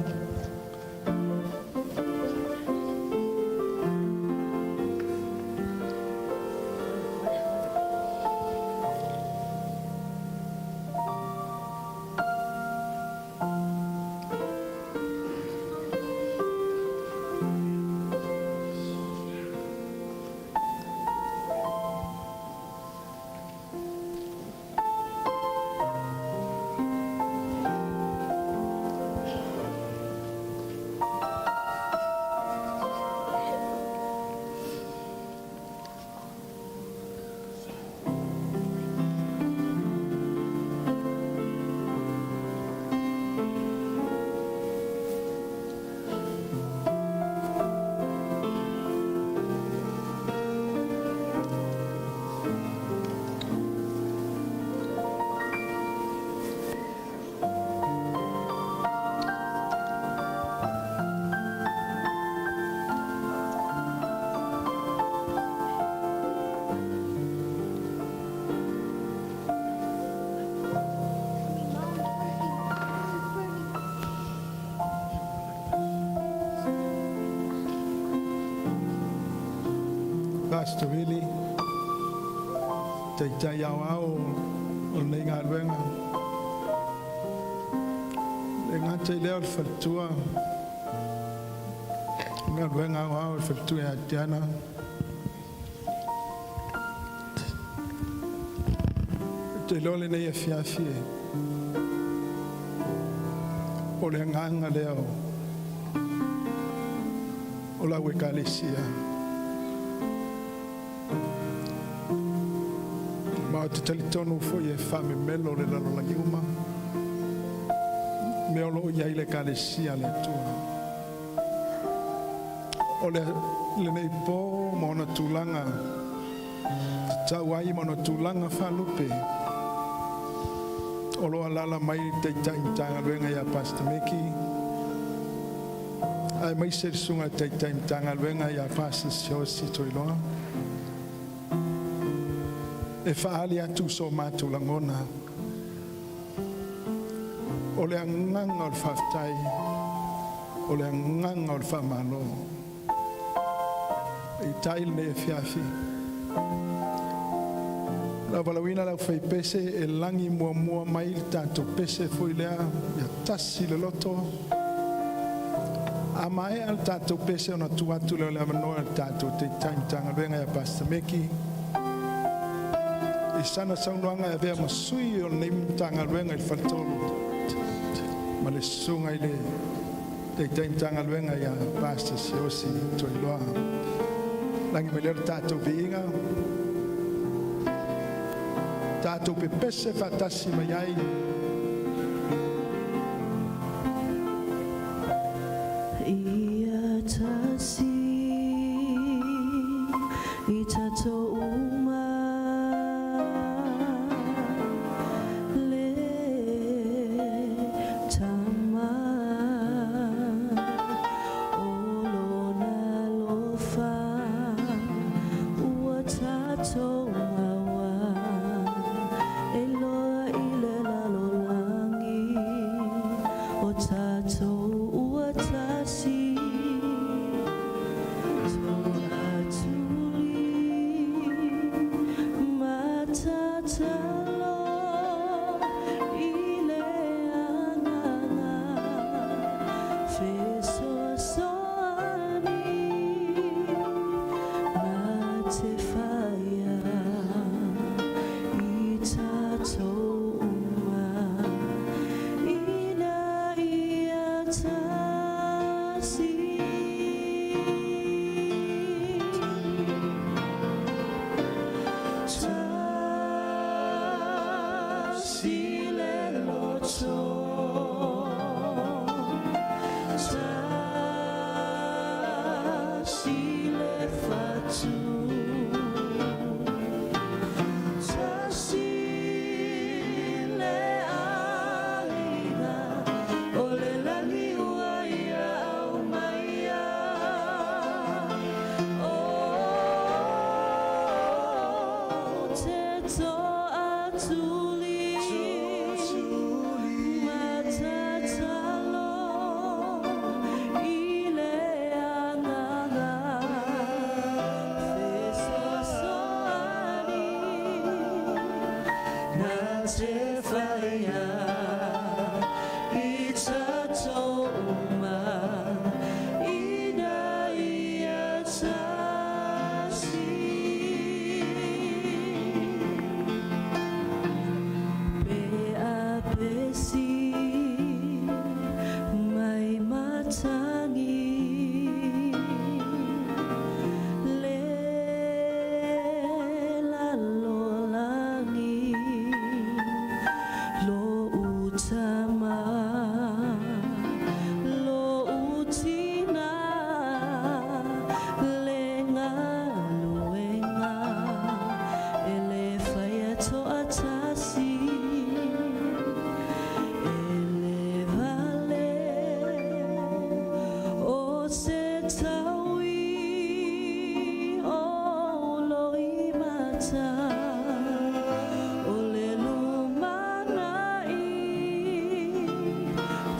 Pastor Willie, taitai aoao o lenei galuega. E gata i lea o le faletua, galuega aoao o le faletua ia Tiana. Ou te iloa lenei afiafi e o le agaga lea o o lau ekalesia. Ma ou te talitonu foi e faamemelo le lalolagi uma mea o loo i ai le ekalesia a le Atua. O le lenei po ma ona tulaga tatau ai ma ona tulaga faalupe o lo o alaala mai le Taitai Matagaluega ia Pastor Meki aemaise le Susuga i le Taitai Matagaluega ia Pastor Siaosi Toiloa e faaali atu so matou lagona o le agaga o le faafetai, o le agaga o le faamalo. Peitai lenei afiafi, lau valaauina le aufaipese e lagi muamua mai le tatou pese foi lea ia tasi le loto. A maea le tatou pese ona tuu atu lea o le avanoa i le tatou Taitai Matagaluega ia Pastor Meki i sana saunoaga e avea ma sui o lenei Matagaluega i le faletolu ma le susuga i le Taitai Matagaluega ia Pastor Siaosi Toiloa. Lagi mai lea le tatou viiga, tatou pepese faatasi mai ai. Ia tasi i tatou uma le Tama o lona alofa ua tatou maua e iloa i le lalolagi.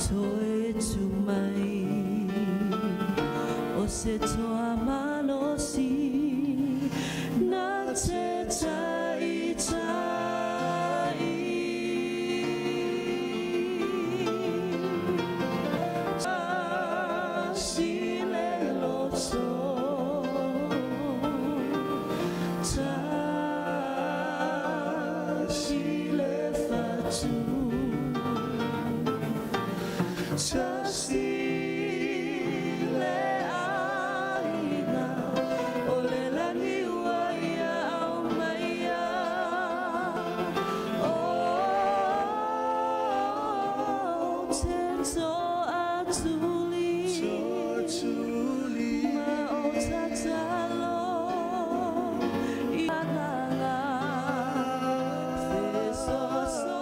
Toe tu mai o se toa malosi na te taitai. Tasi le loto, tasi le fatu, tasi le aiga o le lagi ua ia aumaia. O te toatuli ma o tatalo i agaga fesoasoani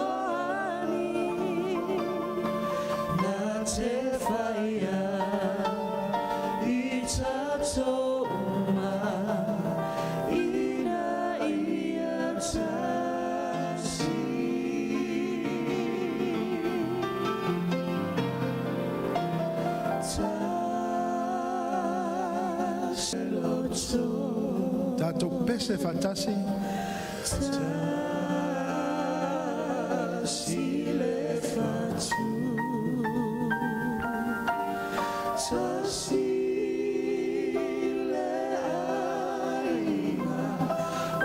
na te whaia i tatou uma ina ia tasi. Tasi loto. Tatou pese faatasi. Tasi le fatu, tasi le aiga,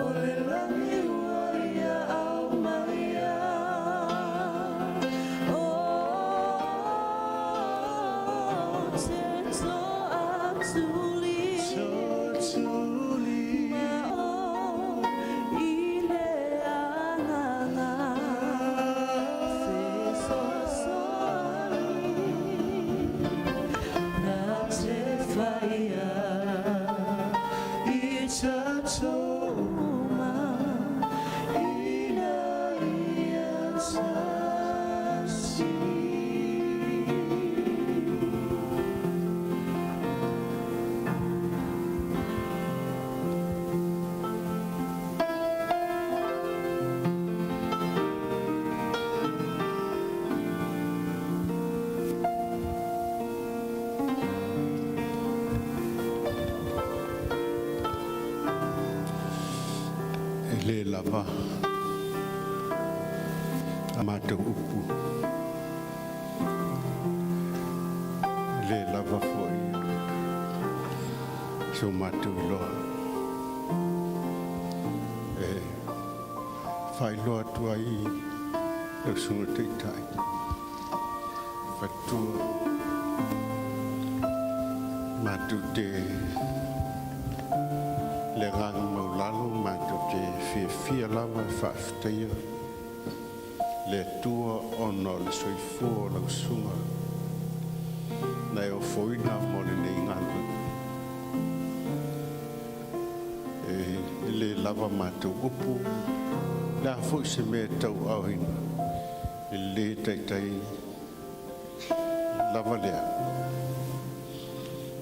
o le lagi ua ia aumaia. O te toatuli ma o i le agaga fesoasoani na te whaia i tatou uma ina ia tasi. E lē lava a matou upu, e lē lava fo'i so matou iloa e faailoa atu ai lau Susuga Taitai Faletua matou te le agaga maulalo matou te fiafia lava e faafetaia le Atua ona o le soifua o lau susuga na e ofoina mo lenei galuega. E le lava matou upu, le a foi se mea e tauaaoina, e le taitai lava lea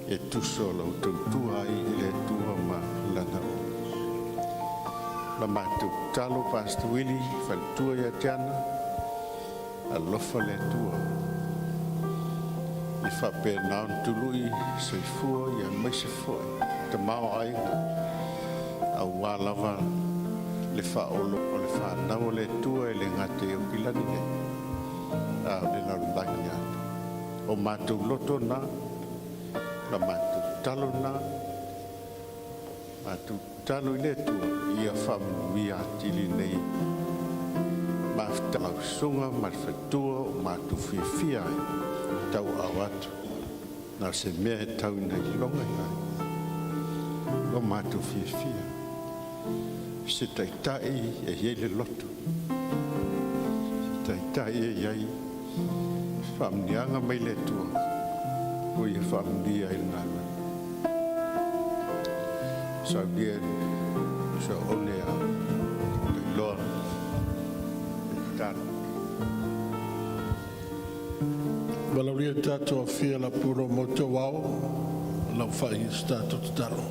e tusa o lau tautua ai i le Atua ma Lana la matou tatalo. Pastor Willie, faletua ia Tiana, alofa le Atua i faapena ona tului soifua ia maise foi tamaoaiga aua lava le faaolo o le fanau a le Atua e le gata i Aukilani nei, a o le lalolagi atoa. O matou loto na, la matou tatalo na, matou tatalo i le Atua ia faamanuia atili nei mafutaga lau susuga ma le faletua ua matou fiafia ai tauaao atu na o se mea e tau ina iloga i ai lo matou fiafia se taitai e i ai le loto se taitai e i ai faamuniaga mai le Atua ua ia faamanuia ai le galuega saunia sa one a tailoa le tatalo. Valaaulia tatou afia la pulo mo te wao, lau whai se tatou tatalo.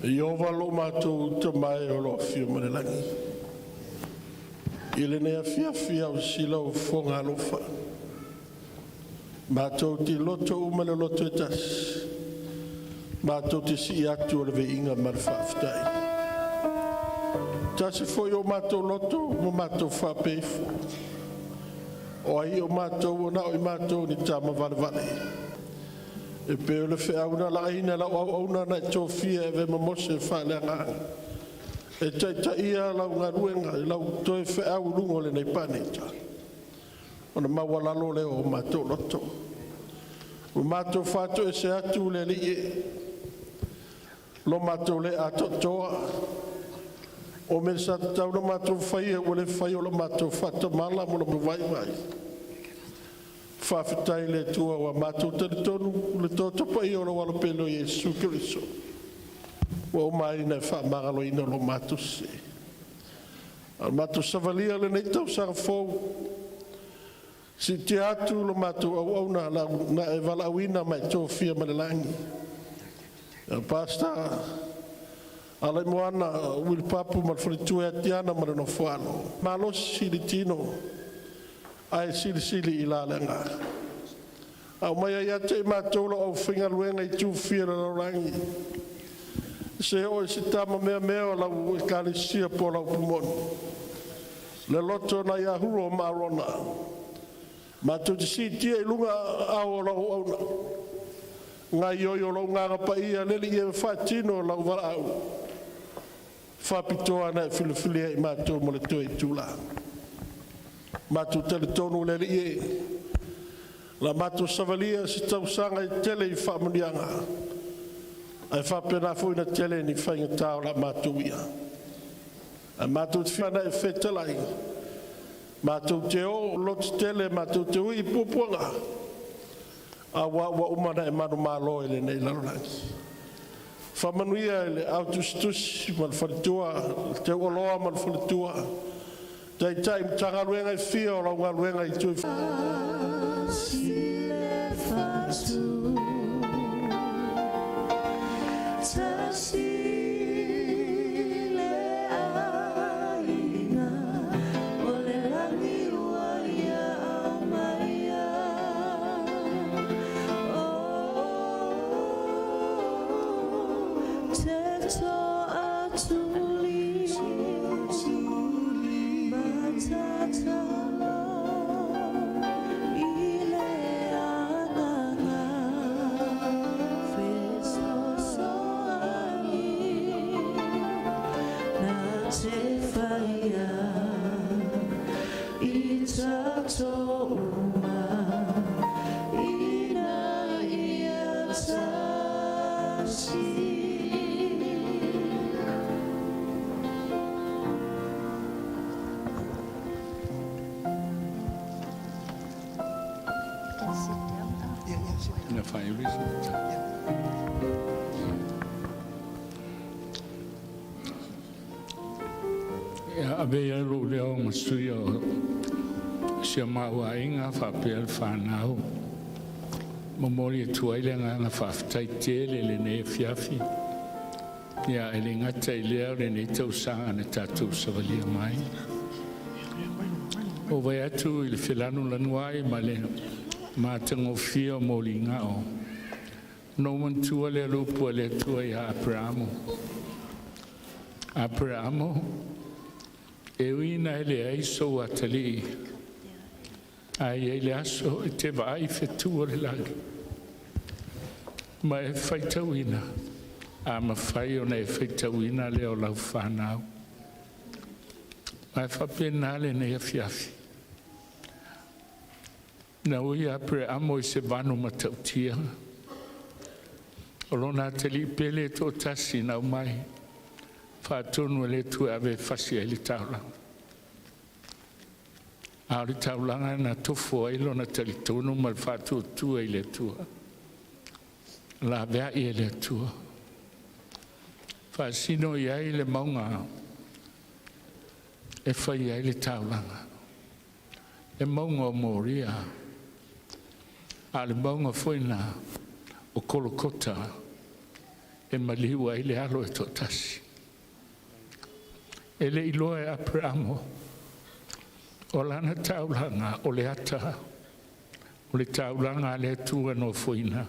E Iova lo matou uta mai o lo afio ma le lagi. I lenei afiafi au sila o fofoga alofa, matou te loto uma i le loto e tasi, matou te sii atu o le viiga ma le faafetai. Tasi foi o matou loto ma matou faapea ifo, o ai o matou ua na o i matou o ni tama valevale, e pei o le feau na laaina e lau auauna na e tofia e avea ma Mose faaleagaga e taitaia lau galuega i lau toe feau i luga o lenei paneta, ona maualalo lea o o matou loto. Ua matou faatoese atu le Alii e, lo matou le atoatoa, o mea sa tatau ona matou faia ua le faia, o lo matou faatamala ma lo vaivai. Faafetai i le Atua ua matou talitonu i le Toto Paia o lou Alo pele o Iesu Keriso ua uma ai ona e faamagaloina lo matou sese. A o le matou savalia o lenei tausaga fou, siitia atu la matou auauna na e valaauina ma e tofia mai le lagi, Pastor Alaimoana Uili Papu ma le faletua ia Tiana ma le nofo-a-alo, malosi le tino ae silisili i la le agaga. Aumai ia te i matou lau aufaigaluega i itu e fia o le lalolagi, seia oo i se tama meamea o lau Ekalesia po o lau upu moni, le loto nai ia Hulo ma Arona, matou te siitia i luga aao o lau auauna, gaoioi lou Agaga Paia le Alii e faatino lau valaau faapitoa na e filifilia ai i matou mo le toe itula. Matou te talitonu le Alii e, o le a matou savalia se tausaga e tele i faamanuiaga, ae faapena foi ona tele ni faigata o le a matou uia. Ae matou te fiafia e fetalai, matou te o lototele, matou te ui i puapuaga, aua ua uma ona e manumalo i lenei lalolagi. Faamanuia i le au tusitusi ma le faletua, le teuoloa ma le faletua, Taitai o Matagaluega e fia o lau galuega i itu e. Ia avea ia lou leo ma sui o si o maʻu aiga faapea le fanau, momoli atu ai le agaga faafetai tele i lenei afiafi. Ia e le gata i lea o lenei tausaga na tatou savalia mai. Ua vai atu i le felanulanu ai ma le matagofie o moligao. Na ou manatua lea o le upu a le Atua ia Aperamo. Aperamo, e ui ina e leai sou atalii, ae i ai le aso e te vaai i fetu o le lagi, ma e faitauina, a mafai ona e faitauina lea o lau fanau. Ma e faapena lenei afiafi. Na ui Aperamo i se vanu matautia, o lona atalii pele e toatasi na aumai, faatonu e le Atua e ave e fasi ai le taulaga. A o le taulaga na tofo ai lona talitonu ma le faatuatua i le Atua, laveai e le Atua, faasino i ai le mauga e fai ai le taulaga, le mauga o Moria, a o le mauga foi lena o Kolokota e maliu ai le alo e toatasi. E le iloa e Aperamo O lana taulaga o le ata o le taulaga a le Atua e nofoina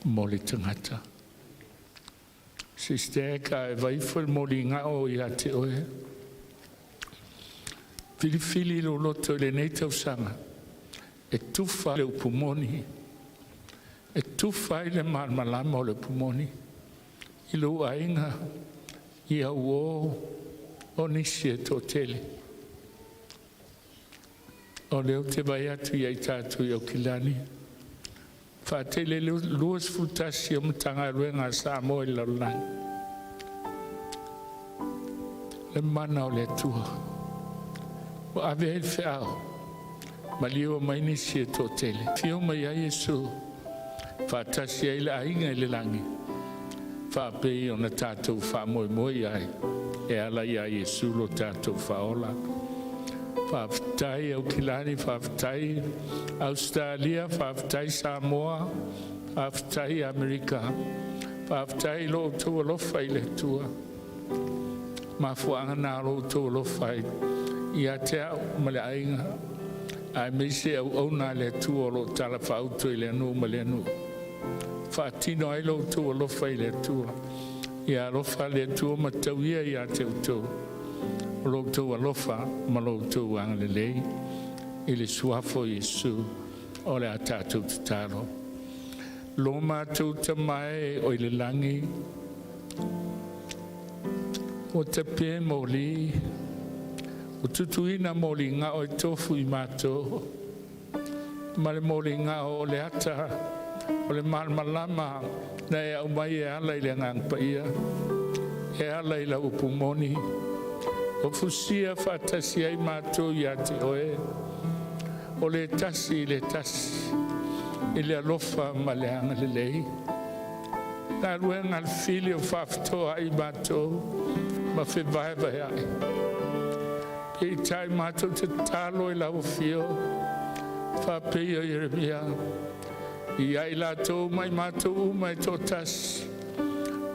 mo le tagata. Sister Eka, e vaai ifo i le moliga o ia te oe. Filifili lou loto i lenei tausaga e tufa le upu moni, e tufa ai le malamalama o le upu moni i lou aiga, i au uo, o nisi e toatele. O lea ou te vaai atu ia i tatou i Aukilani, faatele i le 21 o Matagaluega a Samoa i le lalolagi, le mana o le Atua ua ave ai le feau, maliu mai nisi e toatele. Afio mai ai Iesu, faatasi ai le aiga i le lagi, faapei ona tatou faamoemoe ai e ala iā Iesu lo tatou faaola. Faafetai Aukilani, faafetai Ausetalia, faafetai Samoa, faafetai Amerika, faafetai i lo outou alofa i le Atua. Mafuaaga na o lo outou alofa ai ia te au ma le aiga, aemaise auauna a le Atua o lo o talafaauto i le atunuu ma le atunuu. Faatino ai lo outou alofa i le Atua. Ia alofa le Atua ma tauia ia te outou o lo outou alofa ma lo outou agalelei i le suafa o Iesu o le a tatou tatalo. Lo matou Tama e o i le lagi, ua tape moli, ua tutuina moliga o e tofu i matou, ma le moliga o le ata o le malamalama na e aumai e ala i le agaga paia, e ala i lau upu moni, o fusia faatasi ai matou ia te oe, o le tasi i le tasi, i le alofa ma le agalelei. Galuega le fili o faafitoa ai matou ma fevaevaeai. Peitai matou te tatalo i lau afio, faapei o Ieremia, ia i latou mai matou uma e toatasi,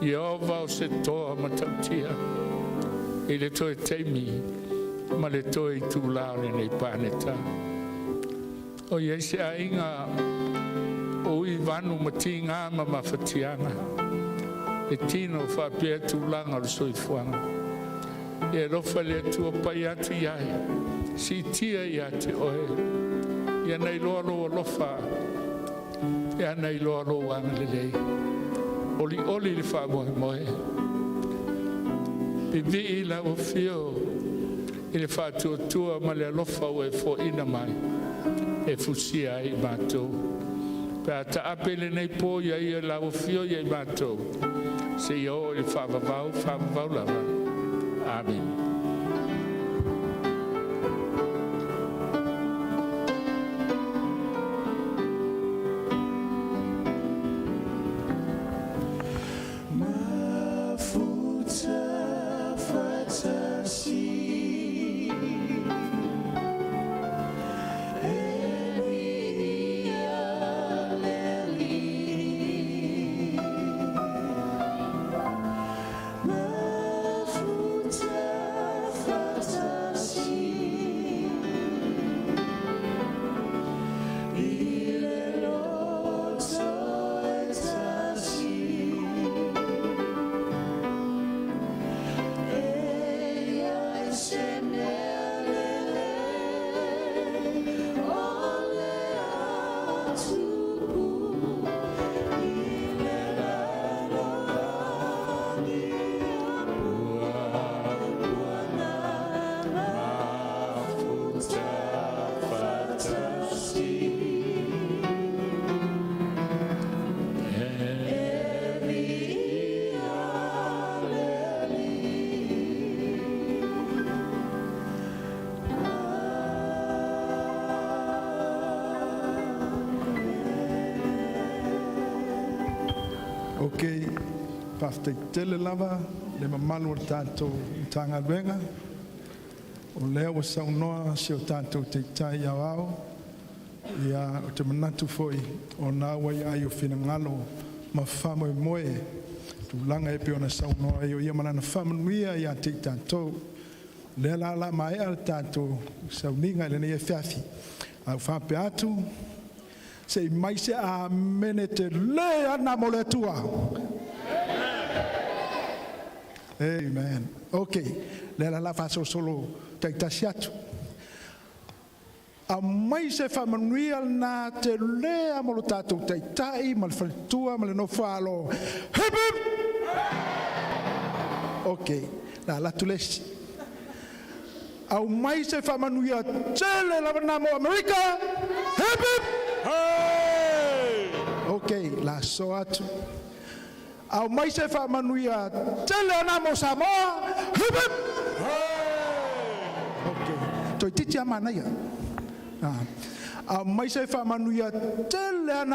Ieova o se toa matautia, i le toe taimi ma le toe itulā o lenei paneta. O iai se aiga o ui vanu ma tigā ma mafatiaga, e tino faapea tulaga o le soifuaga. Ia alofa le Atua pai atu i ai, siitia ia te oe, ia na iloa lou alofa, ia na iloa lou agalelei. Olioli le faamoemoe. Vivii lau afio i le faatuatua ma le alofa ua e foaiina mai, e fusia ai i matou. Pe a taape lenei po ia ia lau afio ia i matou, seia oo i le faavavau, faavavau lava. Amene. Mafuta faatasi e viia le Alii. Mafuta faatasi i le loto e tasi. E leai se mea lelei o le a tupu i le lalolagi ua mafuta faatasi e viia le Alii. Ok, faafetai tele lava le mamalu o le tatou Matagaluega. O lea ua saunoa si o tatou Taitai Aoao, ia ou te manatu foi o na ua i ai o finagalo ma faamoemoe tulaga e pei ona saunoa ai, o ia ma lana faamanuia ia te i tatou. Lea la o le a maea le tatou sauniga i lenei afiafi. Ae ou faapea atu, se i fai mai se amene tele lava mo le Atua. Amen. Ok, lea la o le a faasolosolo taitasi atu. Aumai se faamanuia lena tele mo lo tatou taitai ma le faletua ma le nofo a alo. Hip hip! Ok, la latu le isi. Aumai se faamanuia tele lava na mo Amerika. Hip hip! Hey! Ok, la so atu. Aumai se faamanuia tele na mo Samoa. Hip hip! Hey! Ok, toeitiiti lava manaia. Ah. Aumai se faamanuia tele ana.